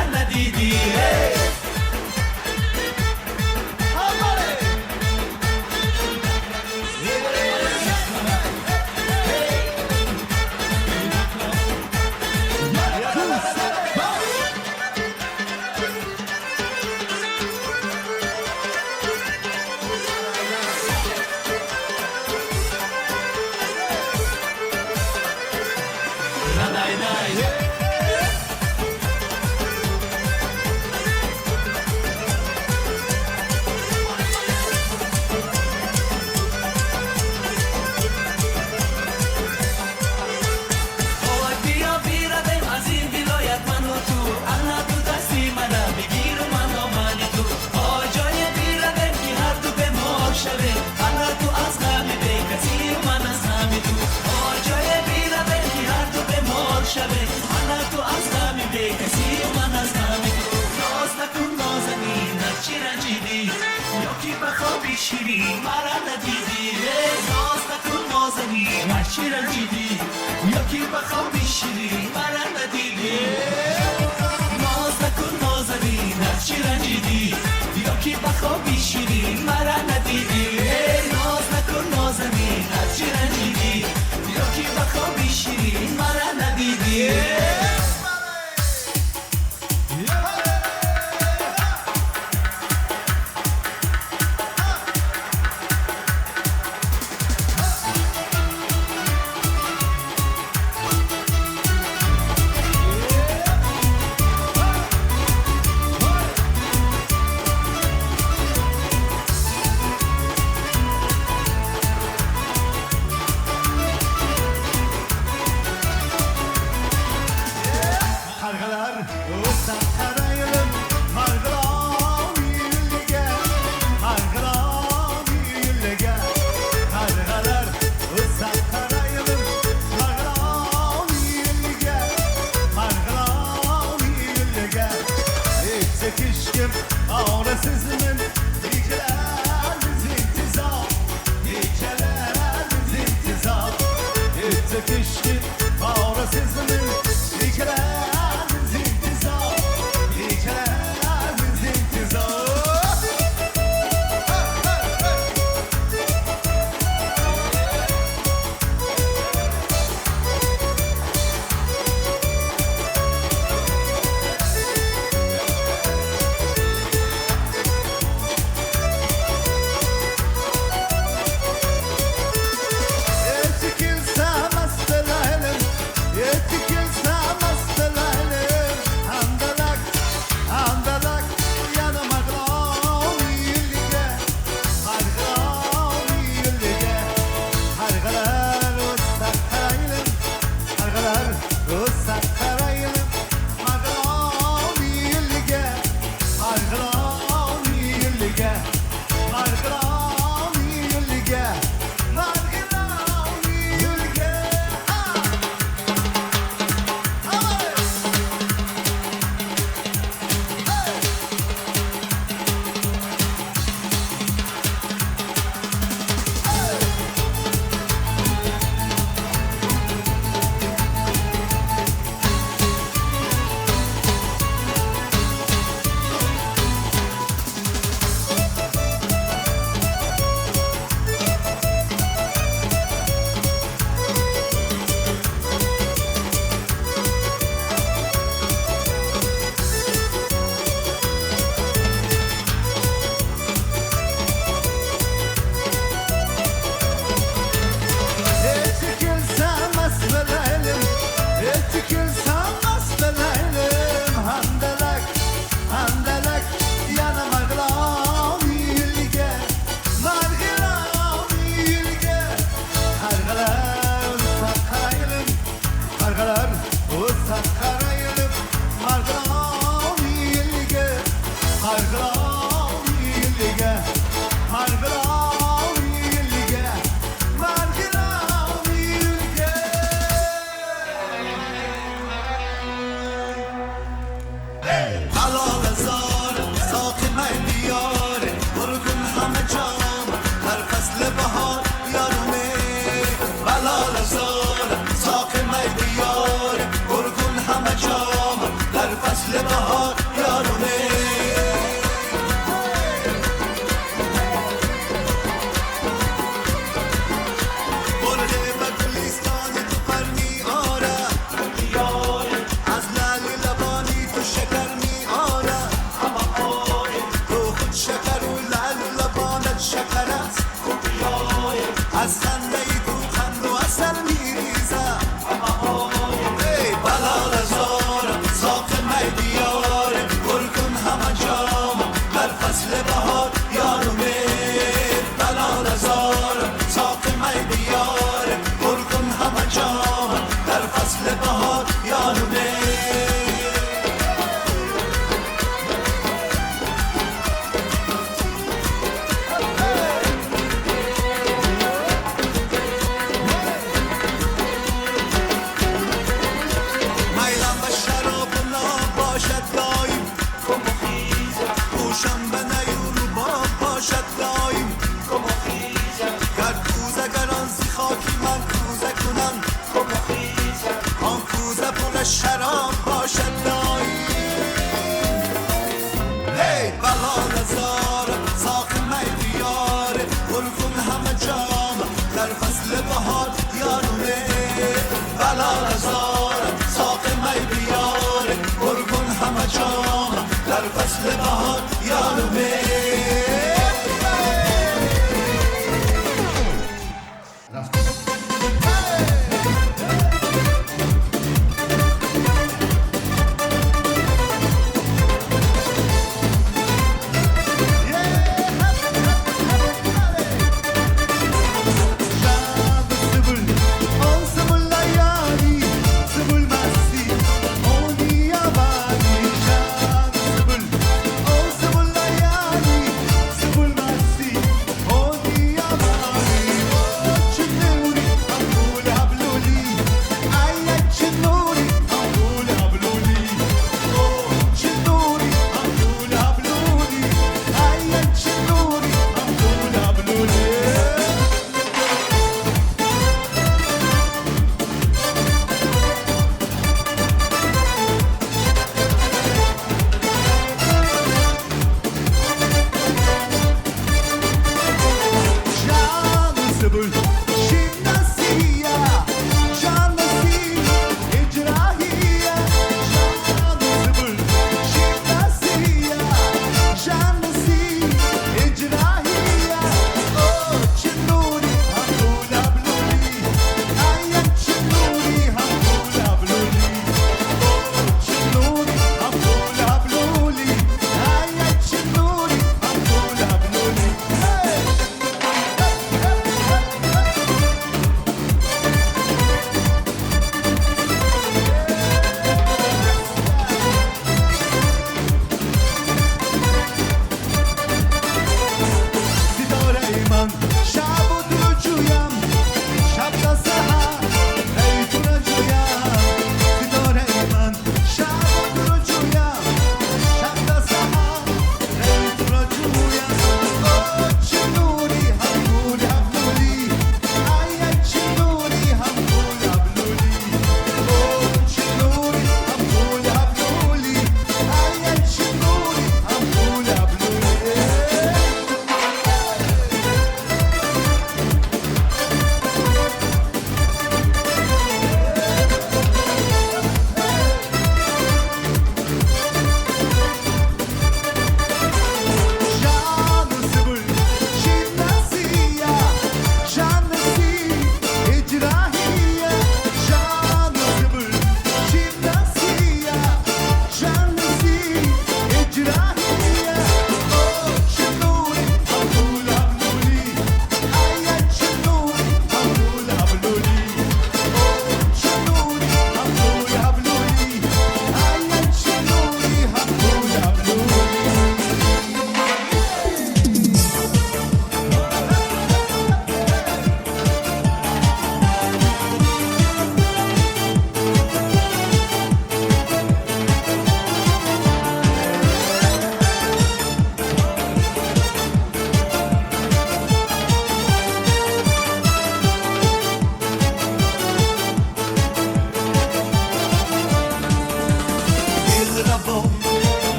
شیرین مرا ندیدی ناز نکن نازنین هرچی رنجیدی یا که به خوابی شیرین مرا ندیدی ناز نکن نازنین هرچی رنجیدی یا که به خوابی شیرین مرا ندیدی ناز نکن نازنین هرچی رنجیدی یا که به خوابی شیرین مرا ندیدی. فصل بهار یارمه.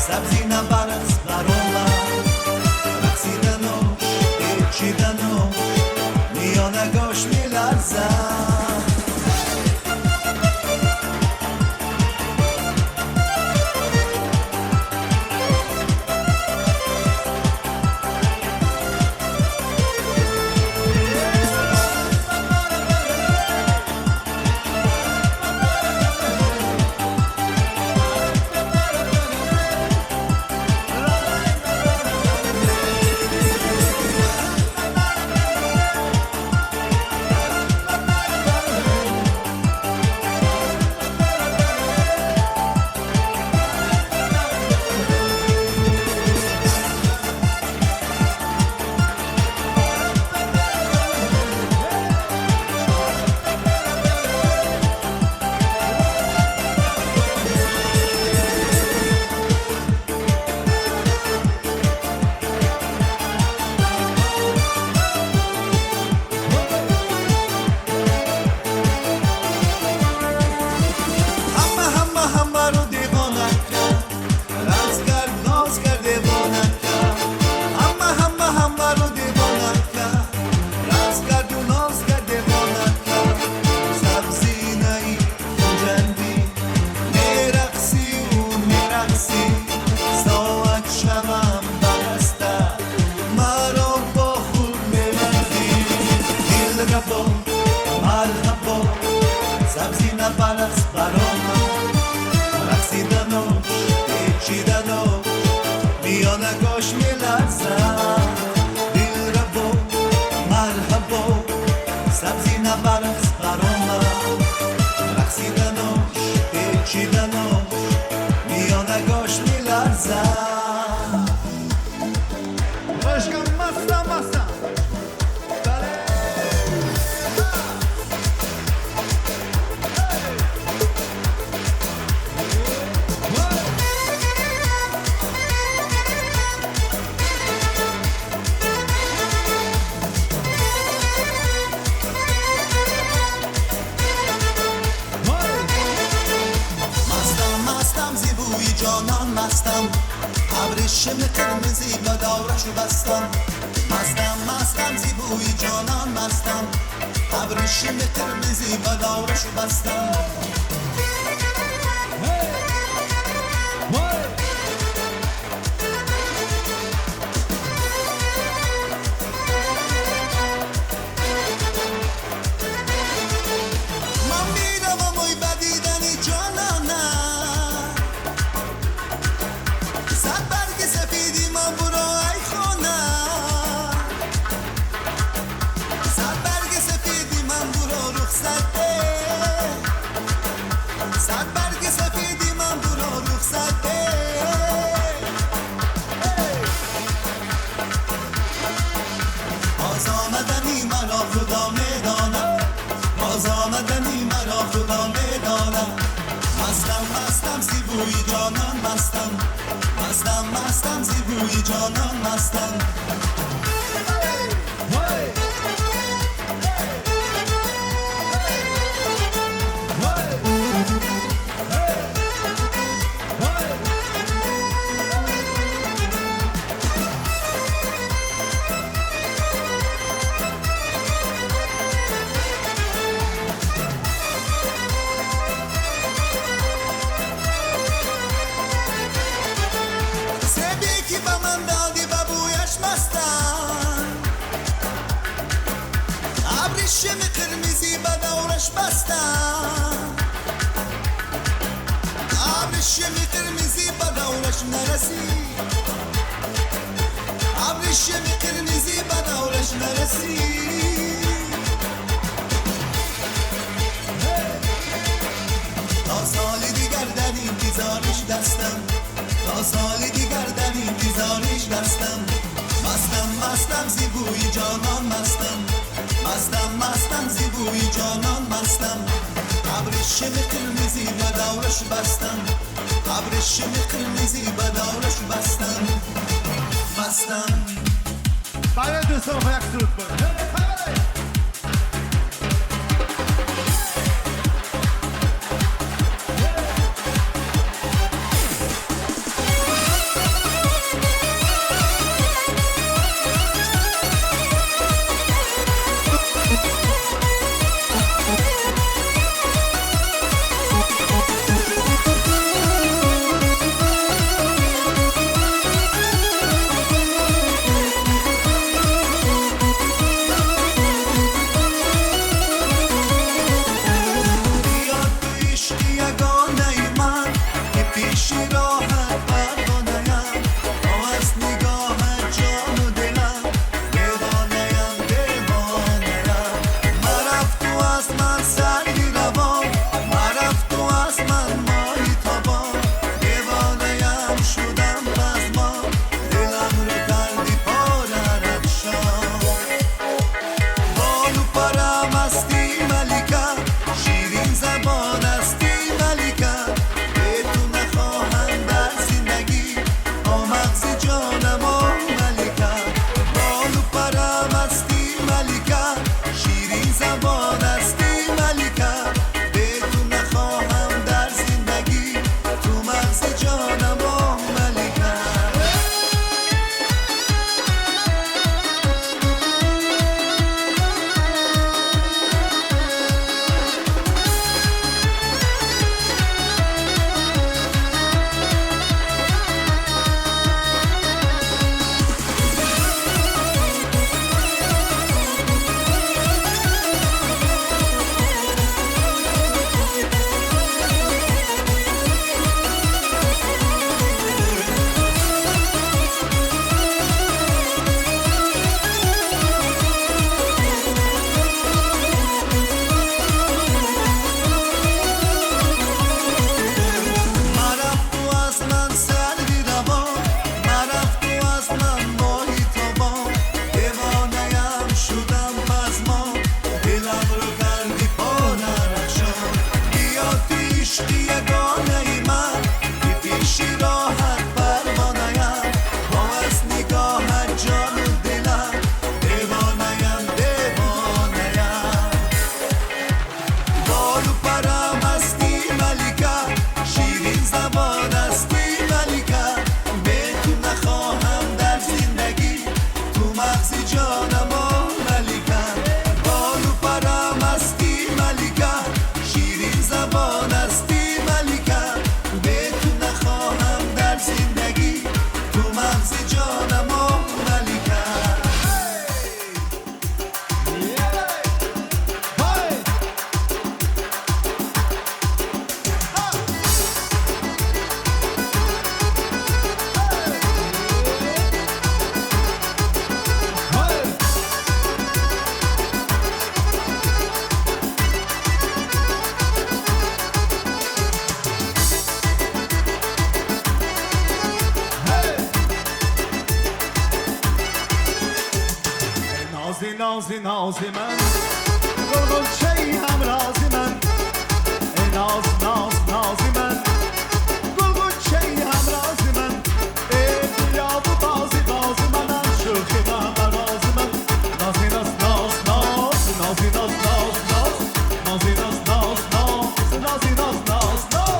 سبزی. Сабзина барақс баромад, рақсиданош, печиданош, миёнагош меларзад. Ҳама, ҳама, ҳамаро девона кард, рақс кард, ноз кард, девона кард. Ҳама, ҳама, ҳамаро девона кард, рақс карду ноз кард, девона кард. Сабзинаи Хуҷандӣ, мерақсию мерақсӣ, соат шавам ба даста, маро бо худ мебардӣ. Дилрабо, марҳабо, сабзина барақс баромад, рақсиданош, печиданош, миёнагош меларзад. Дилрабо, марҳабо, сабзина барақс баромад, рақсиданош, печиданош, миёнагош меларзад. Ошкам мастам, мастам. Мастам, мастам, зи бӯи ҷонон мастам, абрешими қирмизӣ ба даврашу бастам. Мастам, мастам, зи бӯи ҷонон мастам, абрешими қирмизӣ ба даврашу бастам. Ман меравам, ой, ба дидани ҷононам, сад барги сафеди ман буро, ай хона, сад барги сафеди ман буро рухсат де, сад барги сафеди ман буро рухсат де. Боз омадани маро Худо медонад, боз омадани маро Худо медонад. Мастам, мастам, зи бӯи ҷонон мастам, мастам, мастам, зи бӯи ҷонон мастам. Себе ки ба ман додӣ, ба бӯяш мастам, абрешими қирмизӣ ба давраш бастам, абрешими қирмизӣ ба давраш нарасӣ, абрешими қирмизӣ ба давраш нарасӣ. То соли дигар дар интизориш дастам, то соли дигар дар интизориш дастам. Мастам, мастам, зи бӯи ҷонон мастам, мастам, мастам, зи бӯи ҷонон мастам. Абрешими қирмизӣ ба давраш бастам, абрешими қирмизӣ ба давраш бастам, мастам. Барои дӯстон як суруд кунем. مغز جانم ملکه، بال و پرم هستی ملکه، شیرین زبان هستی ملکه، به تو نخواهم در زندگی، تو مغز جانم ملکه. نازی نازی من گل گلچه‌ای همرازی من، ای ناز ناز نازی من گل گلچه‌ای همرازی من، ای دنیا و بازی بازی منم شوخی من برازی من، نازی ناز ناز ناز نازی ناز ناز ناز نازی ناز ناز ناز نازی ناز ناز ناز.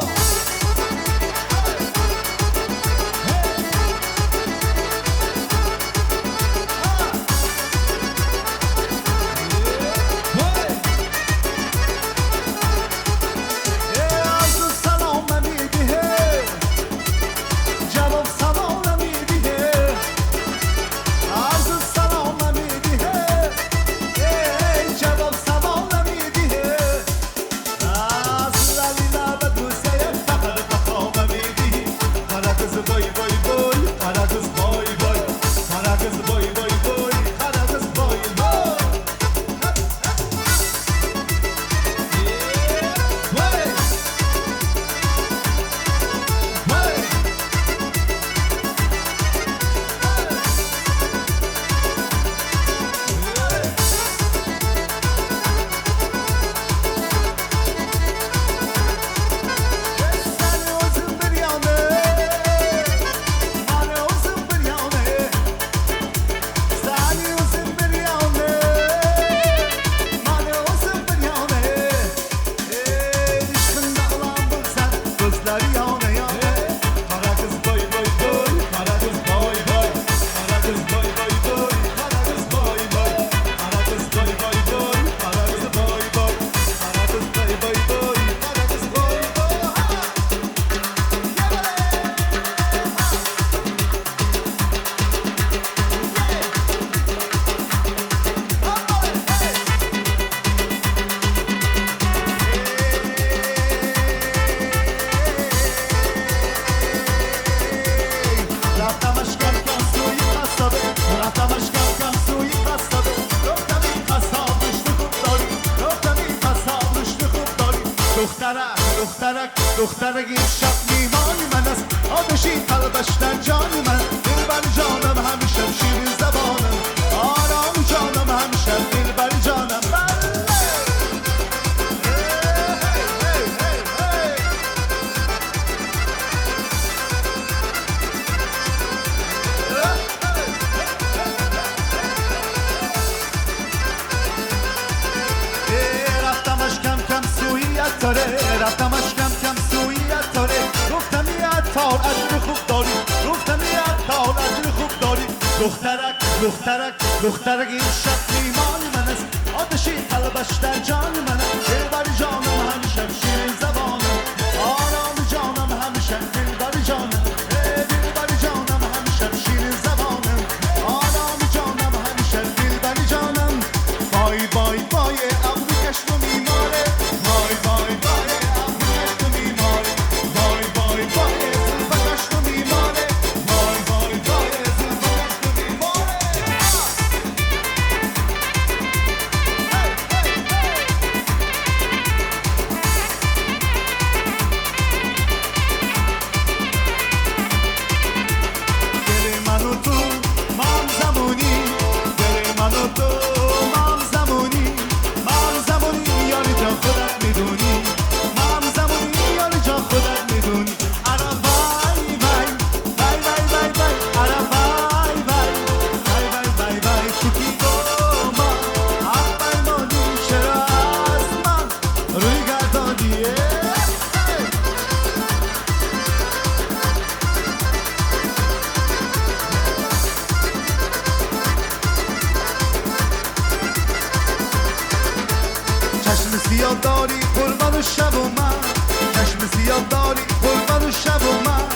دخترک این شب میمانی من است، آتشی قلبش در جان من، دلبر جانم همیشه شیرین زبانم، آرام جانم همیشه دلبر جانم. عطاره، رفتمش کم کم سوی عطاره، گفتم ای عطار عطر خوب داری، گفتم ای عطار عطر خوب داری. دخترک دخترک دخترک این شب میمان من است، آتشی قلبش در جان من است، دلبر جانم همیشه شیرین زبانم، آرام جانم همیشه دلبر جانم، دلبر جانم همیشه شیرین زبانم، آرام جانم همیشه دلبر جانم. وای وای وای ابرو کشت و میماره، وای وای وای ابرو کشت و میماره، وای وای وای زلف کشت و میماره، وای وای وای زلف کشت و میماره. دل من و تو مام زمانی، دل من و تو مام زمانی، مام زمانی یاری جان خودت میدونی، مام زمانی یاری جان خودت میدونی. ارا وای وای وای وای وای وای، ارا وای وای وای وای وای وای، تو کی با ما هم پیمانی، چرا از من روی گردانی؟ چشم سیاه داری قربان شب و من، چشم سیاه داری قربان شب و من،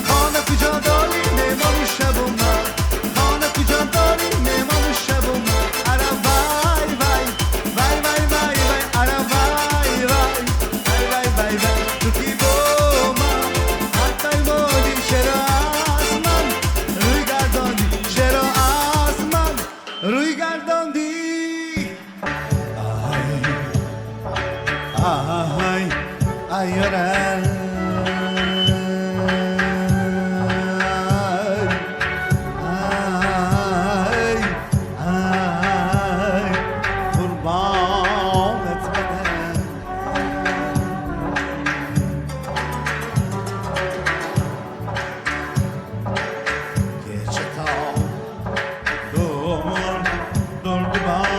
خانه کجا داری مهمان شب و من، خانه کجا داری مهمان شب و من. اره وای وای وای وای وای وای، اره وای وای وای وای وای وای، تو کی با من هم پیمانی، چرا از من روی گرداندی، چرا از من روی گرداندی؟ آی آی آی آی قربانت منم. Gece ta dur dur duman,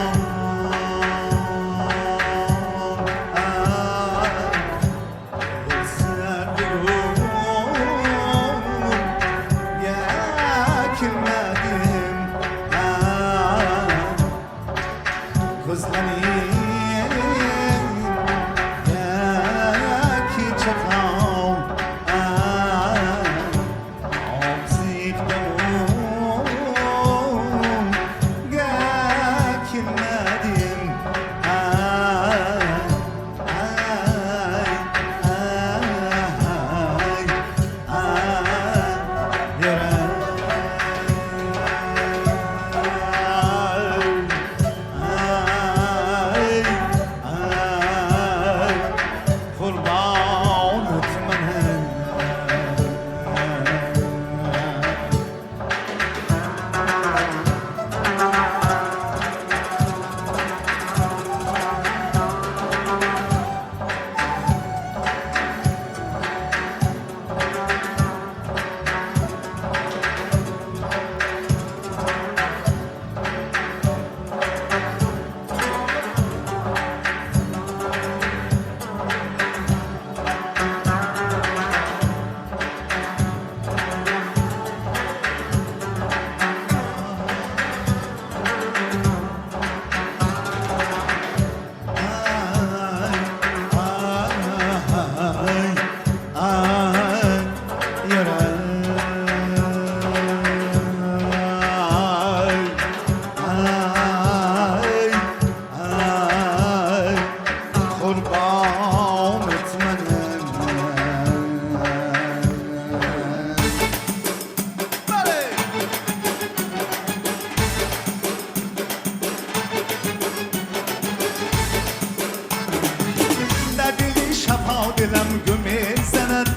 دلم گم زند،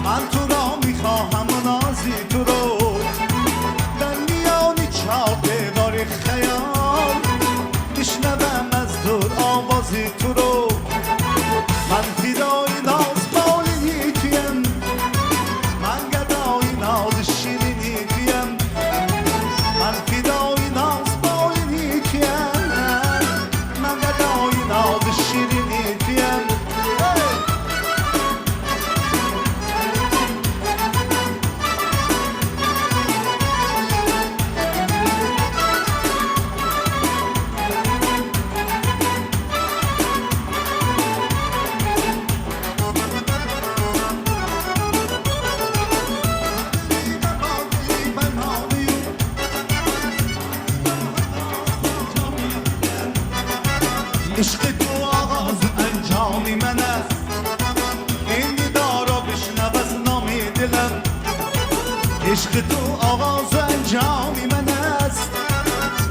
من تو را میخواهم و نازی تو رو، در میان چهار دیوار خیال میشنوم از دور آوازی تو رو. من فدای ناز بالینی تویم، من گدای ناز شیرینی تویم، من فدای ناز بالینی تویم، من گدای ناز شیرینی تویم. عشق تو آغاز و انجام من است. این ندارا را بشنو از نام دلم. عشق تو آغاز و انجام من است.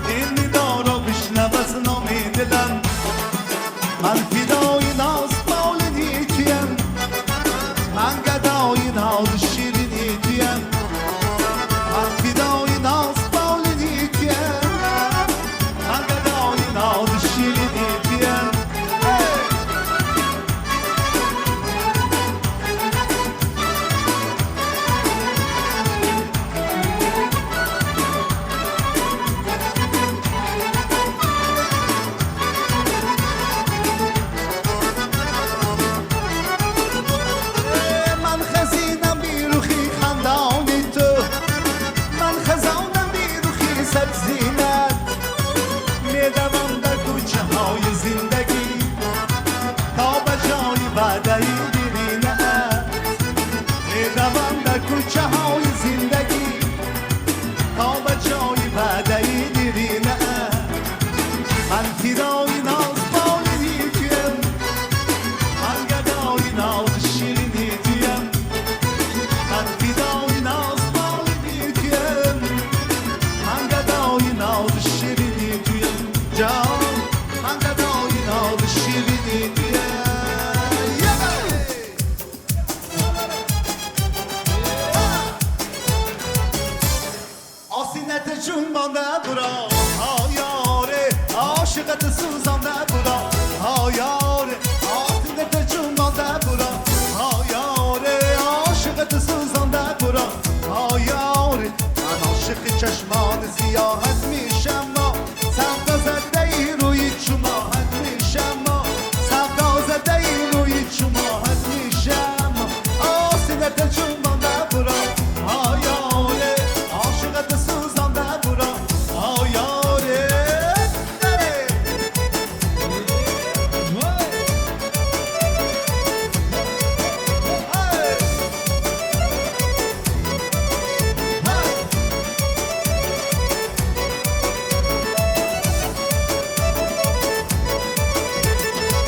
این ندارا را بشنو از نام دلم. من فدای ناز بالینی تویم، من گدای ناز شیرینی تویم. من فدای ناز بالینی تویم، من گدای ناز شیرینی تویم. من خزینم بی روخی خندان تو، من خزانم بی روخی سبزینت. میدوم در کوچه های زندگی تا به جای وعده دیرینه. میدوم در کوچه های زندگی تا به جای وعده دیرینه. من فدای ناز بالینی تویم، من گدای ناز شیرینی تویم. من فدای ناز بالینی تویم، من گدای ناز شیرینی تویم. جان من گدای ناز شیرینی تویم. آسینت جون مانده برا یاره، عاشقت سوزانده برا یاره. آسینت جون مانده برا یاره، عاشقت سوزانده برا یاره. من عاشق چشمان سیاهت میشم، سودا زده ای روی چوماهت میشم. سودا زده ای روی چوماهت میشم. آسینت جون مانده برا یاره، عاشقت سوزانده برا یاره.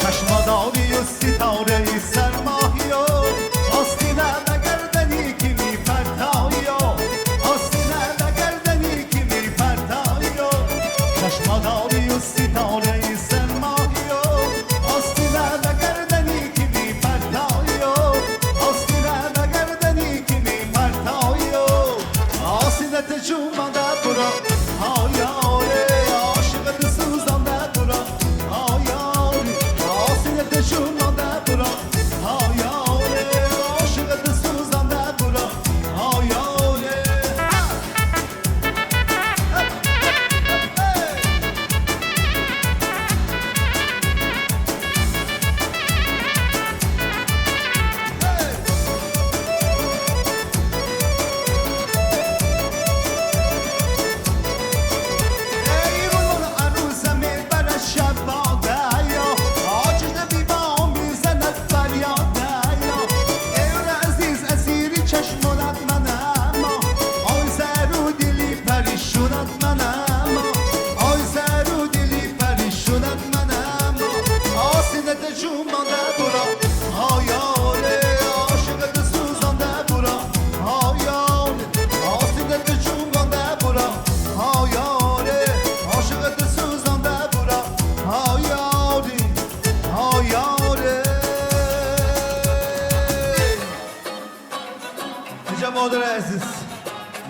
چشماداری و ستاره سرماهی و آستینه بگردنی که میپرتایی و آستینه بگردنی که میپرتایی و چشماداری و ستاره سرماهی و آستینه بگردنی که میپرتایی و آستینه بگردنی که میپرتایی و آستینت جون مانده برا یاره، عاشقت سوزانده برا یاره. آسینت جون مانده برا یاره، عاشقت سوزانده برا یاره. ای رون عروسم بر شب یا آجز بی با میزند فریاد یا. ای عزیز اسیری چشمونت منم، آی سرو دلی پریشونت منم. آی سرو دلی پریشونت منم. آسینت جون مانده برا یاره، عاشقت سوزانده برا یاره. آسینت جون مانده برا یاره، عاشقت سوزانده برا یاره یاره. اینجا مادر عزیز،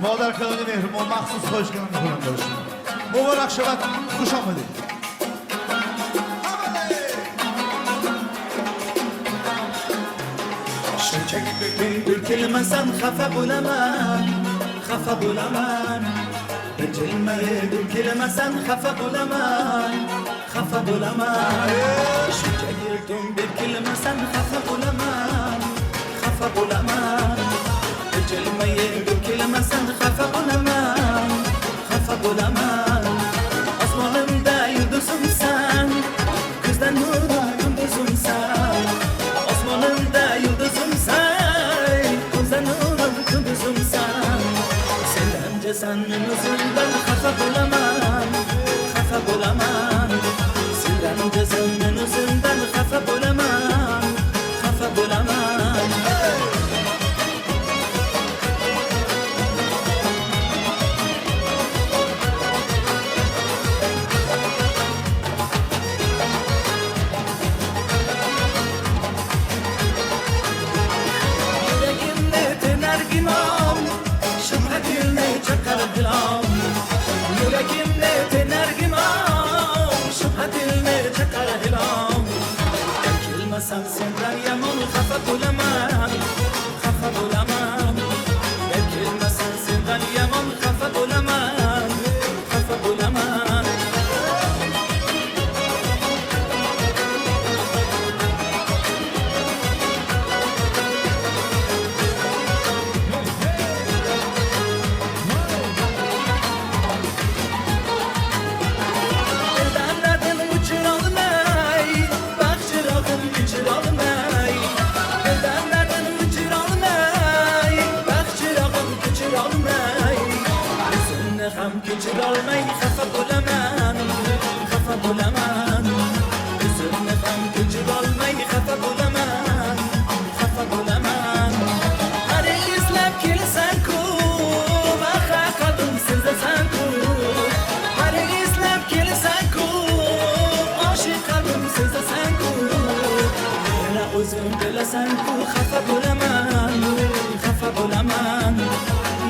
مادر کلانی مهربان، مخصوص خواهش کنم میخورم برای شما. مبارک شود، خوش آمدید. Bir kelmasan xafa bo'laman, xafa bo'laman. Bir jilmayib kelmasan xafa bo'laman, xafa bo'laman. Shuncha yurdim bir kelmasan xafa bo'laman, xafa bo'laman. Bir jilmayib kelmasan xafa bo'laman, xafa bo'laman. Osmonimda yulduzimsan, ko'zdan nurim kunduzimsan. Osmonimda yulduzimsan, ko'zdan nurim kunduzimsan. Sendan jasan o'zimdan xafa bo'laman, xafa bo'laman. Sendan Ranj o'zimdan o'zimdan xafa bo'laman, xafa bo'laman. Yuragimni tinar gumon, shubha dilni chaqar dilom. Yuragimni tinar gumon, shubha dilni chaqar dilom. Kelmasam sendan yomon xafa bo'laman, xafa bo'laman. Kelmasam sendan yomon xafa bo'laman, xafa bo'laman. Dildan dardini o'chirolmay, baxt chirog'im kechirolmay. Dildan dardini o'chirolmay, baxt chirog'im kechirolmay. O'zimni ham kechirolmay xafa bo'laman, xafa bo'laman. O'zimni ham kechirolmay xafa bo'laman, xafa bo'laman. Har eslab kelsan-ku, baxa qalbim sezasan-ku. Har eslab kelsan-ku, oshiq qalbim sezasan-ku. Yana o'zim bilasan-ku, xafa bo'laman, xafa bo'laman.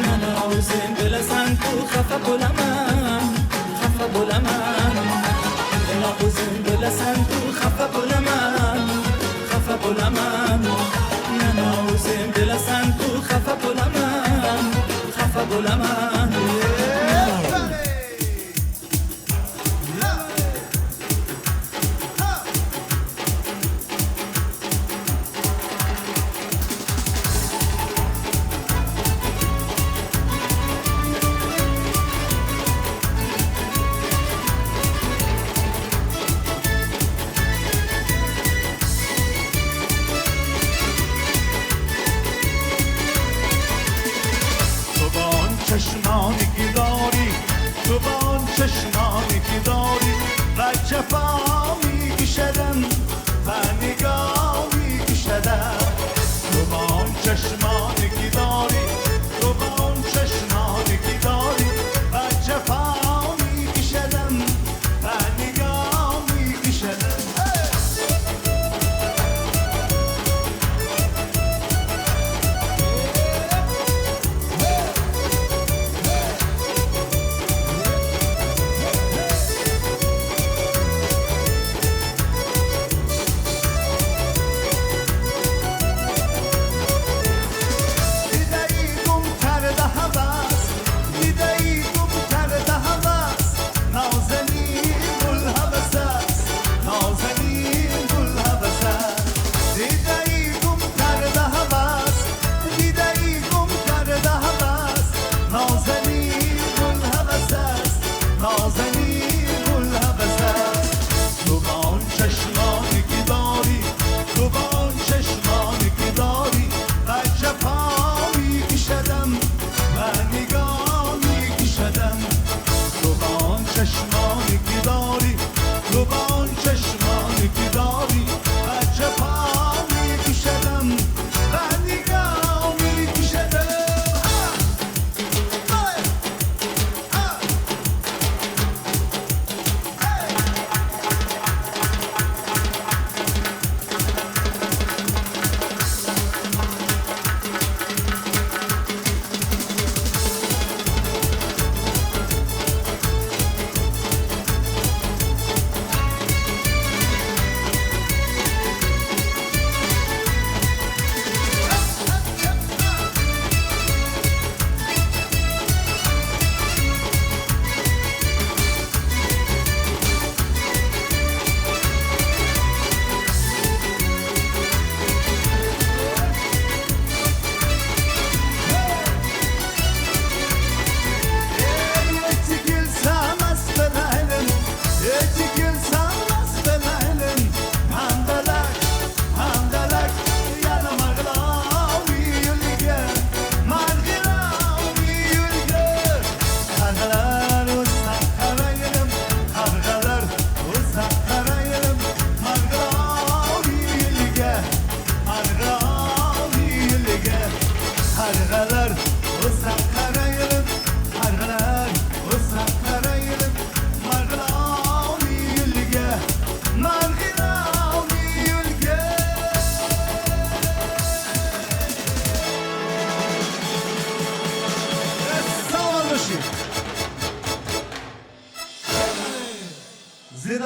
Yana o'zim bilasan-ku, xafa bo'laman, xafa bo'laman. Yana o'zim bilasan-ku, xafa bo'laman, xafa bo'laman. Yana o'zim bilasan-ku, xafa bo'laman, xafa bo'laman. تو با آن چشمانی که داری، تو با آن چشمانی که داری، و جفا میکشدم و نگاه میکشدم. تو با آن چشمانی که داری، تو با آن چشمانی که داری، و جفا میکشدم و نگاه میکشدم. دیده‌ای گم کرده هوس، دیده‌ای گم کرده هوس، نازنین گل هوس است، نازنین گل هوس است. دیده‌ای گم کرده هوس، دیده‌ای گم کرده هوس، نازنین گل هوس است، نازنین گل هوس است. تو با آن چشمانی که داری، تو با آن چشمانی که داری، و جفا میکشدم و نگاه میکشدم. تو با آن چشمانی که داری، تو با آن چشمانی که داری، و جفا میکشدم و نگاه میکشدم.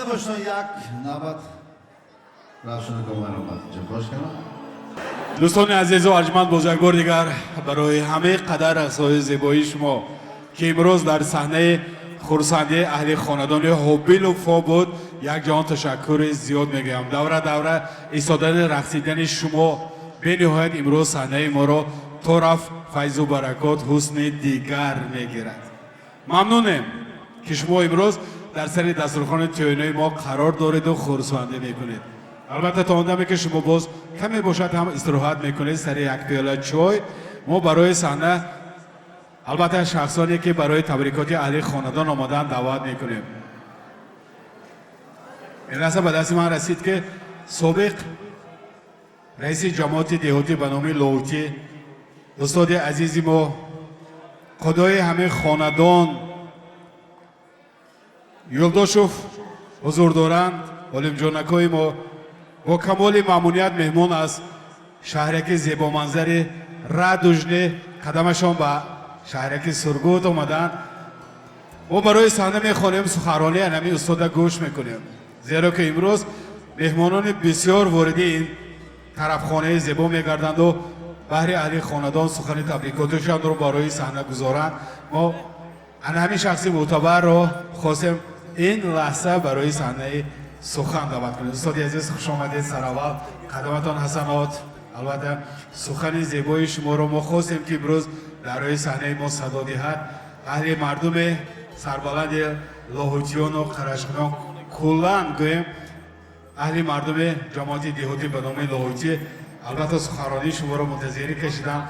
Зинда бошед, як навбат Равшанако марҳамат, хош кардам. Дӯстони азизу арҷманд, боз як бор дигар барои ҳамаи қадар рақсҳои зебои шумо, ки имрӯз дар саҳнаи хурсандии аҳли хонадони Ҳобиловҳо буд, як ҷаҳон ташаккури зиёд мегӯям. Давра давра истодани рақсидани шумо бениҳоят имрӯз саҳнаи моро торафт файзу баракот, ҳусни дигар мегирад. Мамнунем, ки шумо имрӯз дар сари дастурхони тӯйинои мо қарор дореду хурсандӣ мекунед. Албатта, то он даме ки шумо боз каме бошад ҳам истироҳат мекунед сари як пиёла чой, мо барои саҳна албатта шахсоне ки барои табрикоти аҳли хонадон омадаанд, даъват мекунем. Ин лаҳза ба дасти ман расид, ки собиқ раиси ҷамоати деҳотӣ ба номи Лоҳутӣ, устоди азизи мо, худои ҳамин хонадон Юлдошев ҳузур доранд. Олимҷонакои мо бо камоли маъмуният меҳмон аз шаҳраки зебоманзари Радужне қадамашон ба шаҳраки Сургут омаданд. Мо барои саҳна мехонем, суханронии анами устода гӯш мекунем, зеро ки имрӯз меҳмонони бисёр вориди ин тарафхонаи зебо мегарданду баҳри аҳли хонадон сухани табрикоташонро барои саҳна гузоранд. Мо ана ҳамин шахси мӯътабарро хостем ин лаҳза барои саҳнаи сухан даъват кунем. Устоди азиз, хуш омадед. Сараввал қадаматон ҳасанот. Албатта, сухани зебои шуморо мо хостем, ки имрӯз дар рӯи саҳнаи мо садо диҳад. Аҳли мардуми сарбаланди лоҳутиёну қарашқиён, куллан гӯем, аҳли мардуми ҷамоати деҳотӣ ба номи Лоҳутӣ албатта суханронии шуморо мунтазирӣ кашидам.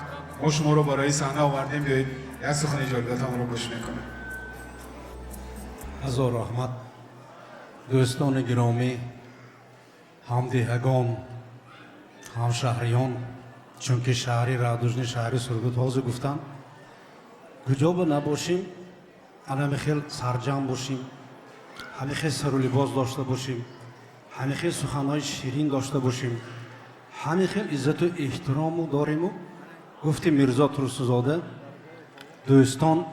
Мо шуморо барои саҳна овардем. Биёед, як сухани ҷолибатонро гӯш мекунем. Ҳазор раҳмат. Дӯстони гиромӣ, ҳамдеҳагон, ҳамшаҳриён, чунки шаҳри Радужни, шаҳри Сургут ҳозир гуфтам, куҷо ба набошим, анами хел сарҷамъ бошим, ҳами хел сару либос дошта бошим, ҳами хел суханҳои ширин дошта бошим, ҳами хел иззату эҳтирому дориму. Гуфти Мирзо Турсузода, дӯстон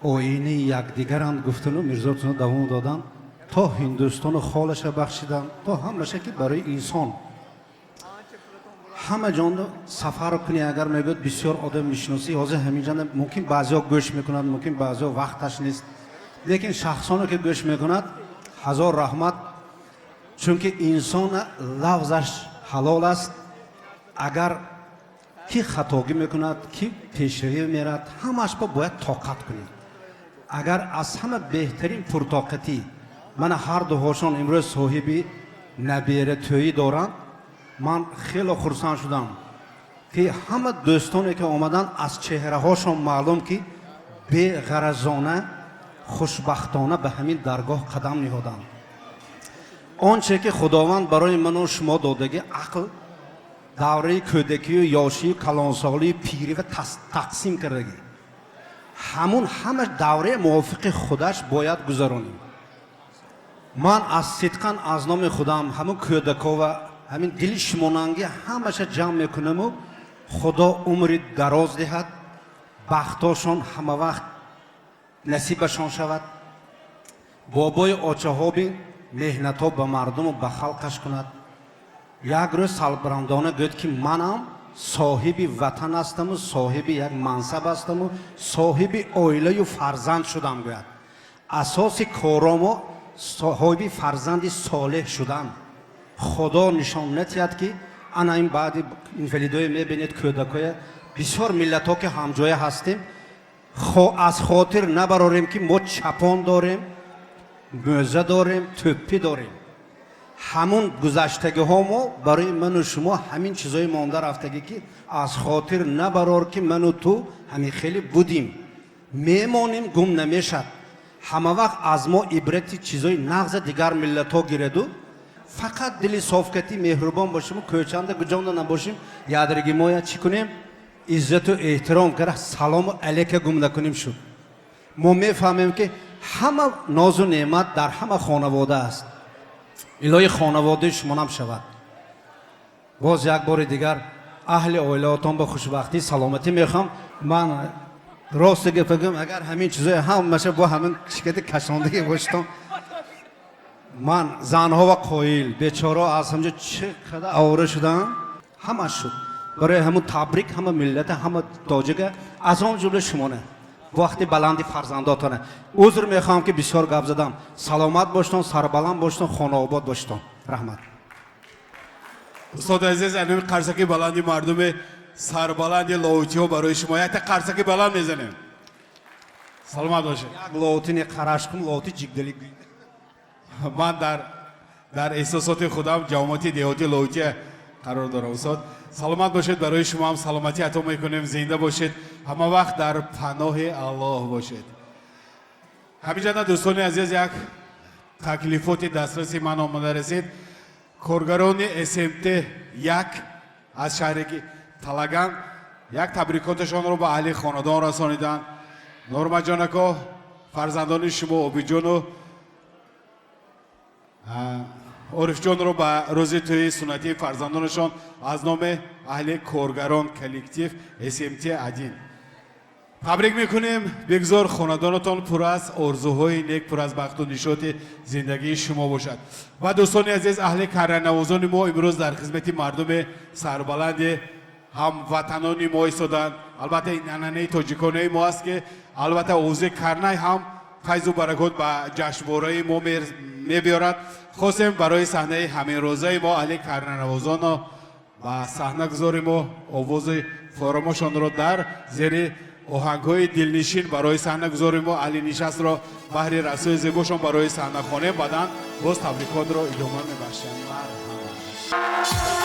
оинаи якдигаранд гуфтану Мирзо Турсузода давом доданд, то Ҳиндустону холаша бахшиданд, то ҳамаша, ки барои инсон ҳама ҷондо сафар кунӣ, агар мегӯяд, бисёр одам мешиносӣ. Ҳозир ҳаминҷа мумкин баъзеҳо гӯш мекунанд, мумкин баъзеҳо вақташ нест, лекин шахсоне ки гӯш мекунад, ҳазор раҳмат, чунки инсона лафзаш ҳалол аст. Агар ки хатогӣ мекунад, ки пешравӣ мерад, ҳамааш ба бояд тоқат кунед. Агар аз ҳама беҳтарин пуртоқатӣ, мана ҳар дуҳошон имрӯз соҳиби набератӯӣ доранд. Ман хеле хурсанд шудам, ки ҳама дӯстоне ки омаданд, аз чеҳраҳошон маълум, ки беғаразона, хушбахтона ба ҳамин даргоҳ қадам ниҳоданд. Он че ки Худованд барои ману шумо додагӣ ақл, давраи кӯдакию ёшию калонсолию пирӣ ва тақсим кардагӣ, ҳамун ҳама давраи мувофиқи худаш бояд гузаронем. Ман аз сидқан аз номи худам ҳамун кӯдакова, ҳамин дили шумонангӣ ҳамаша ҷамъ мекунаму Худо умри дароз диҳад, бахтошон ҳама вақт насибашон шавад, бобои очаҳоби меҳнатҳо ба мардуму ба халқаш кунад. Як рӯз сарбаландона гӯяд, ки манам соҳиби ватан ҳастаму соҳиби як мансаб ҳастаму соҳиби оилаю фарзанд шудам гӯяд. Асоси коромо соҳиби фарзанди солеҳ шудан. Худо нишон натиҳад, ки ана ин баъди инвалидое мебинед, кӯдакое. Бисёр миллатҳо ки ҳамҷоя ҳастем, аз хотир набарорем, ки мо чапон дорем, мӯза дорем, тӯппӣ дорем. Ҳамун гузаштагиҳо мо барои ману шумо ҳамин чизои монда рафтагӣ, ки аз хотир набарор, ки ману ту ҳамин хеле будим, мемонем, гум намешад. Ҳама вақт аз мо ибрати чизои нағза дигар миллатҳо гираду. Фақат дили софкатӣ, меҳрубон бошиму кӯчанда гуҷонда набошим, ядриги моя чӣ кунем, иззату эҳтиром кара, салому алейка гум накунем. Шуд, мо мефаҳмем, ки ҳама нозу неъмат дар ҳама хонавода аст. Илоҳи хонаводаи шумонам шавад. Боз як бори дигар аҳли оилаотон ба хушбахтӣ, саломатӣ мехоҳам. Ман рости гап гӯям, агар ҳамин чизои ҳамаша бо ҳамин шикати кашондагӣ бошитон. Ман занҳо ва қоил бечора аз ҳамҷо чӣ қадар овора шудам, ҳама шуд. Барои ҳамун табрик ҳама миллата, ҳама тоҷика, аз он ҷумла шумоне. Вақти баланди фарзандотоне. Узр мехоҳам ки бисёр гап задам. Саломат боштон, сарбаланд боштон, хонаобод боштон. Раҳмат. Устоди азиз, анами қарсаки баланди мардуми сарбаланди лоутиҳо барои шумо. Якта қарсаки баланд мезанем. Саломат бошед. Як лоутини қарашкум, лоути ҷигдали. Ман дар эҳсосоти худам ҷамоати деҳоти лоутия қарор дорам, устод. Саломат бошед, барои шумо ҳам саломатӣ ато мекунем, зинда бошед, ҳама вақт дар паноҳи Аллоҳ бошед. Ҳаминҷода, дӯстони азиз, як таклифоти дастраси ман омада расид. Коргарони СМТ 1 аз шаҳри Талаган як табрикоташонро ба аҳли хонадон расониданд. Нормаҷон ако, фарзандони шумо Обиҷону Орифҷонро ба рӯзи тӯи суннатии фарзандонашон аз номи аҳли коргарон коллектив СМТ 1 табрик мекунем. Бигзор хонадонатон пур аз орзуҳои нек, пур аз бахту нишоти зиндагии шумо бошад. Ва дӯстони азиз, аҳли карранавозони мо имрӯз дар хизмати мардуми сарбаланди ҳамватанони мо истоданд. Албатта, ин анъанаи тоҷиконаи мо аст, ки албатта овози карнай ҳам файзу баракот ба ҷашнвораи мо мебиёрад. Хостем барои саҳнаи ҳаминрӯзаи мо аҳли карнанавозонро ба саҳна гузорем ва овози форамошонро дар зери оҳангҳои дилнишин барои саҳна гузорем ва аҳли нишастро баҳри рақсҳои зебошон барои саҳна хонем. Баъдан боз табрикотро идома мебахшем. Марҳамат.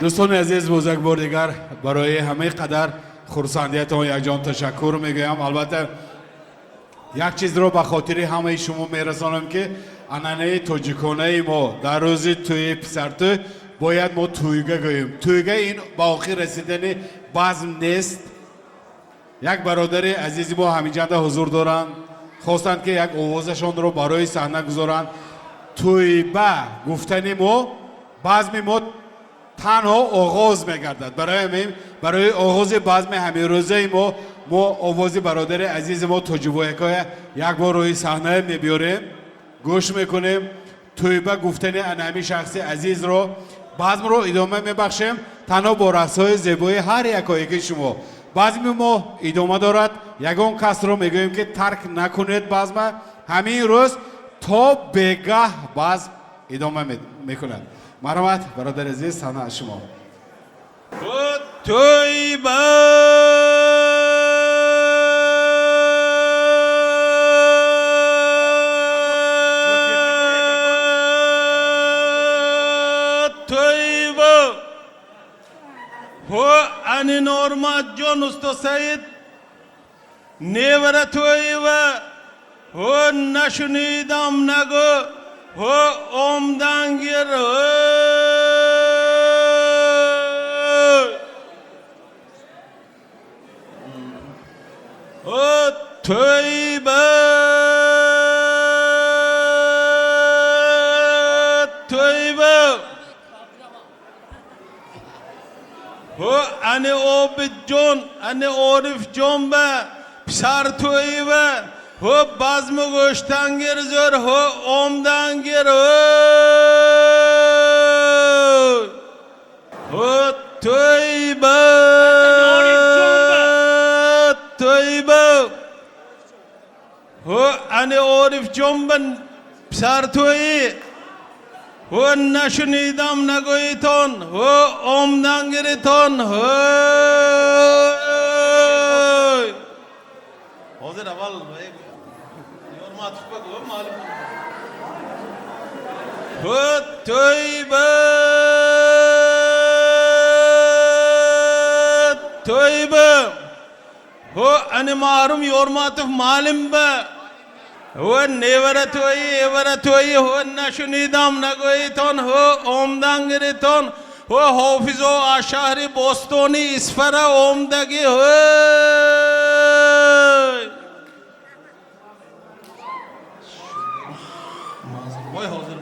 Дӯстони азиз, боз як бор дигар барои ҳамаи қадар хурсандиятон якҷон ташаккур мегӯям. Албатта, як чизро ба хотири ҳамаи шумо мерасонам, ки анъанаи тоҷиконаи мо дар рӯзи тӯи писартӯй бояд мо тӯйга гӯем. Тӯйга ин ба охир расидани базм нест. Як бародари азизи мо ҳаминҷанда ҳузур доранд, хостанд, ки як овозашонро барои саҳна гузоранд. Тӯйба гуфтани мо базми мо танҳо оғоз мегардад. Барои ҳамин, барои оғози базми ҳамирӯзаи мо, мо овози бародари азизи мо Тоҷибоякоя як бор рӯи саҳна мебиёрем, гӯш мекунем. Тӯйба гуфтани ана ҳамин шахси азизро базмро идома мебахшем танҳо бо рақсҳои зебои ҳар якояки шумо. Базми мо идома дорад. Ягон касро мегӯем, ки тарк накунед базма. Ҳамин рӯз то бегаҳ базм идома мекунад. Марҳамат, бародари азиз, саҳна аз шумо. Тӯйба. Тӯйба. Ҳо ани Норматҷон, усто Саид невара тӯйба. Ҳо нашунидам нагӯ. Ҳо омдангир. Ҳо тӯйба. Тӯйба. Ҳо ани Обидҷон, ани Орифҷон ба писар тӯйба. Ҳо базму гӯштангир зӯр, ҳо омдангир. Ҳо тӯйба. Тӯйба. Ҳо ани Орифҷон ба писар тӯйи. Ҳо нашунидам нагӯитон, ҳо омдангиритон. Ҳой. Ҳозир аввал Ёрматов ба маълум. Ҳо тӯйба. Тӯйба. Ҳо ани маҳрум Ёрматов маълим ба. Ҳо невара тӯйи, эвара тӯйи, ҳо нашунидам нагӯитон, ҳо омдангиритон, ҳо ҳофизо аз шаҳри Бостони Исфара омдагӣ. Ҳой. Ой, ҳозир.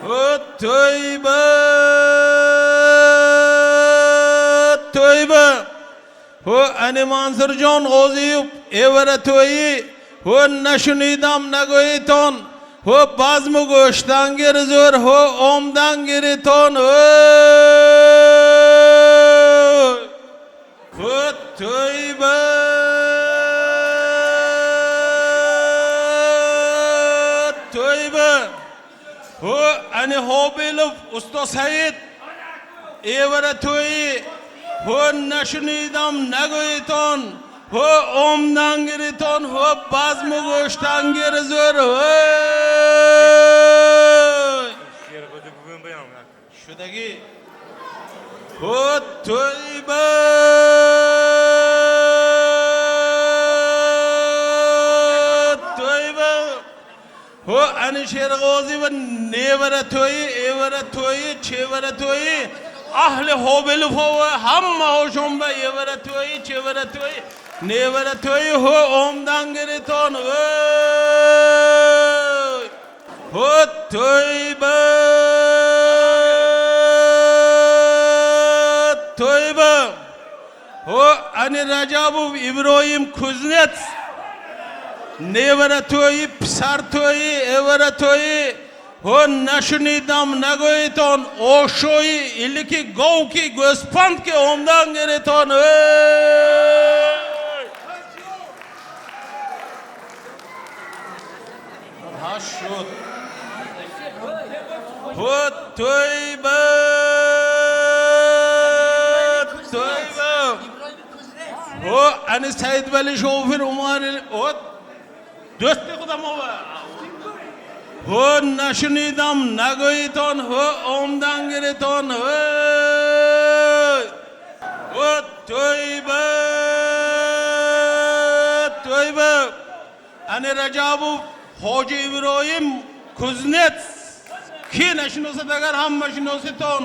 Ҳо тӯйба. Тӯйба. Ҳо ани Мансурҷон Ғозиев эвара тӯйи. Ҳо нашунидам нагӯитон, ҳо базму гӯштангир зӯр, ҳо омдангиритон. Ҳо тӯйба. Тӯйба. Ҳо ани Ҳобилов усто Саид эвара тӯйи. Ҳо нашунидам нагӯитон, ҳо омдангиритон, ҳо базму гӯштангир зӯр. Ҳой. Шудагӣ. Ҳо тӯйба. Тӯйба. Ҳо ани Шерғозӣ ва невара тӯйи, эвара тӯйи, чевара тӯйи, аҳли Ҳобиловҳо ва ҳамаҳошон ба эвара тӯйи, чевара тӯйи, невара тӯйи, ҳо омдангиритон. Ҳой. Ҳо тӯйба. Тӯйба. Ҳо ани Раҷабов Иброҳим Кузнец невара тӯйи, писар тӯйи, эвара тӯйи. Ҳо нашунидам нагӯитон, ошои илики говки гӯспанд ки омдангиритон. Ҳа шуд. Ҳо тӯйба. Тӯйба. Ҳо ани Саидвали шофир Умар. Ҳо дӯсти худам ова. Ҳо нашунидам нагӯитон, ҳо омдан гиритон, ҳой. Ҳо тӯйба, тӯйба. Ани Раҷабов Ҳоҷи Иброҳим кузнец. Ки нашиносад агар ҳама шиноситон.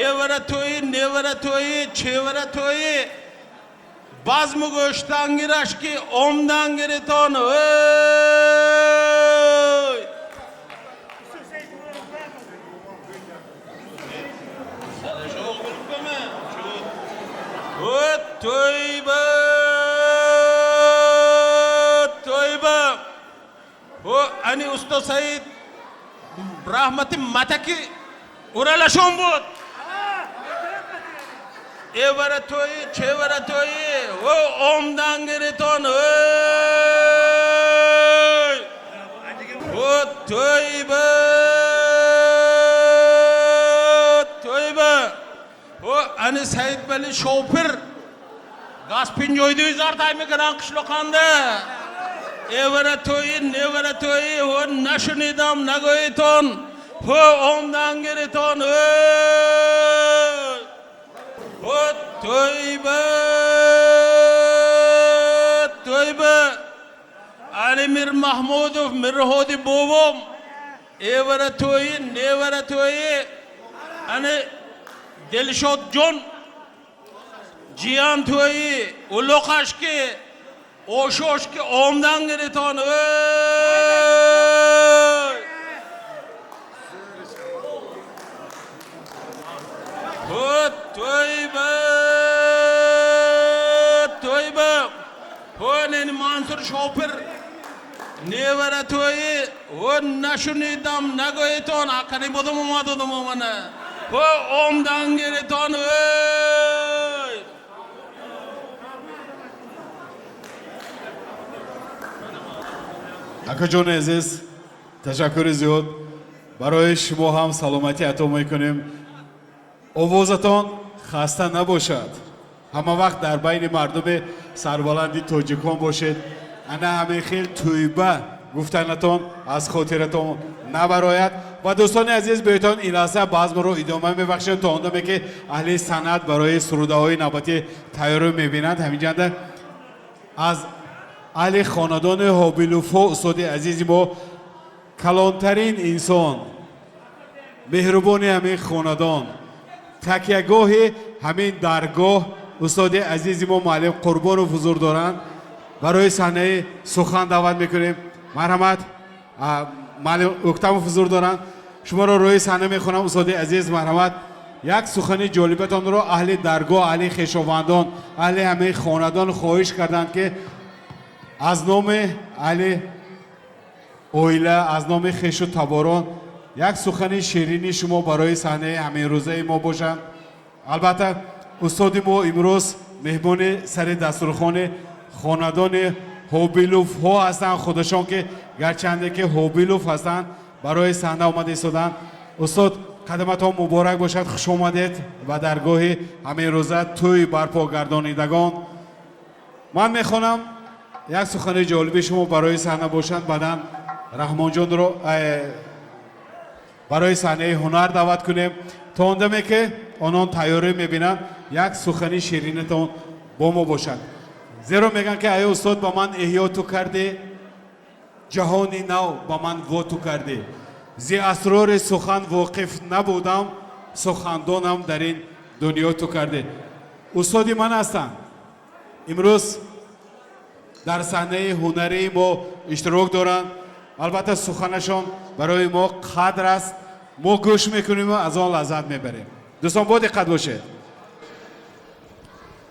Эвара тӯйи, невара тӯйи, чевара тӯйи. Базму гӯштангираш ки омдан гиритон. Ой! Тӯйба, тӯйба. О, ани усто Саид раҳмати матаки уралашон буд. Эвара тӯйи, чевара тӯйи, о омдан гиритон. Ой! О тӯйба, тӯйба. О ани Саид Бали шопир Гаспин ҷойдуи зартай мекунан қишлоқанда. Эвара тӯйи, невара тӯйи, ҳо нашунидам нагӯитон, ҳо омдан гиритон. Ой! Ҳо тӯйба, тӯйба. Али Мир Маҳмудов Мирҳоди бобом. Эвара тӯйи, невара тӯйи. Ани Дилшодҷон ҷиян тӯйи, улуқаш ки ошош ки омдан гиритон. Ой! Ҳо тӯйба, тӯйба. Ҳо нени Мансур шопир невара тӯйи, ҳо нашунидам нагӯитон, акани будум омадудум омана. Ҳо омдан гиритон. Ой! Акаҷони азиз, ташаккури зиёд. Барои шумо ҳам саломатӣ ато мекунем. Овозатон хаста набошад. Ҳама вақт дар байни мардуми сарбаланди тоҷикон бошед. Ана ҳамин хел тӯйба гуфтанатон аз хотиратон набарояд. Ва дӯстони азиз, беҳтон ин лаҳза базмро идома мебахшем то он даме ки аҳли санъат барои сурудаҳои навбатӣ тайёрӣ мебинанд. Ҳаминҷанда аз аҳли хонадони Ҳобилуфо устоди азизи мо, калонтарин инсон, меҳрубони ҳамин хонадон, такягоҳи ҳамин даргоҳ, устоди азизи мо муаллим Қурбонов ҳузур доранд. Барои саҳнаи сухан даъват мекунем. Марҳамат, муаллим Ӯктамов ҳузур доранд. Шуморо рӯи саҳна мехонам, устоди азиз, марҳамат. Як сухани ҷолибатонро аҳли даргоҳ, аҳли хешовандон, аҳли ҳамаи хонадон хоҳиш карданд, ки аз номи аҳли оила, аз номи хешу таборон як сухани ширини шумо барои саҳнаи ҳаминрӯзаи мо бошанд. Албатта, устоди мо имрӯз меҳмони сари дастурхони хонадони Ҳобиловҳо ҳастанд худашон, ки гарчанде ки Ҳобилов ҳастанд, барои саҳна омада истоданд. Устод, қадаматон муборак бошад, хуш омадед ба даргоҳи ҳаминрӯза тӯй барпо гардонидагон. Ман мехонам як сухани ҷолиби шумо барои саҳна бошанд, баъдан Раҳмонҷонро барои саҳнаи ҳунар даъват кунем. То он даме ки онон тайёрӣ мебинанд, як сухани ширинатон бо мо бошад. Зеро мегӯянд ки ай устод, ба ман эҳё ту кардӣ, ҷаҳони нав ба ман во ту кардӣ. Зи асрори сухан воқиф набудам, сухандонам дар ин дунё ту кардӣ. Устоди ман ҳастанд. Имрӯз дар саҳнаи ҳунарии мо иштирок доранд. Албатта, суханашон барои мо қадр аст. Мо гӯш мекунем ва аз он лаззат мебарем. Дӯстон, бо диққат бошед.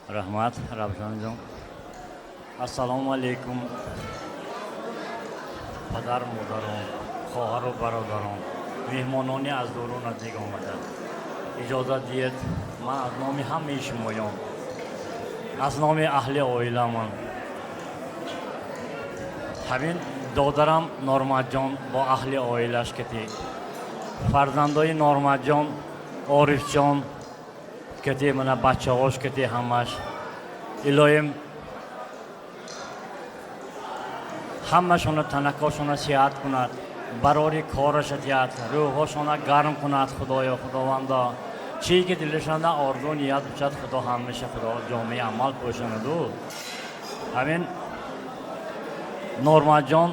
Раҳмат, Равшанҷон. Ассалому алайкум, падар, модарон, хоҳару бародарон, меҳмонони аз дуру наздик омада. Иҷозат диҳед, ман аз номи ҳамаи шумоён, аз номи аҳли оиламон, ҳамин додарам Норматҷон бо аҳли оилаш кати, фарзандои Норматҷон, Орифҷон кати, мана бачаҳош кати ҳамаш, илоҳим ҳамашона танакошона сиҳат кунад. Барори кораша диҳад, рӯҳҳошона гарм кунад Худоё Худовандо. Чӣ ки дилашонда орзу ният бошад, Худо ҳамеша Худо ҷомеи амал пӯшонаду. Ҳамин Норматҷон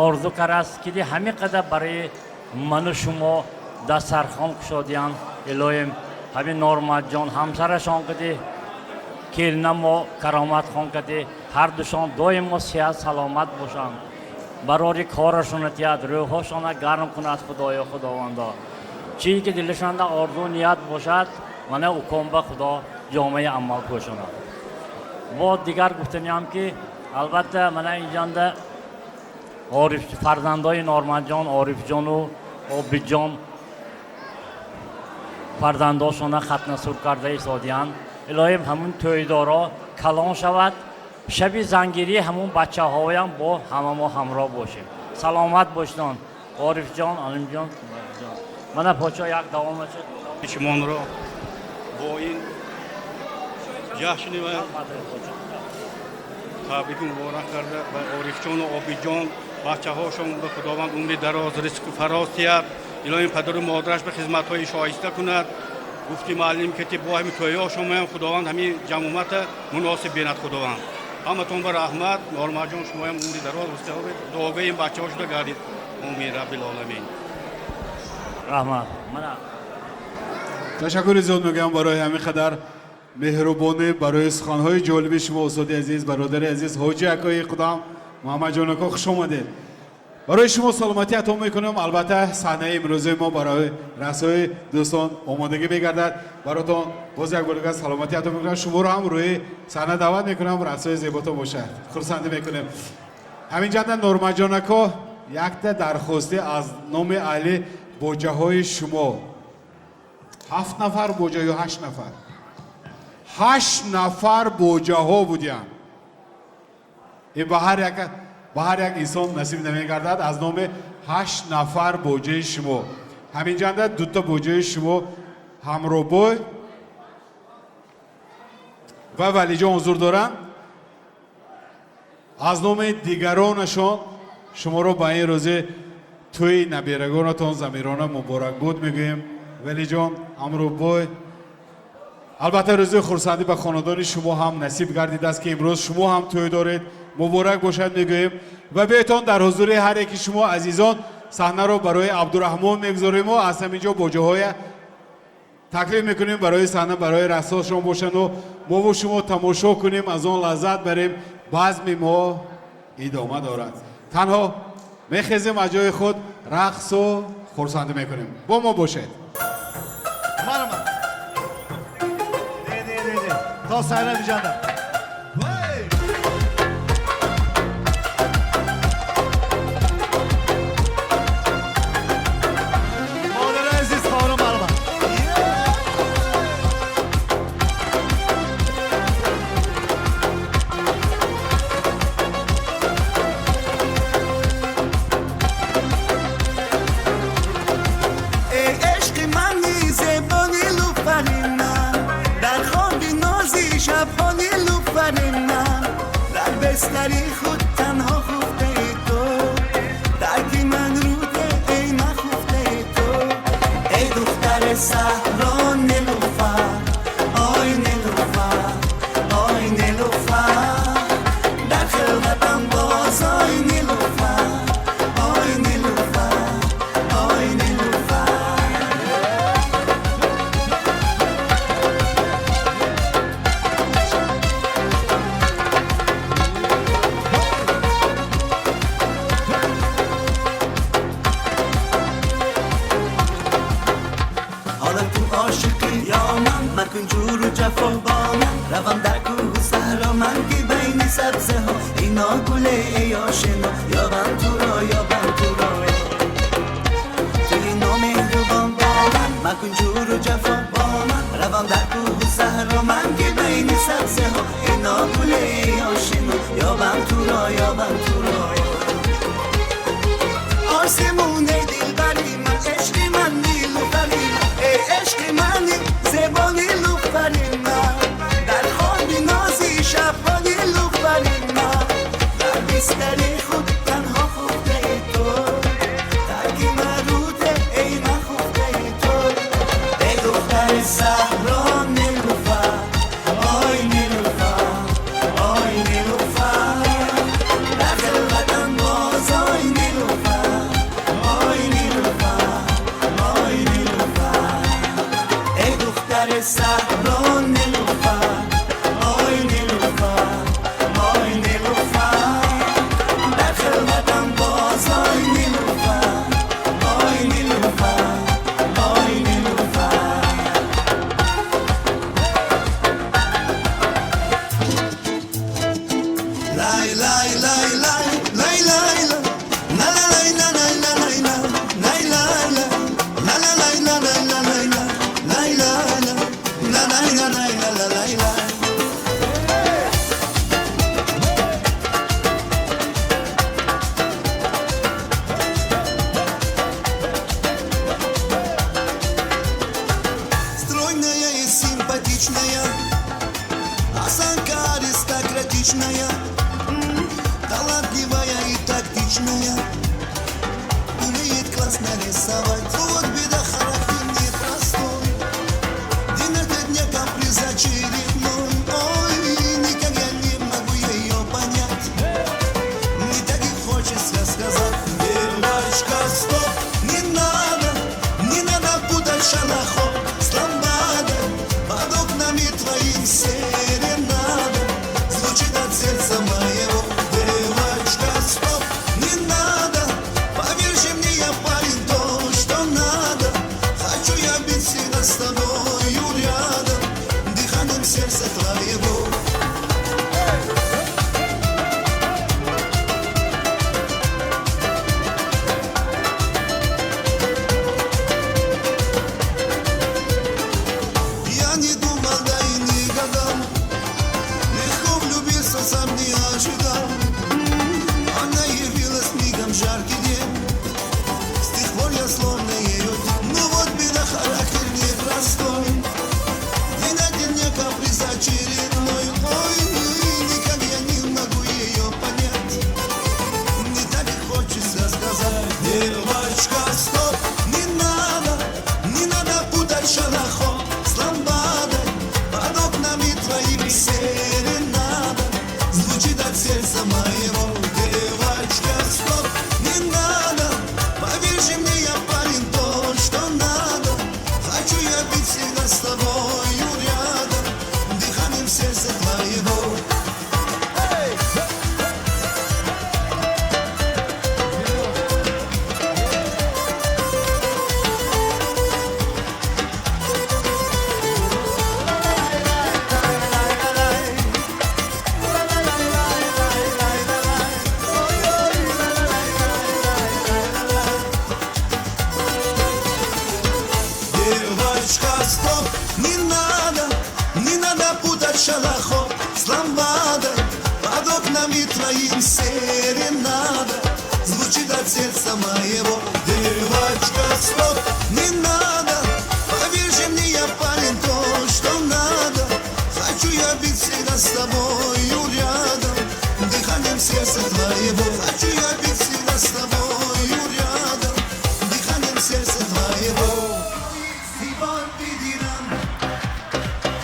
орзу кардааст, ки ҳамин қадар барои ману шумо дастархон кушодиянд. Илоҳим ҳамин Норматҷон ҳамсарашон кади келинамо Кароматхон кади ҳардушон доимо сиҳат саломат бошанд, барори корашона тиҳад, рӯҳҳошона гарм кунад Худоё Худовандо. Чӣ ки дилашонда орзу ният бошад, мана укомба Худо ҷомеи амал пӯшонад. Бо дигар гуфтаниам, ки албатта мана инҷанда Ориф, фарзандои Норматҷон, Орифҷону Обидҷон фарзандошона хатнасур карда истодиянд. Илоҳим ҳамун тӯйдоро калон шавад, шаби зангирӣ ҳамун бачаҳоям бо ҳама мо ҳамроҳ бошем. Саломат бошдон, Орифҷон, Алимҷон. Мана почо як давомаша. Шумонро бо ин ҷашни ва табрику муборак карда ба Орифҷону Обидҷон бачаҳошон ба Худованд умри дароз, ризқу фароз диҳад. Илоҳим падару модараш ба хизматҳои шоиста кунад. Гуфти муаллим ки бо ҳами тӯйҳошон Худованд ҳамин ҷамъомата муносиб бинад Худованд. Ҳаматон ба раҳмат. Норматҷон, шумоям умри дароз, дуогӯи ин бачаҳо шуда гардид. Омин раббил оламин. Раҳмат. Мана ташаккури зиёд мегӯям барои ҳамин қадар меҳрубонӣ, барои суханҳои ҷолиби шумо, устоди азиз, бародари азиз, ҳоҷи акои худам Муҳаммадҷон ако, хуш омадед. Барои шумо саломатӣ ато мекунам. Албатта саҳнаи имрӯзаи мо барои рақсҳои дӯстон омодагӣ мегардад. Баротон боз як бор дигар саломатӣ ато мекунам, шуморо ҳам рӯи саҳна даъват мекунам, рақсҳои зеботон бошад, хурсандӣ мекунем. Ҳамин ҷанда Норматҷон ако якта дархостӣ аз номи аҳли боҷаҳои шумо. 7 нафар боҷа ё 8 нафар? 8 нафар боҷаҳо будиянд. Ин ба ҳар як инсон насиб намегардад. Аз номи 8 нафар боҷаи шумо ҳамин ҷанда дута боҷаи шумо ҳамробой ва Валиҷон ҳузур доранд. Аз номи дигаронашон шуморо ба ин рӯзи тӯи набирагонатон замирона муборакбод мегӯем. Валиҷон, ҳамробой, албатта рӯзи хурсандӣ ба хонадони шумо ҳам насиб гардидааст, ки имрӯз шумо ҳам тӯй доред. Муборак бошад мегӯем ва биётон дар ҳузури ҳар яки шумо азизон саҳнаро барои Абдураҳмон мегузорему аз ҳамин ҷо боҷаҳоя таклиф мекунем барои саҳна, барои рақсошон бошанду мову шумо тамошо кунем, аз он лаззат барем. Базми мо идома дорад. Танҳо мехезем аз ҷои худ, рақсу хурсандӣ мекунем. Бо мо бошед. То саҳна биҷандам. Модари азиз, хоҳарон, баробар. Эй ишқи ман, зебо нилуфари ман, дар хоби нози шабҳо нилуфари ман, дар бистари худ танҳо хуфтаи ту, дарки ман руде эй нахуфтаи ту. Эй духтари саҳро Нилуфар, ой Нилуфар, ой Нилуфар, дар хилватам боз ой Нилуфар, ой Нилуфар, ой Нилуфар. ҳола ту ошиқӣ ё ман, макун ҷуру ҷафо бо ман, равам дар кӯҳу саҳро ман, ки байни сабзаҳо ино гуле эй ошино, ёбам туро, ёбам туро. Туи номеҳрубон бо ман, макун ҷуру ҷафо бо ман, равам дар кӯҳу саҳро ман, ки байни сабзаҳо ино гуле эй ошино, ёбам туро, ёбам туро. Осимоне дилбари ман, ишқи ман нилуфари ман, эй ишқи мани зебо нилуфари ман, дар хоби нози шабҳо нилуфари ман, дар бистари худ танҳо хуфтаи ту, меня, умеет классно рисовать. Вот беда, характер непростой, день ото дня каприз очередной. Ой, никак я не могу ее понять, не так и хочется сказать. Девочка, стоп, не надо, не надо путать шалахо с ламбадой. Под окнами твоим серенада звучит от сердца моего. Девочка, стоп, не надо, поверь же мне, я парень то, что надо. Хочу я быть всегда с тобою рядом, дыханием сердца твоего. Я не думал, да и не гадал, легко влюбиться сам не ожидал. Она явилась мигом в жаркий день, с тех пор я словно ее. Ну вот беда, характер непростой, день один дня каприз очередной. Ой, никак я не могу ее понять, не так и хочется сказать. Девочка, стоп, не надо, не надо путать шалахо с ламбадой. Под окнами твоими серенада звучит от сердца моего. Девочка, стоп, не надо, поверь же мне, я парень то, что надо. Хочу я быть всегда с тобою рядом, дыханием сердца твоего. Девочка, стоп, не надо, не надо путать шалахо с ламбадой. Под окнами твоим серенада звучит от сердца моего. Девочка, стоп, не надо, поверь же мне, я парень то, что надо. Хочу я быть всегда с тобою рядом, дыханием сердца твоего. Хочу я быть всегда с тобою рядом, дыханием сердца твоего. زیبان دیدم،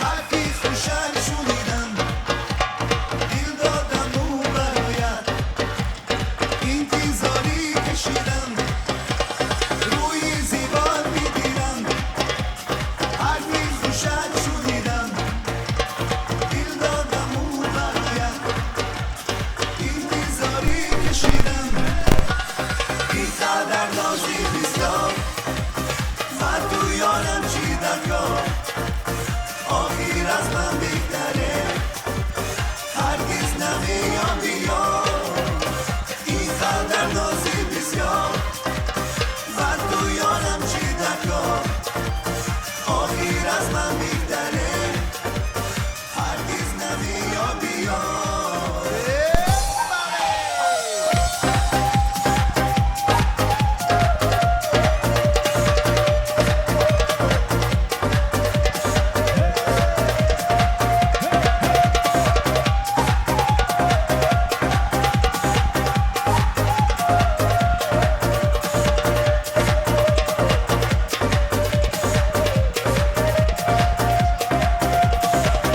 حرفی خوشم شنیدم، دل دادم و برایت انتظاری کشیدم. روی زیبان میدیدم، حرفی خوشم شنیدم، دل دادم و برایت انتظاری کشیدم. اینقدر نازی بسیار من تو یارم چی دکار، آخیر از من بهتره هرگز نمیام بیار. اینقدر نازی بسیار من تو یارم چی دکار، آخیر از من بهتره هرگز نمیام بیار.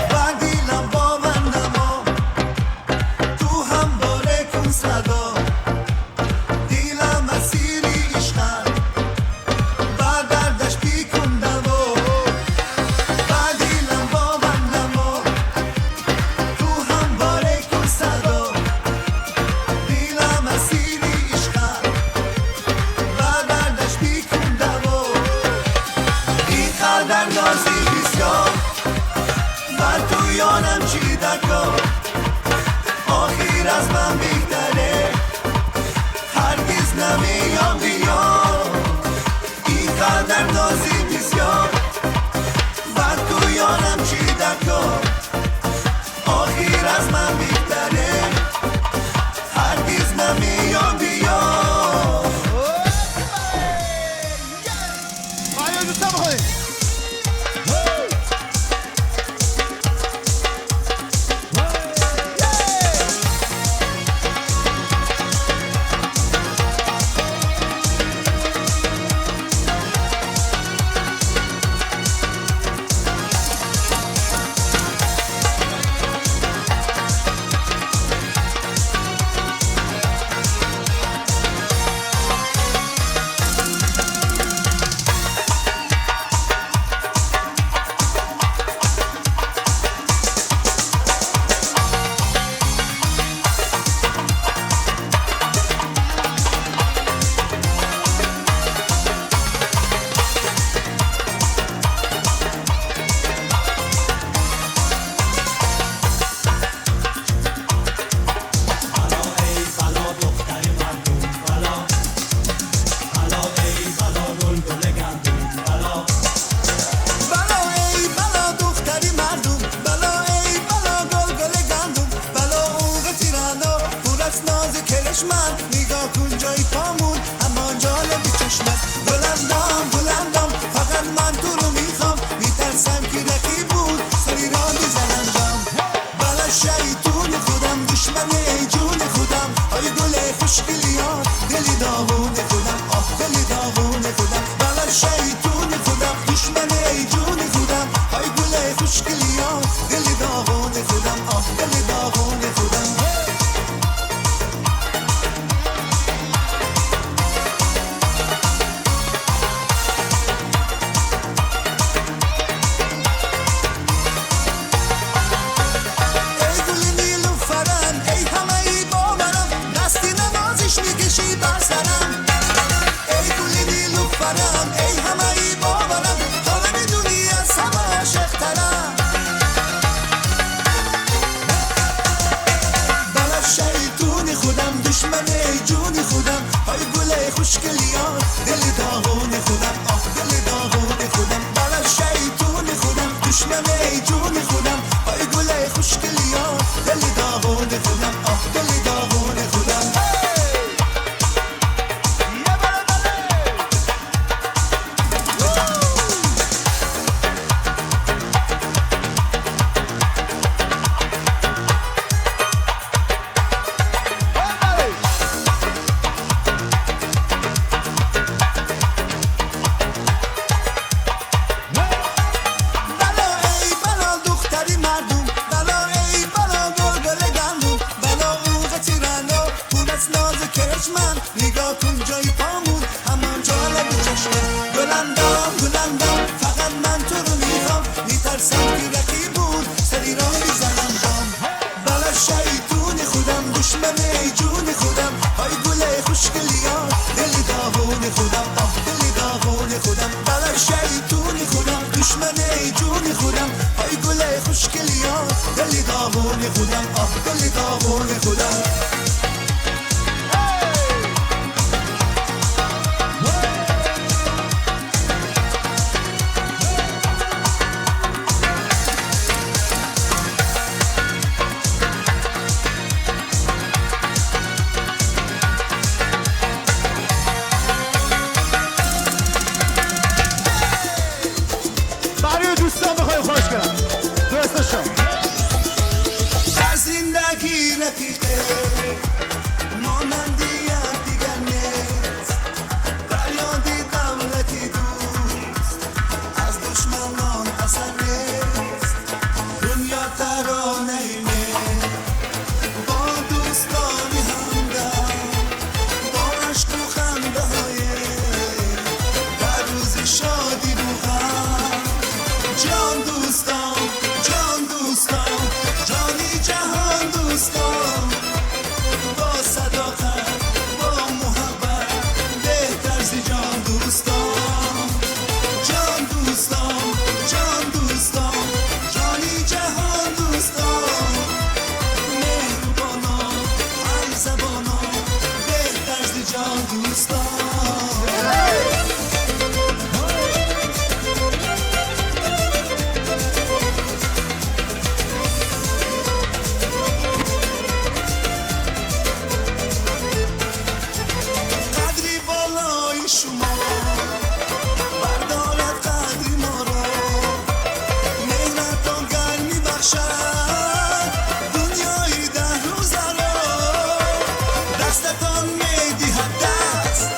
با دلم با من نما، تو هم باره کن صدا، دلم اسیری عشقت با دردش بیکن دوا. با دلم با من نما، تو هم باره کن صدا، دلم اسیری عشقت با دردش بیکن دوا. اینقدر نازی بسیار من تو یانم چی دکار، آخیر از من بهتره هرگز نمیام بیار. اینقدر نازی بسیار من تو یانم چی دکار، آخیر از من بهتره هرگز نمیام بیار. Hey! دل داغون خودم، آه دل داغون خودم، بلا شیطون خودم، دشمن ای جون خودم، های گل خوشگلیا، دل داغون خودم، آه دل داغون خودم. ای گل نیلوفرم، ای همه ای باورم، دستی نوازش میکشی بر سرم. ای گل نیلوفرم، ای همه ای باورم، حالا میدونی از همه عاشق‌ترم. بلا شیطون خودم، دشمن ای جون خودم، های گل خوشگلیا، دل داغون خودم، آه دل داغون خودم، بلا شیطون خودم، دشمن ای جون خودم، های گل خوشگلیا، دل داغون خودم، آه دل داغون خودم. بلا ای بلا دختری مردم، بلا ای بلا گل گل گندم، بلا او قطیرانو پر از ناز کرشمن، نگاه کن جای پامون همان جالب چشمن. گلندام گلندام فقط من تو رو میخوام، میترسم که رقیبون سری را میزنم دام. بلا شیطون خودم، دشمن ای جون خودم، های گل خوشگلیا، دل داغون خودم، آه دل داغون خودم، بلا شیطون خودم، دشمن ای جون خودم، های گل خوشگلیا، دل داغون خودم، آه دل داغون خودم. برای دوستان بخوایم خوش کنم دوست شما. در زندگی رفیقه مانند یکدیگر نیست، در یاد دولتی دوست از دشمنان اثر نیست. دنیا ترانه مهر با دوستان همدم، با عشق و خنده های در روز شادی و غم. جان دوستان، جان دوستان، جانی جهان دوستان، با صداقت با محبت بهتر ز جان دوستان. جان دوستان، جان دوستان، جانی جهان دوستان، مهربانان هم زبانان بهتر ز جان دوستان. قدری بالای شما بردارد قدری ما را، مهرتان گرمی بخشد دنیای 10 روزه را. دستتان میدهد دست،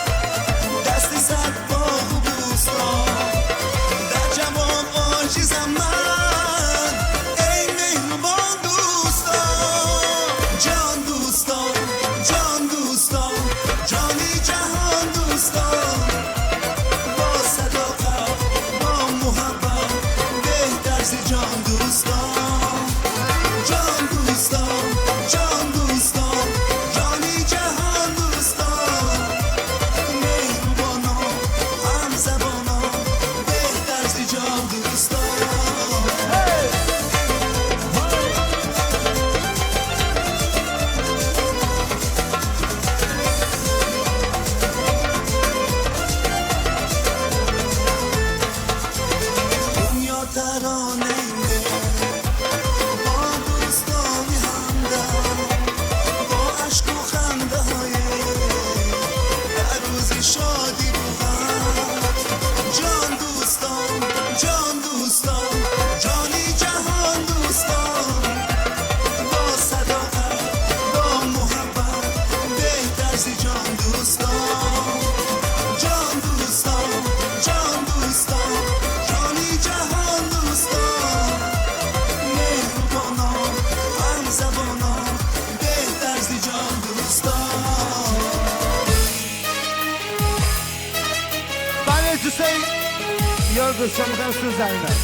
یار گذاشتم میکنم سو زمینه.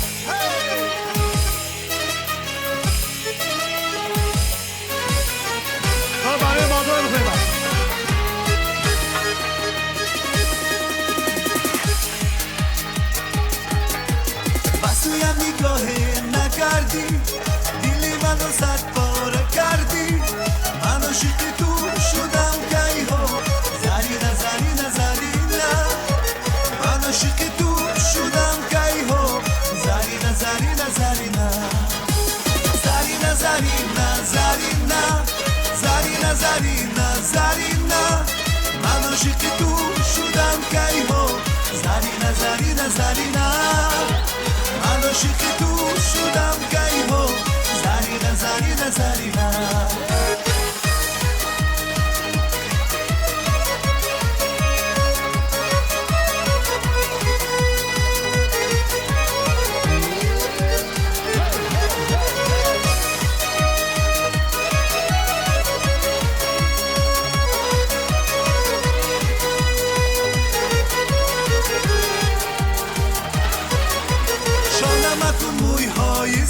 برای مادر میکنیم. بسویم نگاه نکردی، دلی منو صد پاره کردی، من عاشق تو شدم کی ها، زرینا زرینا زرینا، من عاشق تو شدم کی ها، زرینا زرینا زرینا، زرینا زرینا زرینا، زرینا زرینا زرینا، من عاشق تو شدم کی ها، زرینا زرینا زرینا، من عاشق تو شدم کی ها، زرینا زرینا زرینا.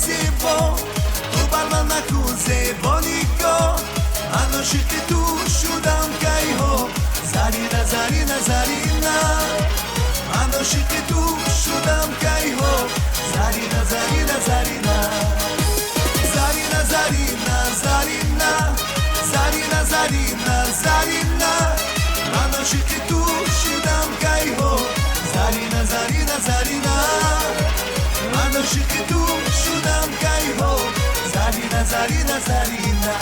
زیبا تو بر من نکن زیبا نگاه، من عاشق تو شدم کی ها، زرینا زرینا زرینا، من عاشق تو شدم کی ها، زرینا زرینا زرینا، زرینا زرینا زرینا، زرینا زرینا زرینا، من عاشق تو شدم کی ها، زرینا زرینا زرینا، من عاشق تو شدم کی ها، زرینا زرینا زرینا.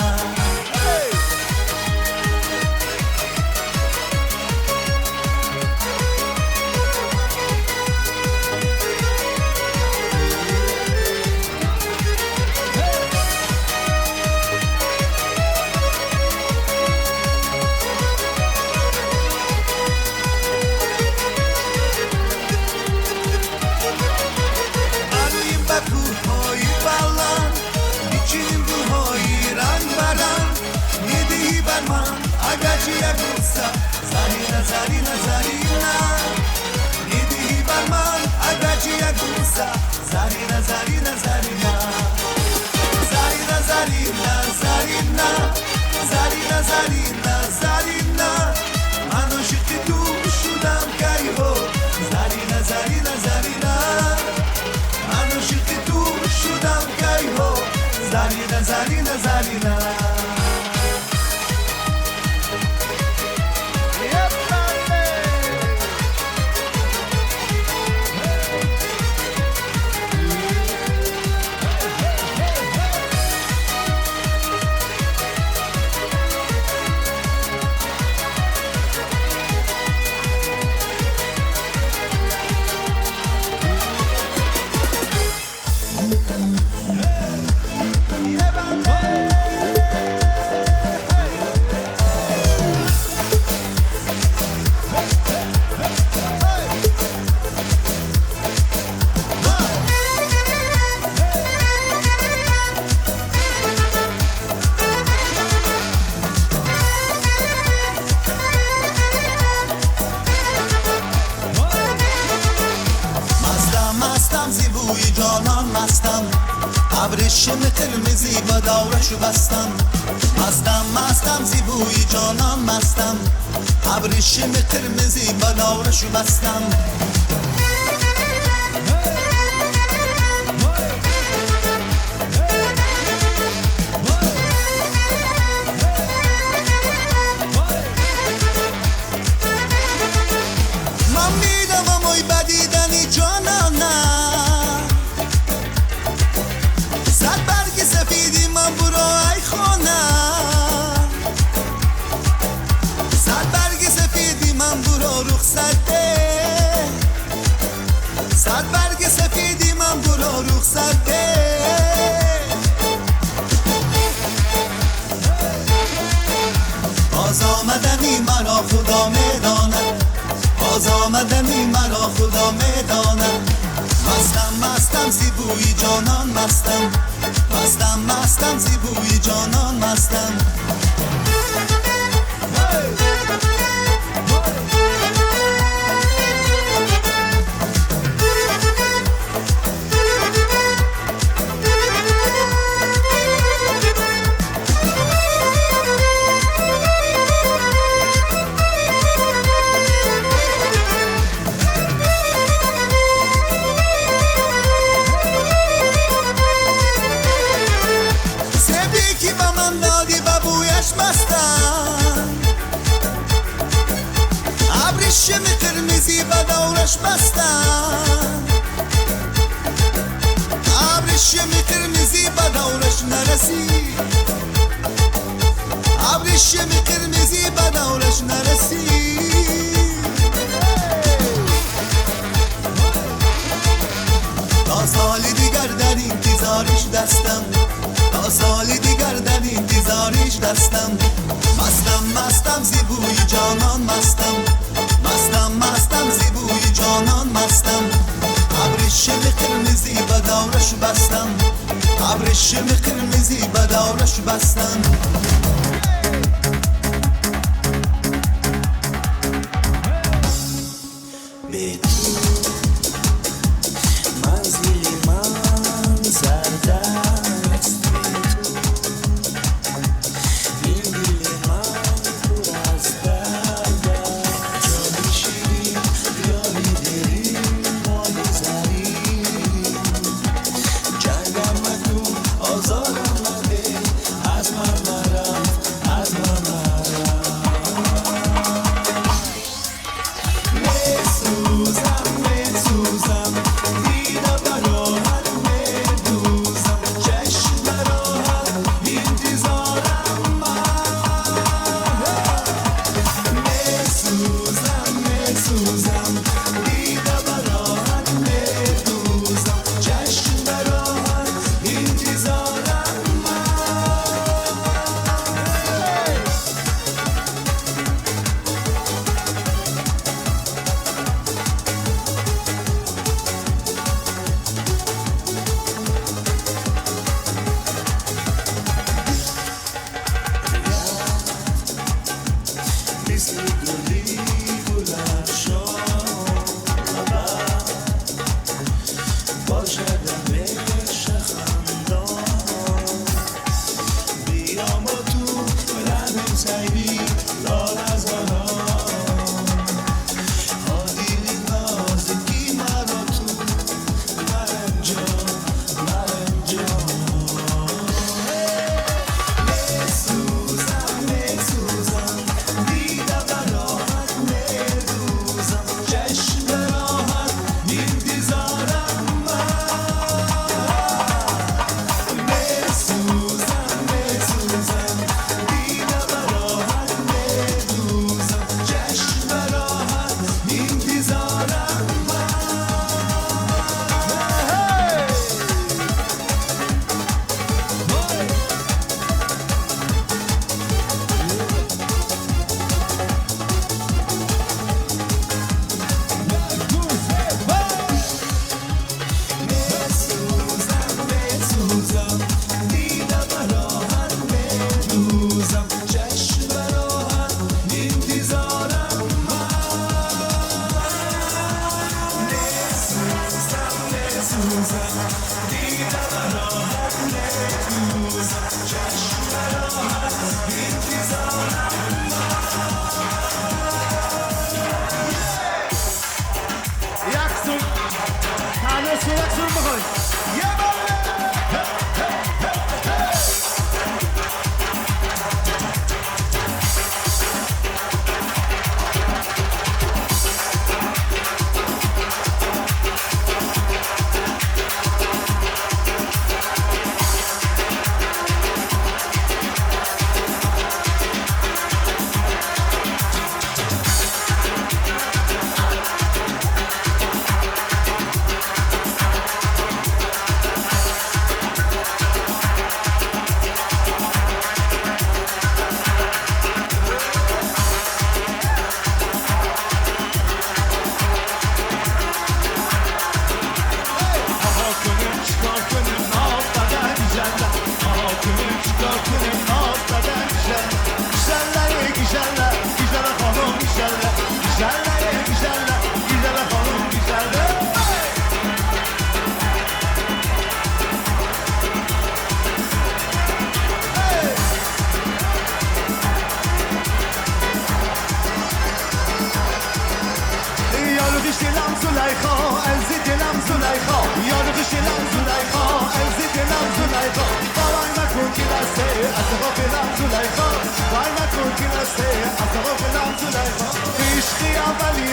زرینا زرینا زرینا، میدهی بر من اگرچه یک بوسه، زرینا زرینا زرینا، زرینا زرینا زرینا، زرینا زرینا زرینا، من عاشق تو شدم کی ها، زرینا زرینا زرینا، من عاشق تو شدم کی ها، زرینا زرینا زرینا. ابریشم قرمزی با دورشو بستم، مستم مستم زیبوی جانان مستم، ابریشم قرمزی با دورشو بستم. من میدوم ای بدیدنی جانانم، سفیدی من برو ای خانه، صد برگ سفیدی من برو رخصته، صد برگ سفیدی من برو رخصته. باز آمدنی مرا خدا میداند، باز آمدنی مرا خدا میداند، مستم مستم زیبوی جانان مستم، مستم مستم زیبوی جانان مستم. Hey! ابریشم قرمزی به دورش بستم، ابریشم قرمزی به دورش نرسید، ابریشم قرمزی به دورش نرسید. تا سال دیگر در انتظارش دستم، تا سال دیگر در انتظارش دستم. مستم مستم زیبوی جانان مستم، مستم مستم زیبوی جانان مستم. ابریشم قرمزی به دورش بستم، ابریشم قرمزی به دورش بستم. به تو منزل من سردست، به تو این دل من پر از درد است. جان شیرین یاری دلین ما گذریم، جنگم مکن آزارم مده، از من مرم از من مرم. میسوزم میسوزم دیده براحت میدوزم، چشم براحت انتظارم من. میسوزم میسوزم دیده براحت میدوزم، چشم براحت انتظارم من. مثل گلی گلافشان باشد همیشه خندان، بیا با تو رویم سیری لاله زاران. دل نازکی مرا تو مرنجان مرنجان. میسوزم میسوزم دیده براحت میدوزم، چشم براحت انتظارم من. میسوزم میسوزم دیده براحت میدوزم، چشم براحت انتظارم من. میسوزم میسوزم دیده براحت میدوزم، چشم براحت انتظارم من. میسوزم میسوزم دیده براحت میدوزم، چشم براحت انتظارم من. یک سون تنها سو یک سون بخورید. یه بله. آها کنیم چیکار کنیم ناز بدن گیشنده، آها کنیم چیکار کنیم ناز بدن گیشنده. گیشنده گیشنده گیشنده خانم گیشنده، گیشنده گیشنده گیشنده خانم گیشنده. یارو دلم زلیخا از دلم زلیخا، یارو دلم زلیخا از دلم زلیخا. باور نکن که دسته از غافلم زلیخا، باور نکن که دسته از غافلم زلیخا. عشقی اولی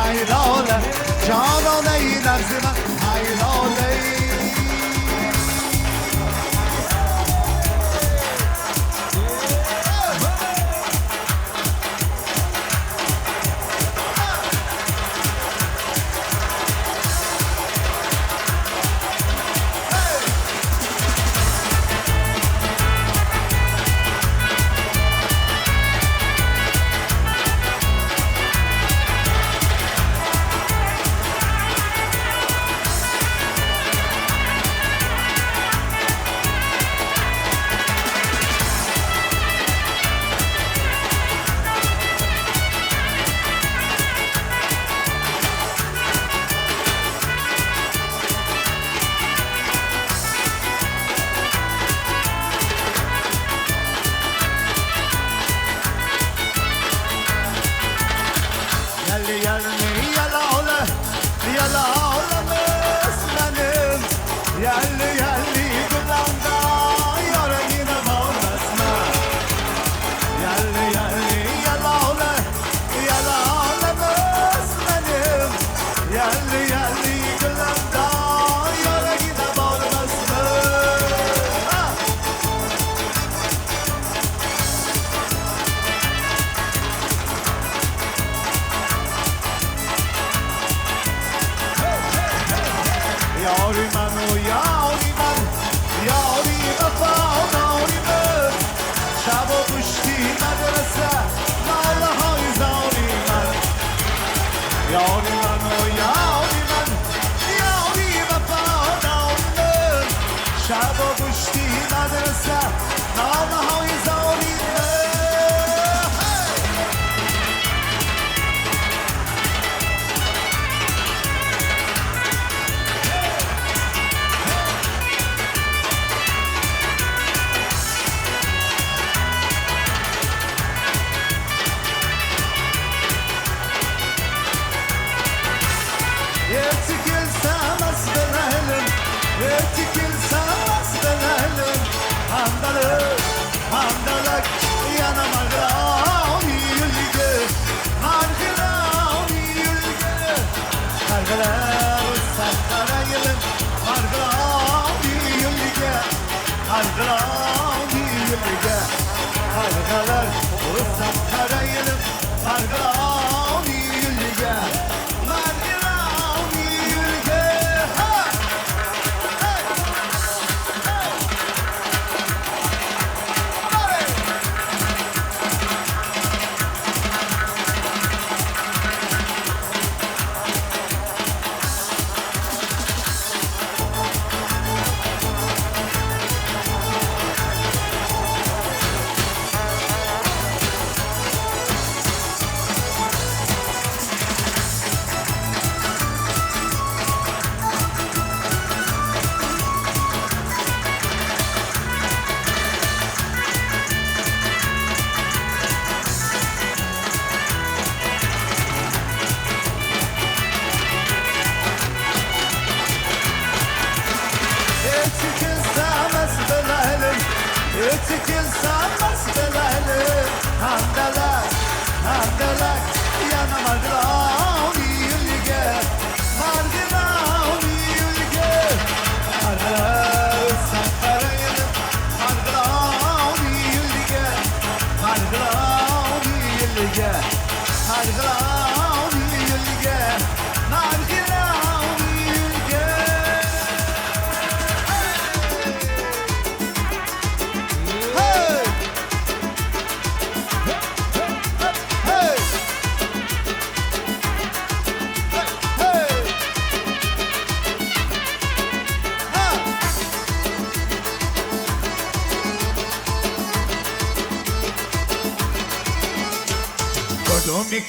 Ай лола, ҷононаи нағзи ман, ай лолаи.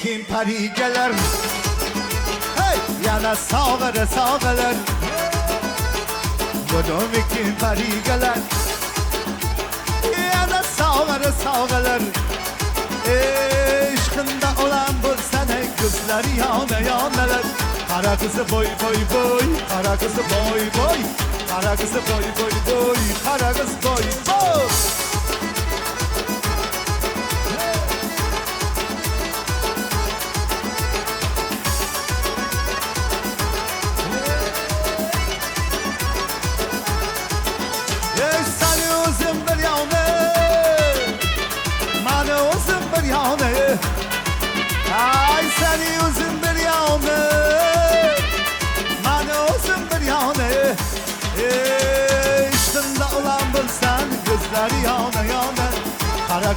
Kim pari gelir, hey, yana sağır sağılır. Godum kim pari gelir, yana sağır sağılır. Eşkında olan bulsana kızları yana yanalar. Kara kızı boy boy boy, kara kızı boy boy, kara kızı boy boy boy, kara kız boy boy.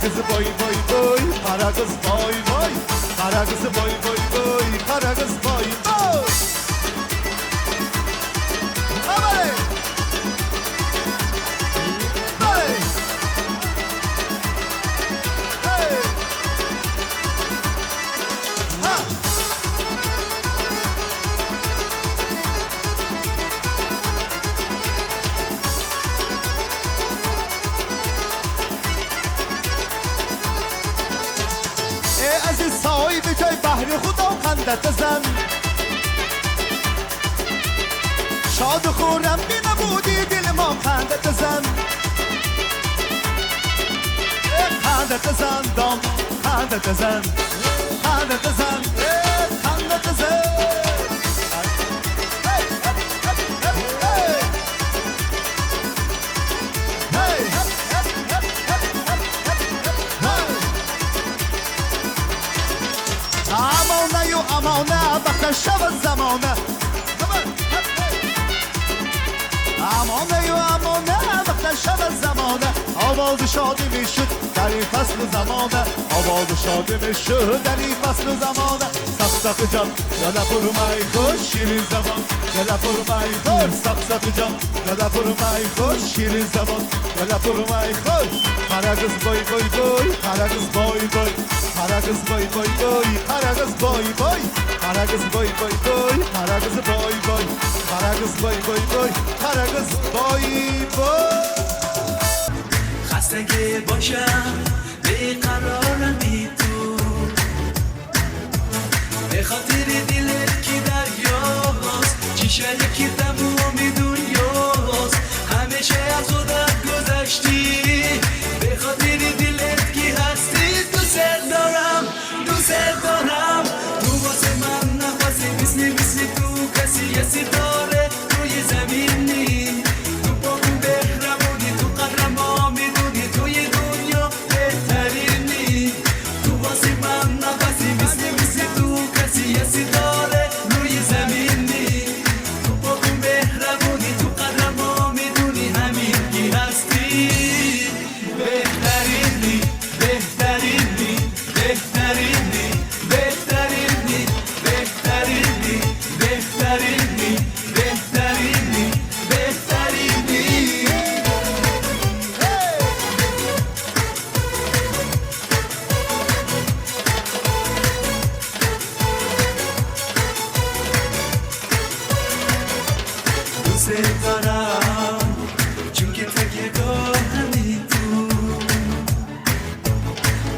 Qara qız boy boy boy, qara qız boy boy, qara qız boy boy boy, qara qız boy boy. Aman! Hey! Hey! Ha! صاحب جای بحر خدا خندت زن شاد و خورم بی نبودی دل ما خندت زن خندت زن دام خندت زن خندت زن خندت زن. امانه وقت شب زمانه امانه و امانه وقت شب زمانه آواز شادی میشد در این فصل زمانه آواز شادی میشد در این فصل زمانه سق سق جان گله پرمای خوش شیرین زبان گله پرمای خوش سق سق جان گله پرمای خوش شیرین زبان گله پرمای خوش قره قız boy boy boy qara qız boy boy qara qız boy boy boy qara qız boy boy qara qız boy boy boy qara qız boy boy qara qız boy boy boy qara qız boy boy. خستگی باشم بیقرارم بی تو به خاطر دلت که دریاست چیشه که تموم دنیاست همیشه از خودت گذشتی به خاطر دلت که هستی دوست دارم دوست دارم تو واسه من نفسی مثل مثل تو کسی یه ستاره روی زمینی تو پاک و مهربونی تو قدرمو میدونی توی دنیا بهترینی تو واسه من نفسی مثل مثل تو کسی یه ستاره روی زمینی تو پاک و مهربونی تو قدرمو میدونی همین کی هستی بهترینی بهترینی بهترینی بهترینی بهترینی بهترینی بهترینی بهترینی. دوست دارم چون که تکیه گاهمی تو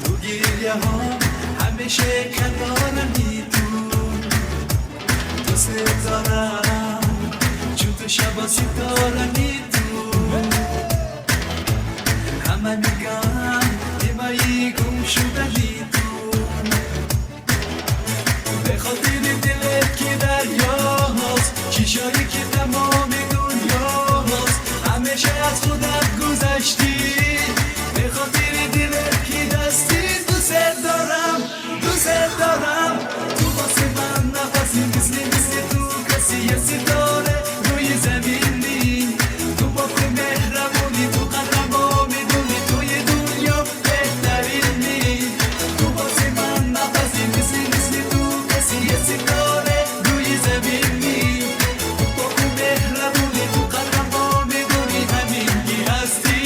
تو گریه ها همیشه کنارمی تو دوست دارم چون تو شبا ستارمی تو همه میگن دیمایی گم شدنی تو به خاطر دلت که دریاست چیشایی که تمام دنیاست همیشه از خودت گذشتی به خاطر دلت که دستی دوست دارم دوست دارم تو واسه من نفسی مثل مثل تو کسی یه ستاره روی زمینی تو پاک و مهربونی تو قدرمو میدونی توی دنیا بهترینی تو واسه من نفسی مثل مثل تو کسی یه ستاره روی زمینی تو پاک و مهربونی تو قدرمو میدونی همین کی هستی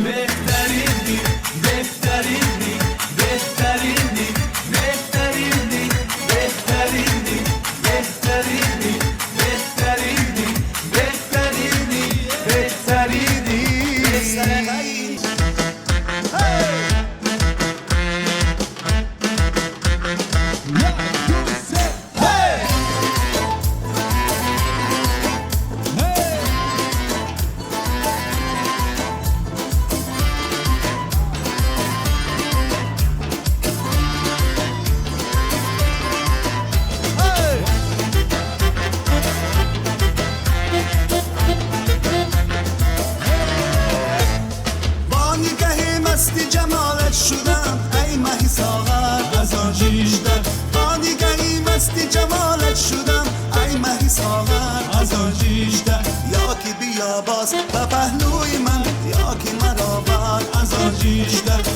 بهترینی بهترینی بهترینی بهترینی بهترینی بهترینی بهترینی بهترینی بهترینی. با نگه مستی جمالت شدم ای مه ساغر از آن 18 با نگه مستی جمالت شدم ای مه ساغر از آن 18 یا که بیا باز به پهلوی من یا که مرا بر از آن 18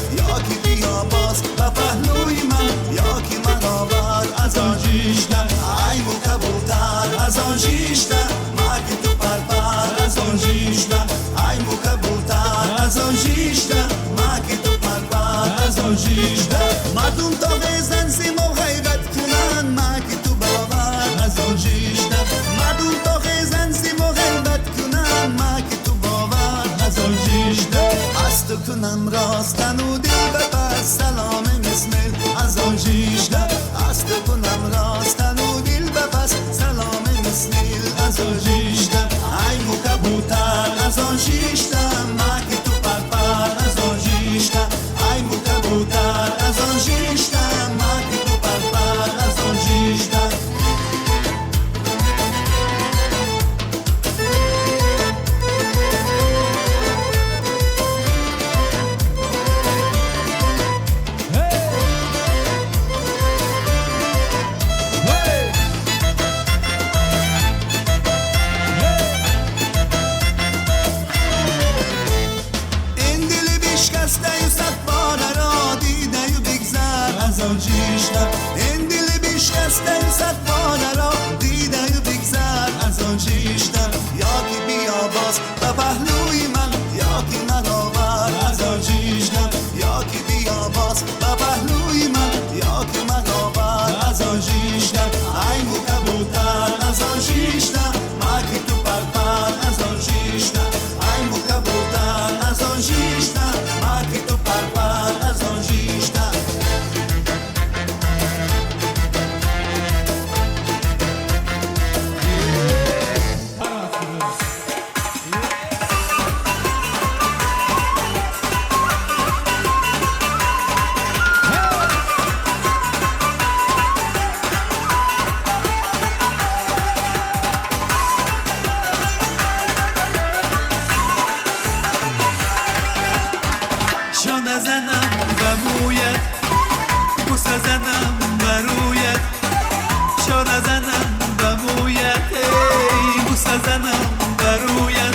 زنم برویت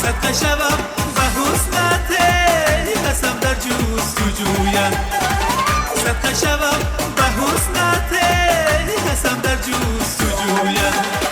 صدقه شوم به حسنت هستم در جستجویت صدقه شوم به حسنت هستم در جستجویت.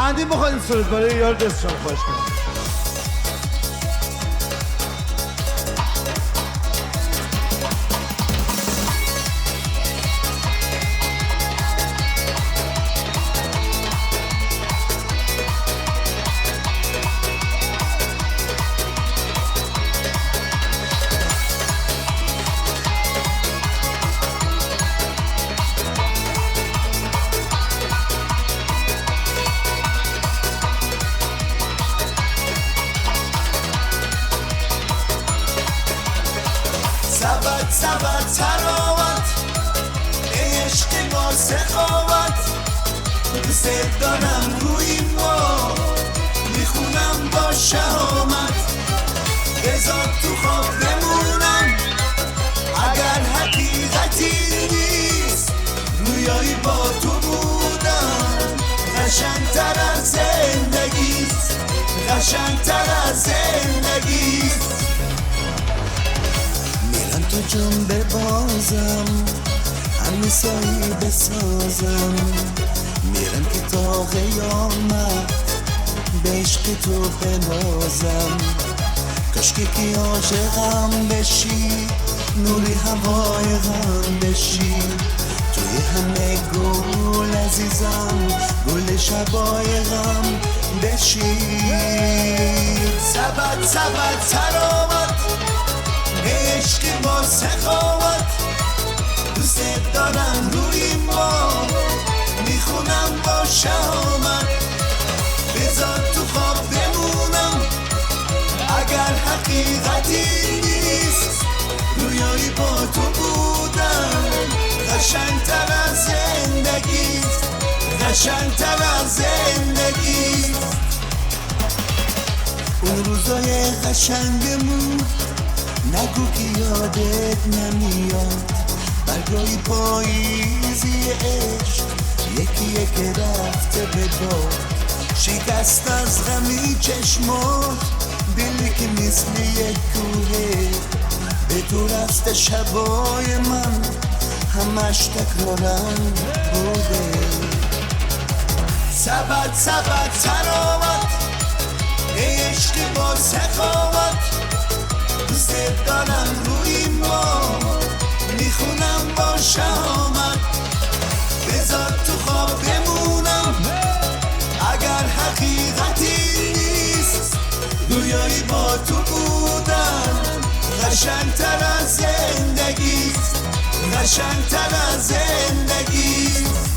اندی بخواهیم سرود برای یار دستشان خواهش کنیم. شبای من همش تکرارم بوده. سبد سبد تراوت ای عشق با سخاوت، دوست دارم روی ما، میخونم با شهامت. بذار تو خواب بمونم اگر حقیقتی نیست، دنیایی با تو بودن قشنگتر از زندگیست، قشنگتر از زندگیست.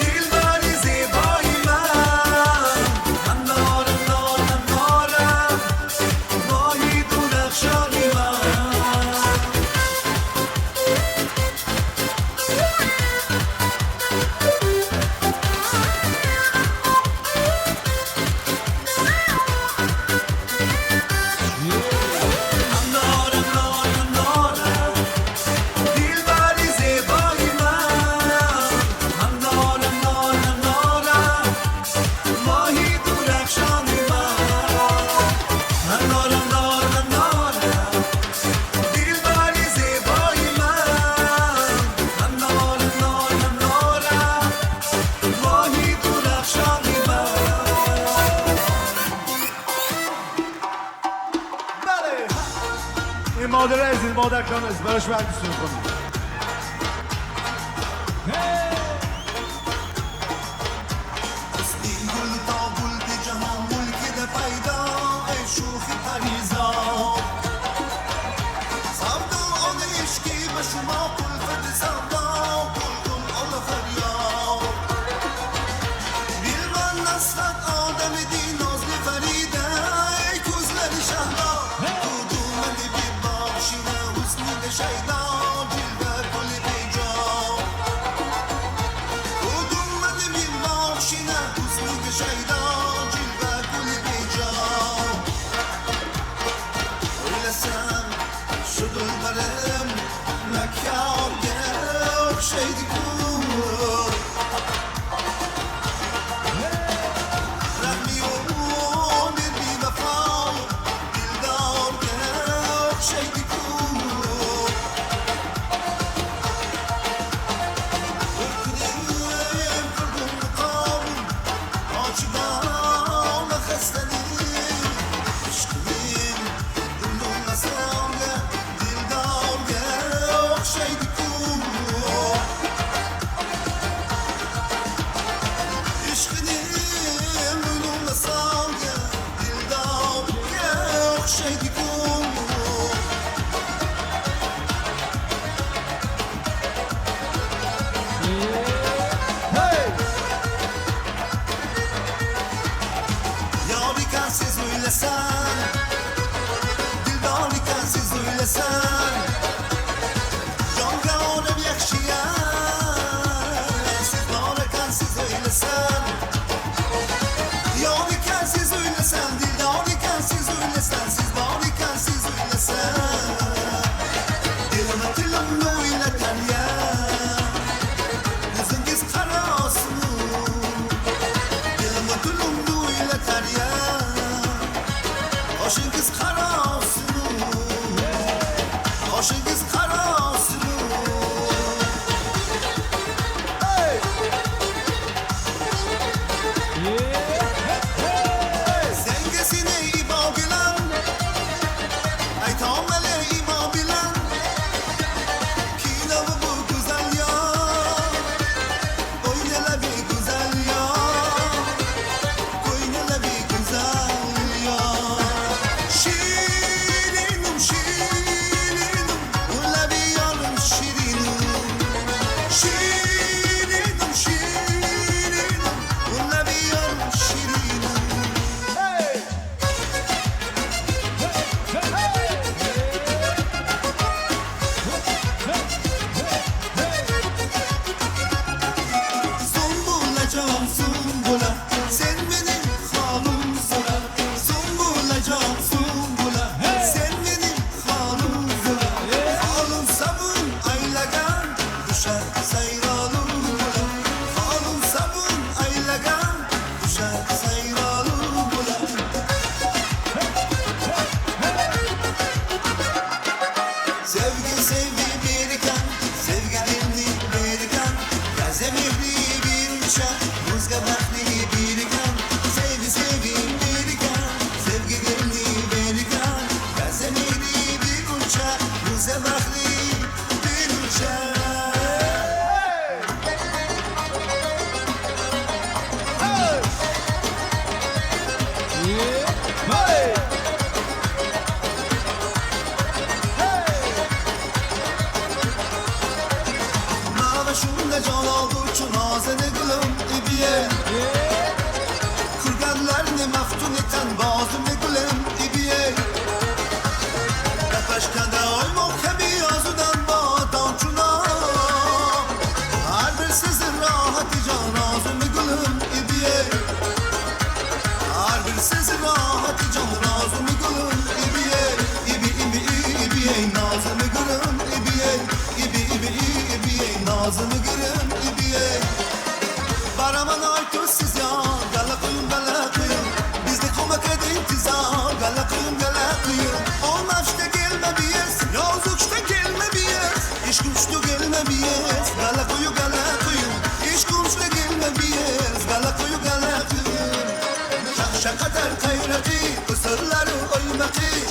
Dilber. جان عزیز براش برگ کنید.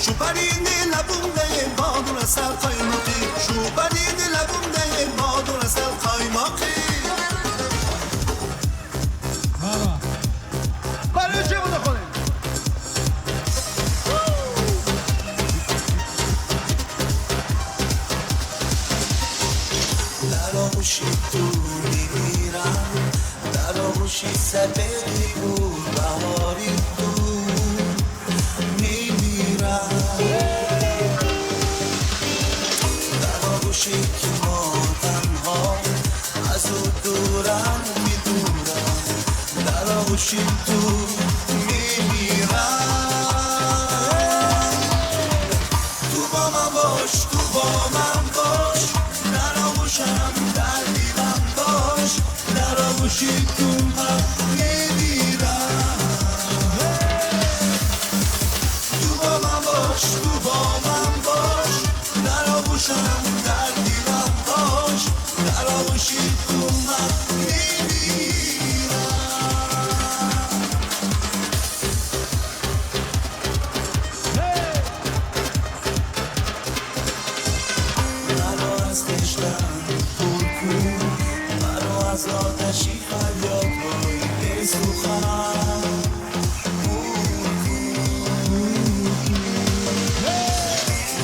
Şu parini labundayım, bağdura sar kaymak. Дар оғӯши ту мемирам, дар оғӯши сапеди гулбаҳори ту мемирам. Дар оғӯши ки мо танҳо аз ӯ дурам, медурам, дар оғӯши ту мемирам. Ту бо ман бош, ту бо ман бош, дар оғӯшам, дар дилам бош, дар оғӯши ту ман мемирам. Ту бо ман бош, ту бо ман бош, дар оғӯшам, дар дилам бош, дар оғӯши ту ман мемирам. Маро аз хештан дур кун, маро аз оташи фарёдҳои бесухан дур кун.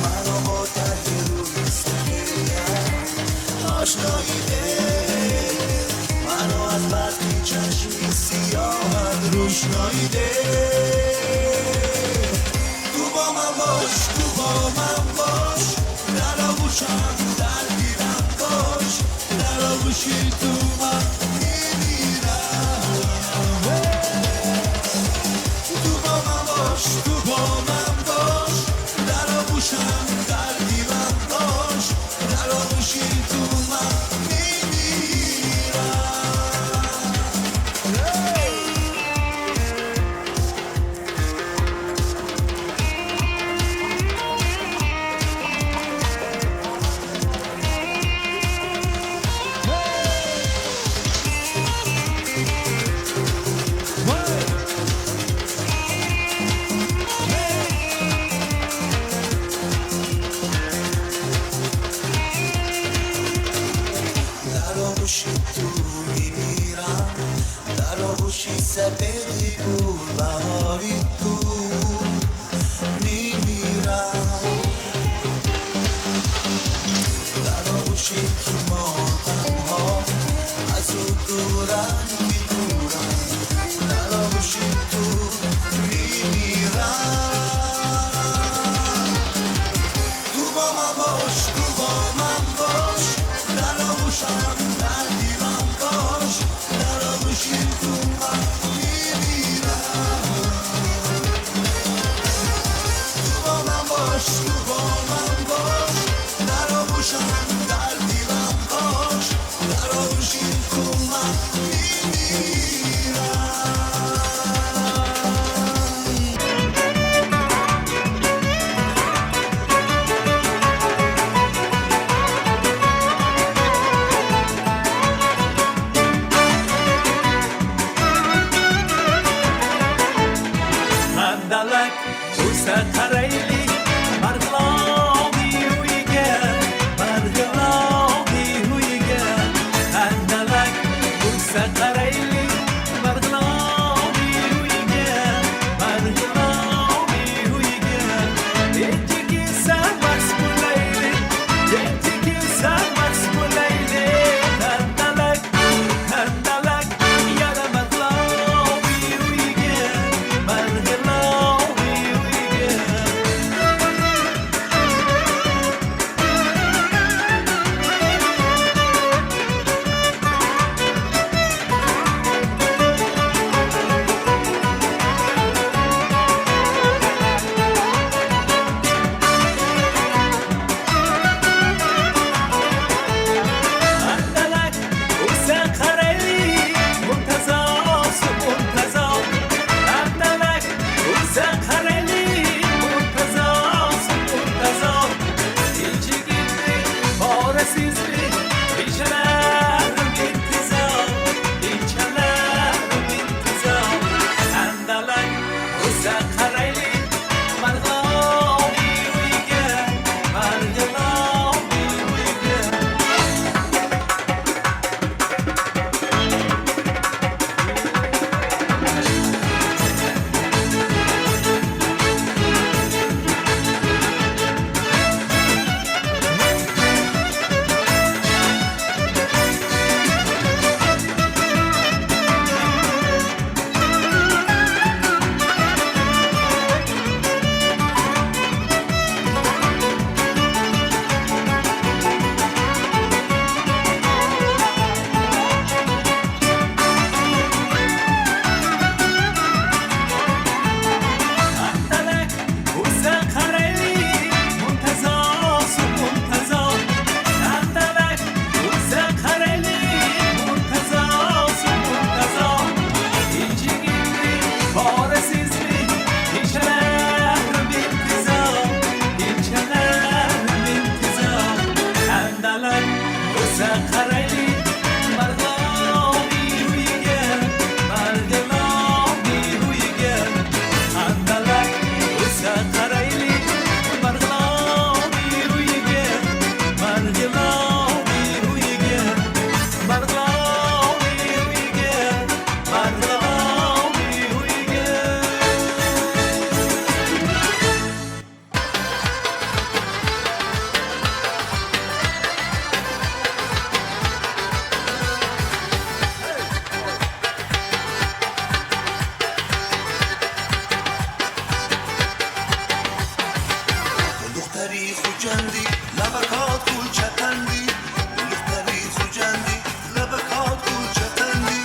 Маро бо тарки рӯи сафедат ошноӣ деҳ, маро аз барқи чашми сиёҳат рӯшноӣ деҳ. Ту бо ман бош, ту бо ман бош, дар оғӯшам, дар дилам бош, дар оғӯши ту ман мемирам. Ту бо ман бош, ту бо ман бош, дар оғӯшам, дар дилам бош, дар оғӯши ту ман мемирам. Дар оғӯши ту мемирам, дар оғӯши сапеди гулбаҳори ту мемирам. Дар оғӯши ки мо танҳо аз ӯ дурам, медурам, дар оғӯши ту мемирам. Ту бо ман бош, ту бо ман бош, дар оғӯшам, дар дилам бош, дар оғӯши ту ман мемирам. Ту бо ман бош, ту бо ман бош, дар оғӯшам, дар дилам бош, дар оғӯши ту ман мемирам. O'sa qaraylik Marg'iloni uyiga, Marg'iloni uyiga. Handalak o'sa qaraylik Marg'iloni uyiga, Marg'iloni uyiga, Marg'iloni uyiga, Marg'iloni uyiga. دختری خوجندی لبکات گلچتندی، دختری خوجندی لبکات گلچتندی،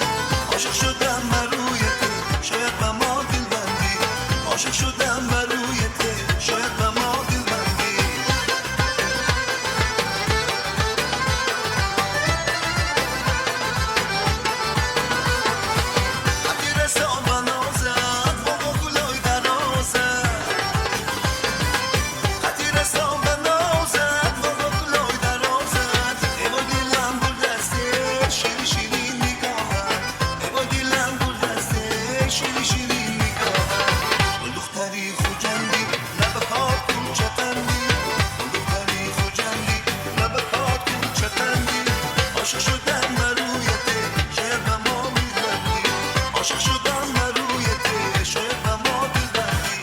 عاشق شدم بر روی تو شاید به ما دلبندی، عاشق شدم بر روی تو شاید به ما دلبندی. قدی رسان به نازت با گلای درازت، قدی رسان به نازت با گلای درازت، ای وای دلم گل دسته شیرین شیرین نگاهت، ای وای دلم گل دسته شیرین شیرین نگاهت. گل دختری خوجندی لبکات کوچتندی، گل دختری خوجندی لبکات کوچتندی، عاشق شدم بر روی تو شاید به ما می‌بندی، عاشق شدم بر روی تو شاید به ما دلبندی.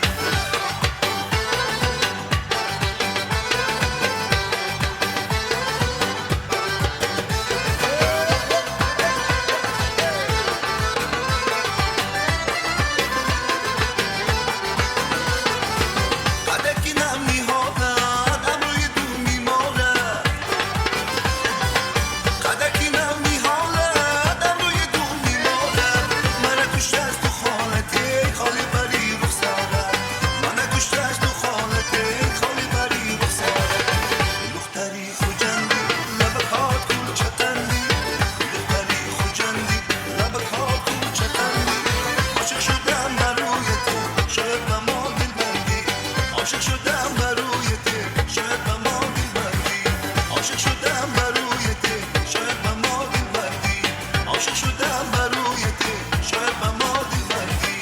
قدکی نم می‌هادد ابروی دو می‌مالد، قدکی نم می‌هالد ابروی دو می‌مالد، من کشته از تو خالته خالی بری رخسارت، من کشته از تو خالته خالی بری رخسارت. دختری خوجندی لبکات کوچتندی، دختری خوجندی لبکات کوچتندی، عاشق شدم بر روی تو شاید به ما دلبندی، عاشق شدم بر روی تو شاید به ما دلبندی، عاشق شدم بر روی تو شاید به ما دلبندی، عاشق شدم بر روی تو شاید به ما دلبندی.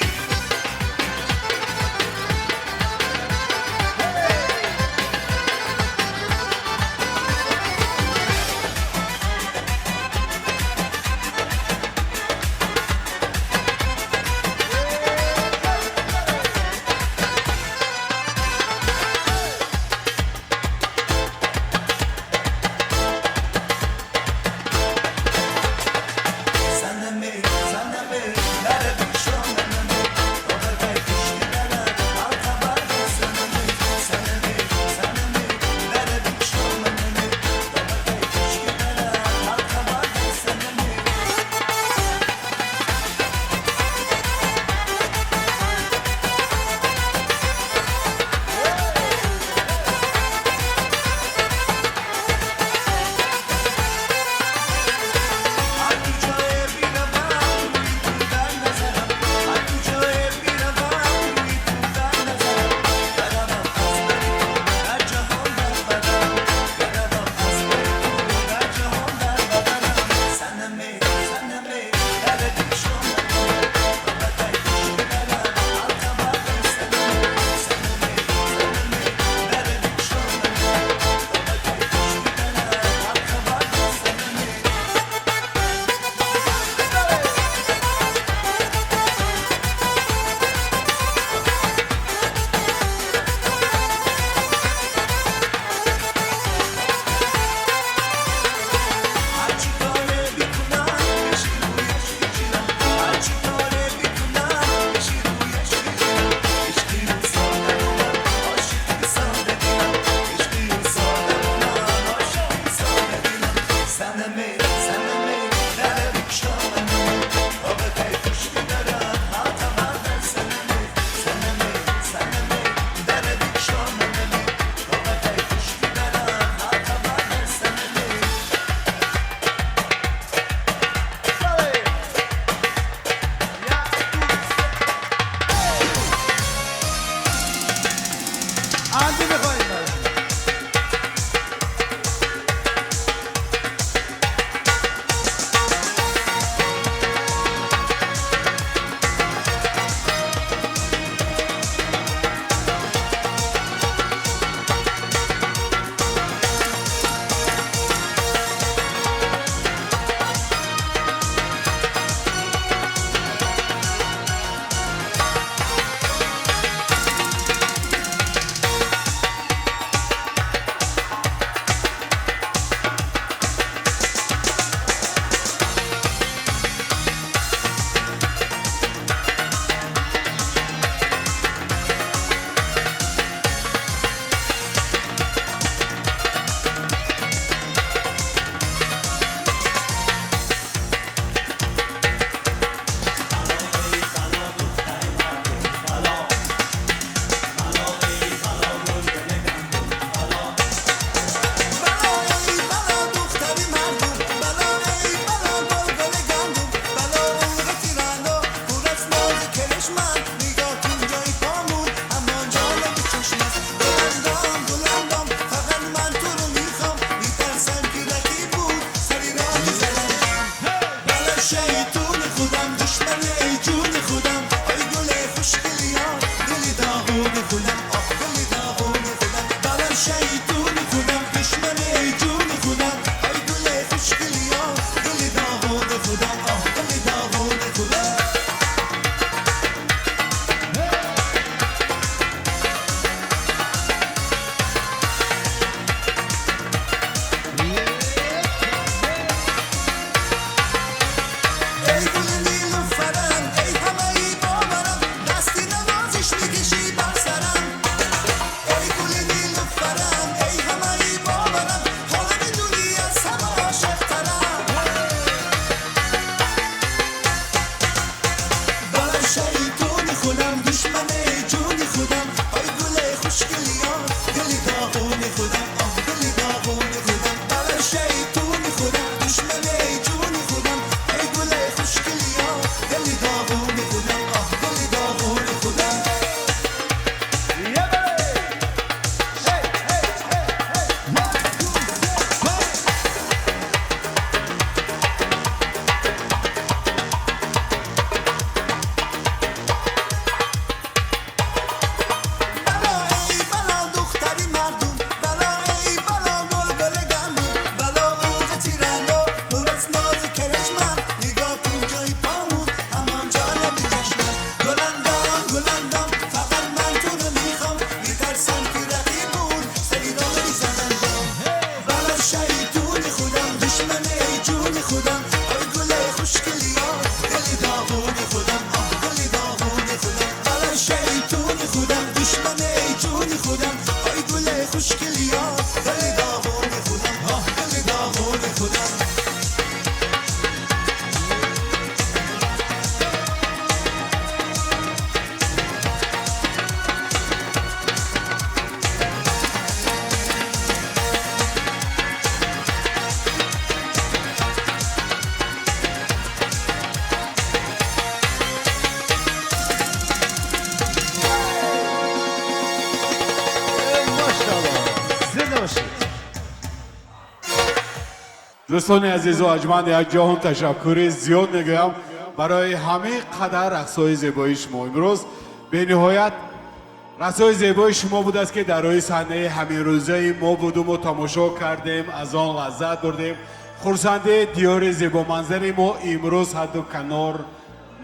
شیطون خودم دشمن جون خودم ای گل خوشگل یار دل داغون خودم آه دل داغون خودم بلم شیطون خودم دشمن جون خودم ای گل خوشگل یار دل داغون خودم آه دل داغون خودم. ای گل نیلوفرم ای همه باورم دستی نوازش میکشی بر سرم ای گل نیلوفرم ای همه باورم حالا میدونی از همه عاشق‌ترم بلم شیطون خودم دشمن جون خودم ای گل خوشگل یار دل داغون خودم آه دل داغون خودم بلم شیطون خودم دشمن جون خودم ای گل خوشگل یار دل داغون خودم آه دل داغون خودم. بلا ای بلا دختری مردم بلا ای بلا گل گل گندم بلا اوج تیرانو پر از ناز کرشمن نگاه کن جای پامون همان جانب چشمن گلندام گلندام فقط من تو رو میخوام میترسم که رقیبون سری رو میزنن بام بلا شیطون خودم دشمن جون خودم ای گل خوشگل یار دل داغون خودم آه دل داغون خودم بلا شیطون خودم دشمن جون خودم ای گل خوشگل یار دل داغون خودم آه دل داغون خودم. Дӯстони азизу арҷманд, як ҷаҳон ташаккури зиёд мегӯям барои ҳамин қадар рақсҳои зебои шумо. Имрӯз бениҳоят рақсҳои зебои шумо будааст, ки дар рӯи саҳнаи ҳаминрӯзаи мо буду мо тамошо кардем, аз он лаззат бурдем. Хурсандии диёри зебоманзари мо имрӯз ҳадду канор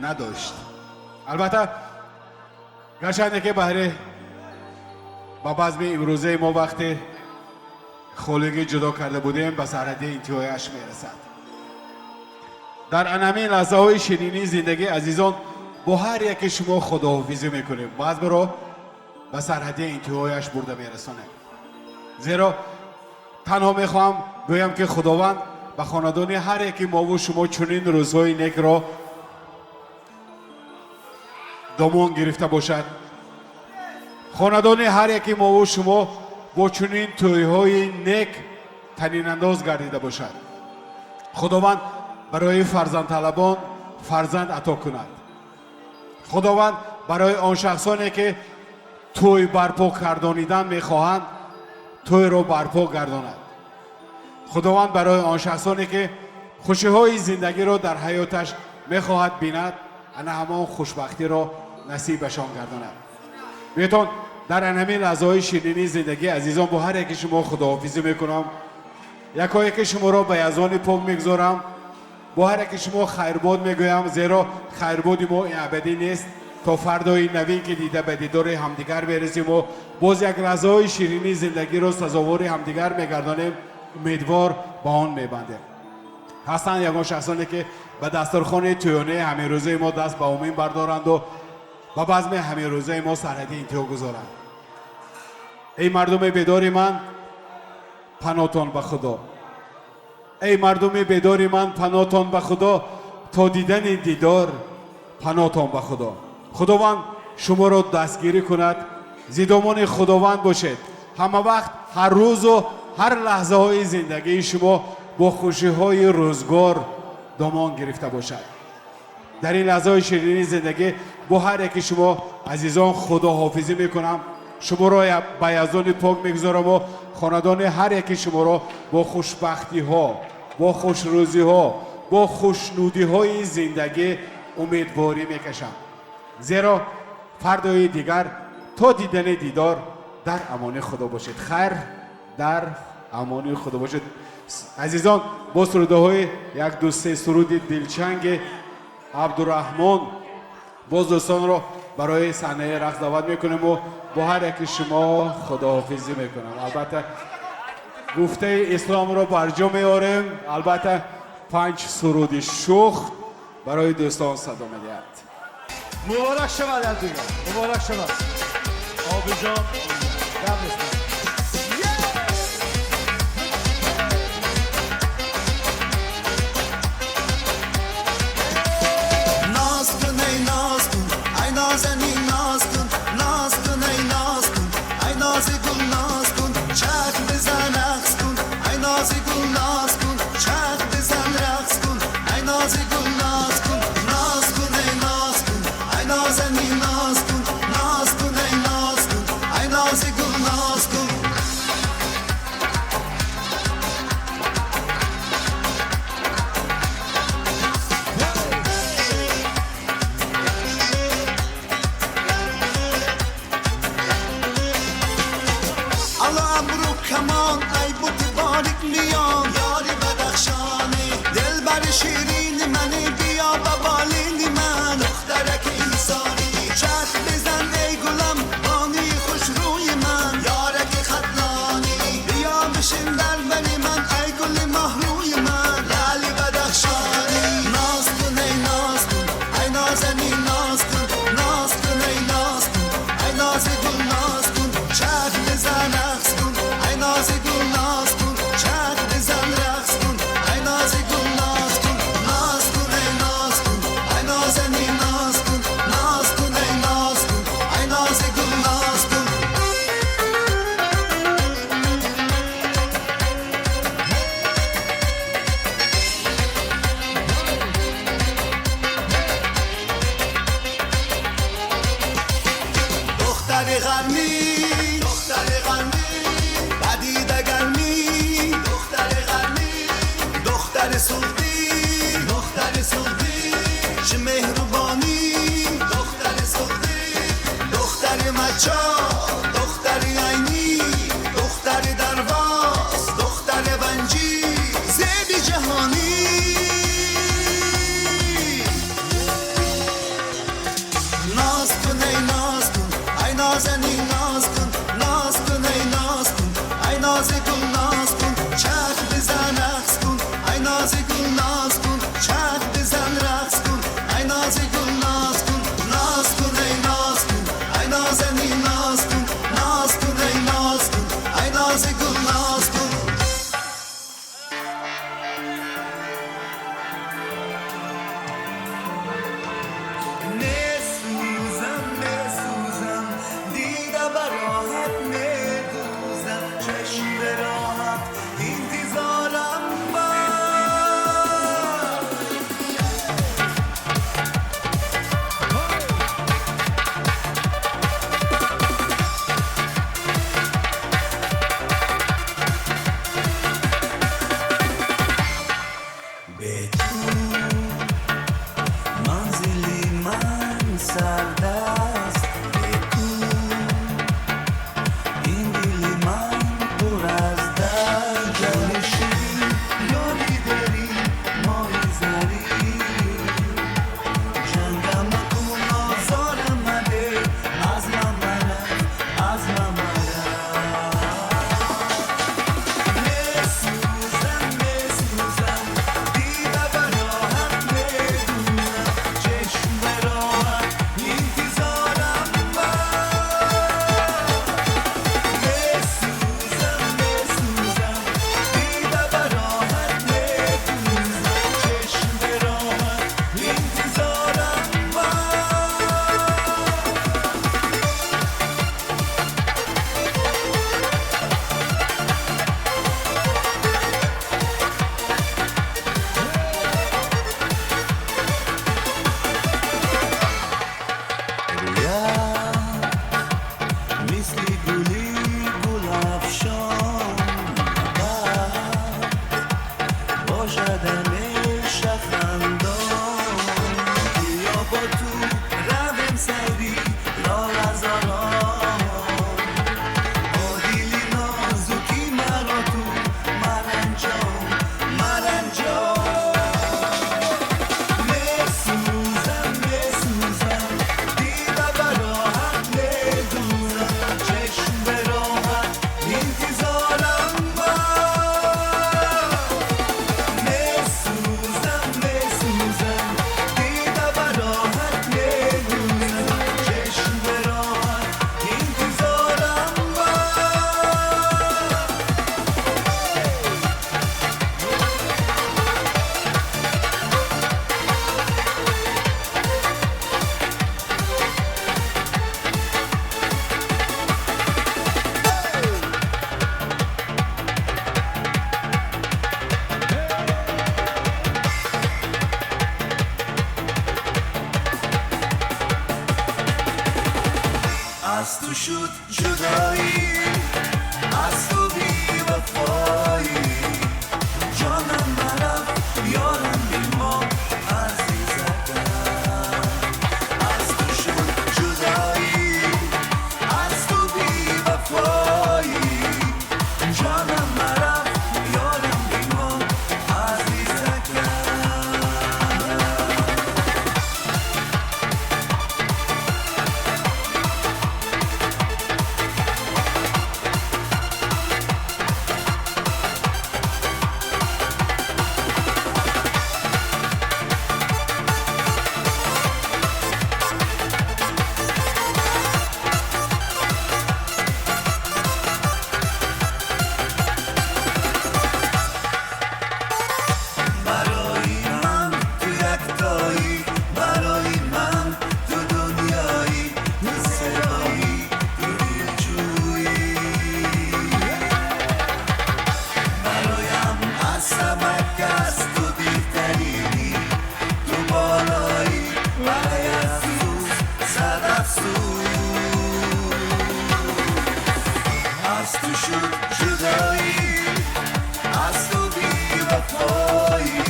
надошт. Албатта, гарчанде ки баҳри ба базми имрӯзаи мо вақте холигӣ ҷудо карда будем, ба сарҳади интиҳояш мерасад. Дар анамин лаҳзаҳои ширинии зиндагӣ, азизон, бо ҳар яке шумо худоҳофизӣ мекунем, базмро ба сарҳади интиҳояш бурда мерасонем. Зеро танҳо мехоҳам гӯям, ки Худованд ба хонадони ҳар яки мову шумо чунин рӯзҳои некро домон гирифта бошад. Хонадони ҳар яки мову шумо бо чунин тӯйҳои нек танинандоз гардида бошад. Худованд барои фарзандталабон фарзанд ато кунад. Худованд барои он шахсоне ки тӯй барпо гардонидан мехоҳанд, тӯйро барпо гардонад. Худованд барои он шахсоне ки хушиҳои зиндагиро дар ҳаёташ мехоҳад бинад, ана ҳамон хушбахтиро насибашон гардонад. Бетон дар анҳамин лаҳзаҳои ширинии зиндагӣ, азизон, бо ҳар яки шумо худоҳофизӣ мекунам. Якояки шуморо ба язони пок мегузорам, бо ҳар яки шумо хайрбод мегӯям, зеро хайрбоди мо абадӣ нест. То фардои навин ки дида ба дидори ҳамдигар мерасиму боз як лаҳзаҳои ширинии зиндагиро сазовори ҳамдигар мегардонем, умедвор ба он мебандем. Ҳастанд ягон шахсоне ки ба дастурхони тӯёнаи ҳаминрӯзаи мо даст ба омин бардоранду ба базми ҳаминрӯзаи мо сарҳади интиҳо гузоранд. Эй мардуми бедори ман, панотон ба Худо. Эй мардуми бедори ман, панотон ба Худо, то дидани дидор панотон ба Худо. Худованд шуморо дастгирӣ кунад, зидомони Худованд бошед. Ҳама вақт, ҳар рӯзу ҳар лаҳзаҳои зиндагии шумо бо хушиҳои рӯзгор домон гирифта бошад. Дар ин лаҳзаҳои ширини зиндагӣ бо ҳар яки шумо азизон худоҳофизӣ мекунам. Шуморо ба язони пок мегузораму хонадони ҳар яки шуморо бо хушбахтиҳо, бо хушрӯзиҳо, Бо хушнудиҳои зиндагӣ умедворӣ мекашам, зеро фардои дигар то дидани дидор дар амони Худо бошед. Хайр, дар амони Худо бошед, азизон. Бо сурудаҳои як, ду, се суруди дилчанги Абдураҳмон боз дӯстонро барои саҳнаи рақс даъват мекунем ва бо ҳар яки шумо худоҳофизӣ мекунам. Албатта, гуфтаи исломро барҷо меорем. Албатта, панҷ суруди шух барои дӯстон садо медиҳад. Муборак шавад, дигар муборак шавад, Обиҷон, гап нест. ناز کن ای ناز کن ای نازنین ناز کن، ناز کن ای ناز کن ای ناز گل ناز کن، چرخ بزن رقص کن ای ناز گل ناز کن، چرخ بزن رقص کن ای ناز گل ناز کن، ناز کن ای ناز کن ای نازنین ناز کن، ناز کن ای ناز کن ای ناز گل ناز کن. الله ابرو کمان ای بوت باریک میان، یاری بدخشانی دلبر شیرین منی، بیا بابالین من دخترک ایسانی، چرخ بزن ای گلم بانی خوش روی من، یارک خطلانی بیا بشین در بری من ای گل مهروی من، لالی بدخشانی. ناز کن ای ناز کن ای نازنین ناز کن، ناز کن ای ناز کن ای ناز گل ناز کن، چرخ بزن رقص کن ای ناز گل ناز کن، چرخ بزن رقص کن ای ناز گل ناز کن، ناز کن ای ناز کن ای نازنین ناز کن، ناز کن ای ناز کن ای ناز گل ناز کن. دختر غرمی، دختر غرمی پدیده گرمی، دختر غرمی دختر سعودی، دختر سعودی چه مهربانی، دختر سعودی دختر مچا، دختر عینی، دختر درواز، دختر ونجی زیبی جهانی. ناز کن ای ناز کن ای نازنین ناز کن، ناز کن ای ناز کن ای ناز گل ناز کن، چرخ بزن رقص کن ای ناز گل ناز کن، چرخ بزن رقص کن ای ناز گل ناز کن، ناز کن ای ناز کن ای نازنین ناز کن، ناز کن ای ناز کن ای ناز گل ناز کن. میسوزم میسوزم دیده براحت میدوزم، چشم به راحت انتظارم باش. به تو منزلی من سرد است، به تو این دل من پر از درد. جان شیرین یاری داری مای زری، جنگم مکن آزارم مده، از من مرم از من مرم. میسوزم میسوزم دیده شد جدایی، از تو بی وفایی، جانم مرفت یارم بی ما عزیزکم. از تو شد جدایی، از تو بی وفایی، جانم مرفت یارم بی ما عزیزکم. برای من تو یکتایی، برای من تو دنیایی، تو صدایی، تو دلجویی، برایم از همه کس تو بهترینی، تو بالایی، برای افسوس صد افسوس. از تو شد جدایی، از تو بی وفایی،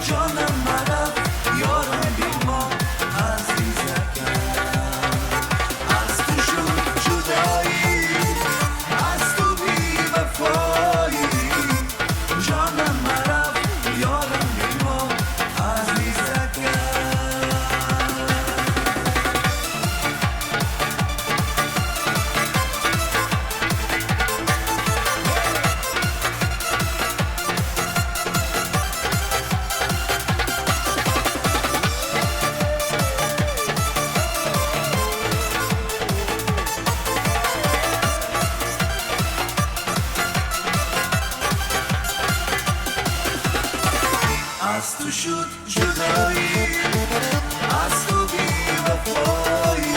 جانم مرفت یارم بی ما عزیزکم. از تو شد جدایی، از تو بی وفایی، جانم مرفت یارم بی ما عزیزکم. از تو شد جدایی، از تو بی وفایی،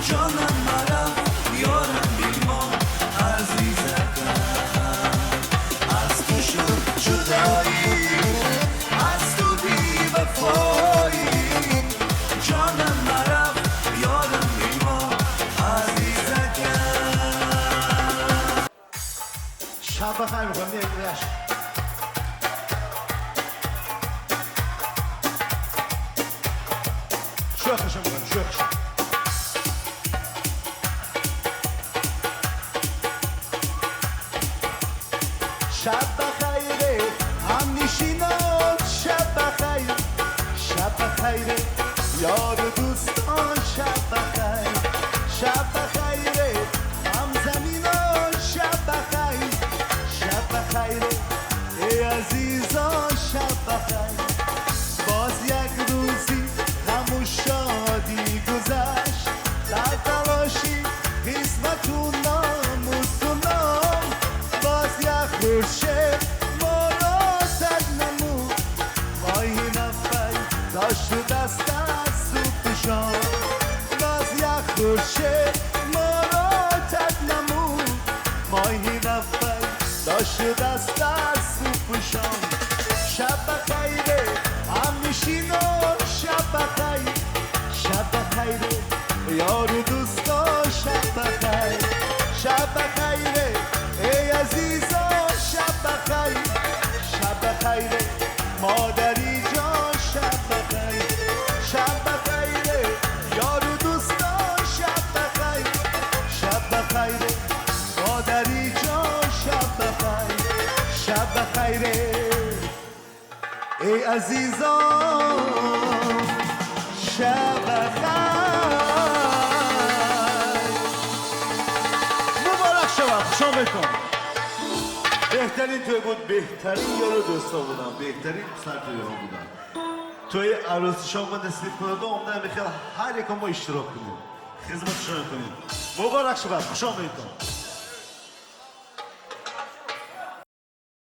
جانم مرفت یارم بی ما عزیزکم. از تو شد جدایی، از تو بی وفایی، جانم مرفت یارم بی ما عزیزکم. شب بخیر میکنم. شوخشم میکنم، شوخشم. شب بخیر هم نشینان، شب بخیر، شب بخیر یار و دوستان، شب بخیر، شب بخیر هم زمینان، شب بخیر، شب بخیر ای عزیزان، شب بخیر. باز یک روزی غم و شادی گذشت، در تلاشی قسمت و ناموس و نام، باز یک خورشید ما را تر نمود، ماهی نفی داشت و دست از سوپ شام. باز یک خورشید ما را تر نمود، ماهی نفی داشت و دست از سوپ شام. شب بخیر هم نشینان، شب بخیر، شب بخیر یار و دوستا، شب بخیر، شب بخیر ای عزیزان، شب بخیر، شب بخیر مادری جان، شب بخیر، شب بخیر یار و دوستا، شب بخیر، شب بخیر مادری جان، شب بخیر، شب بخیر ای عزیزان، شب بخیر. مبارک شود، خوش آمدتون. بهترین توی بود، بهترین یارو دوستا بودم، بهترین سر توی ها بودم. توی عروسی شما نصیب کنید و عمده میخواد هر یکم ما اشتراک کنیم، خدمتشون کنیم. مبارک شود، خوش آمدتون.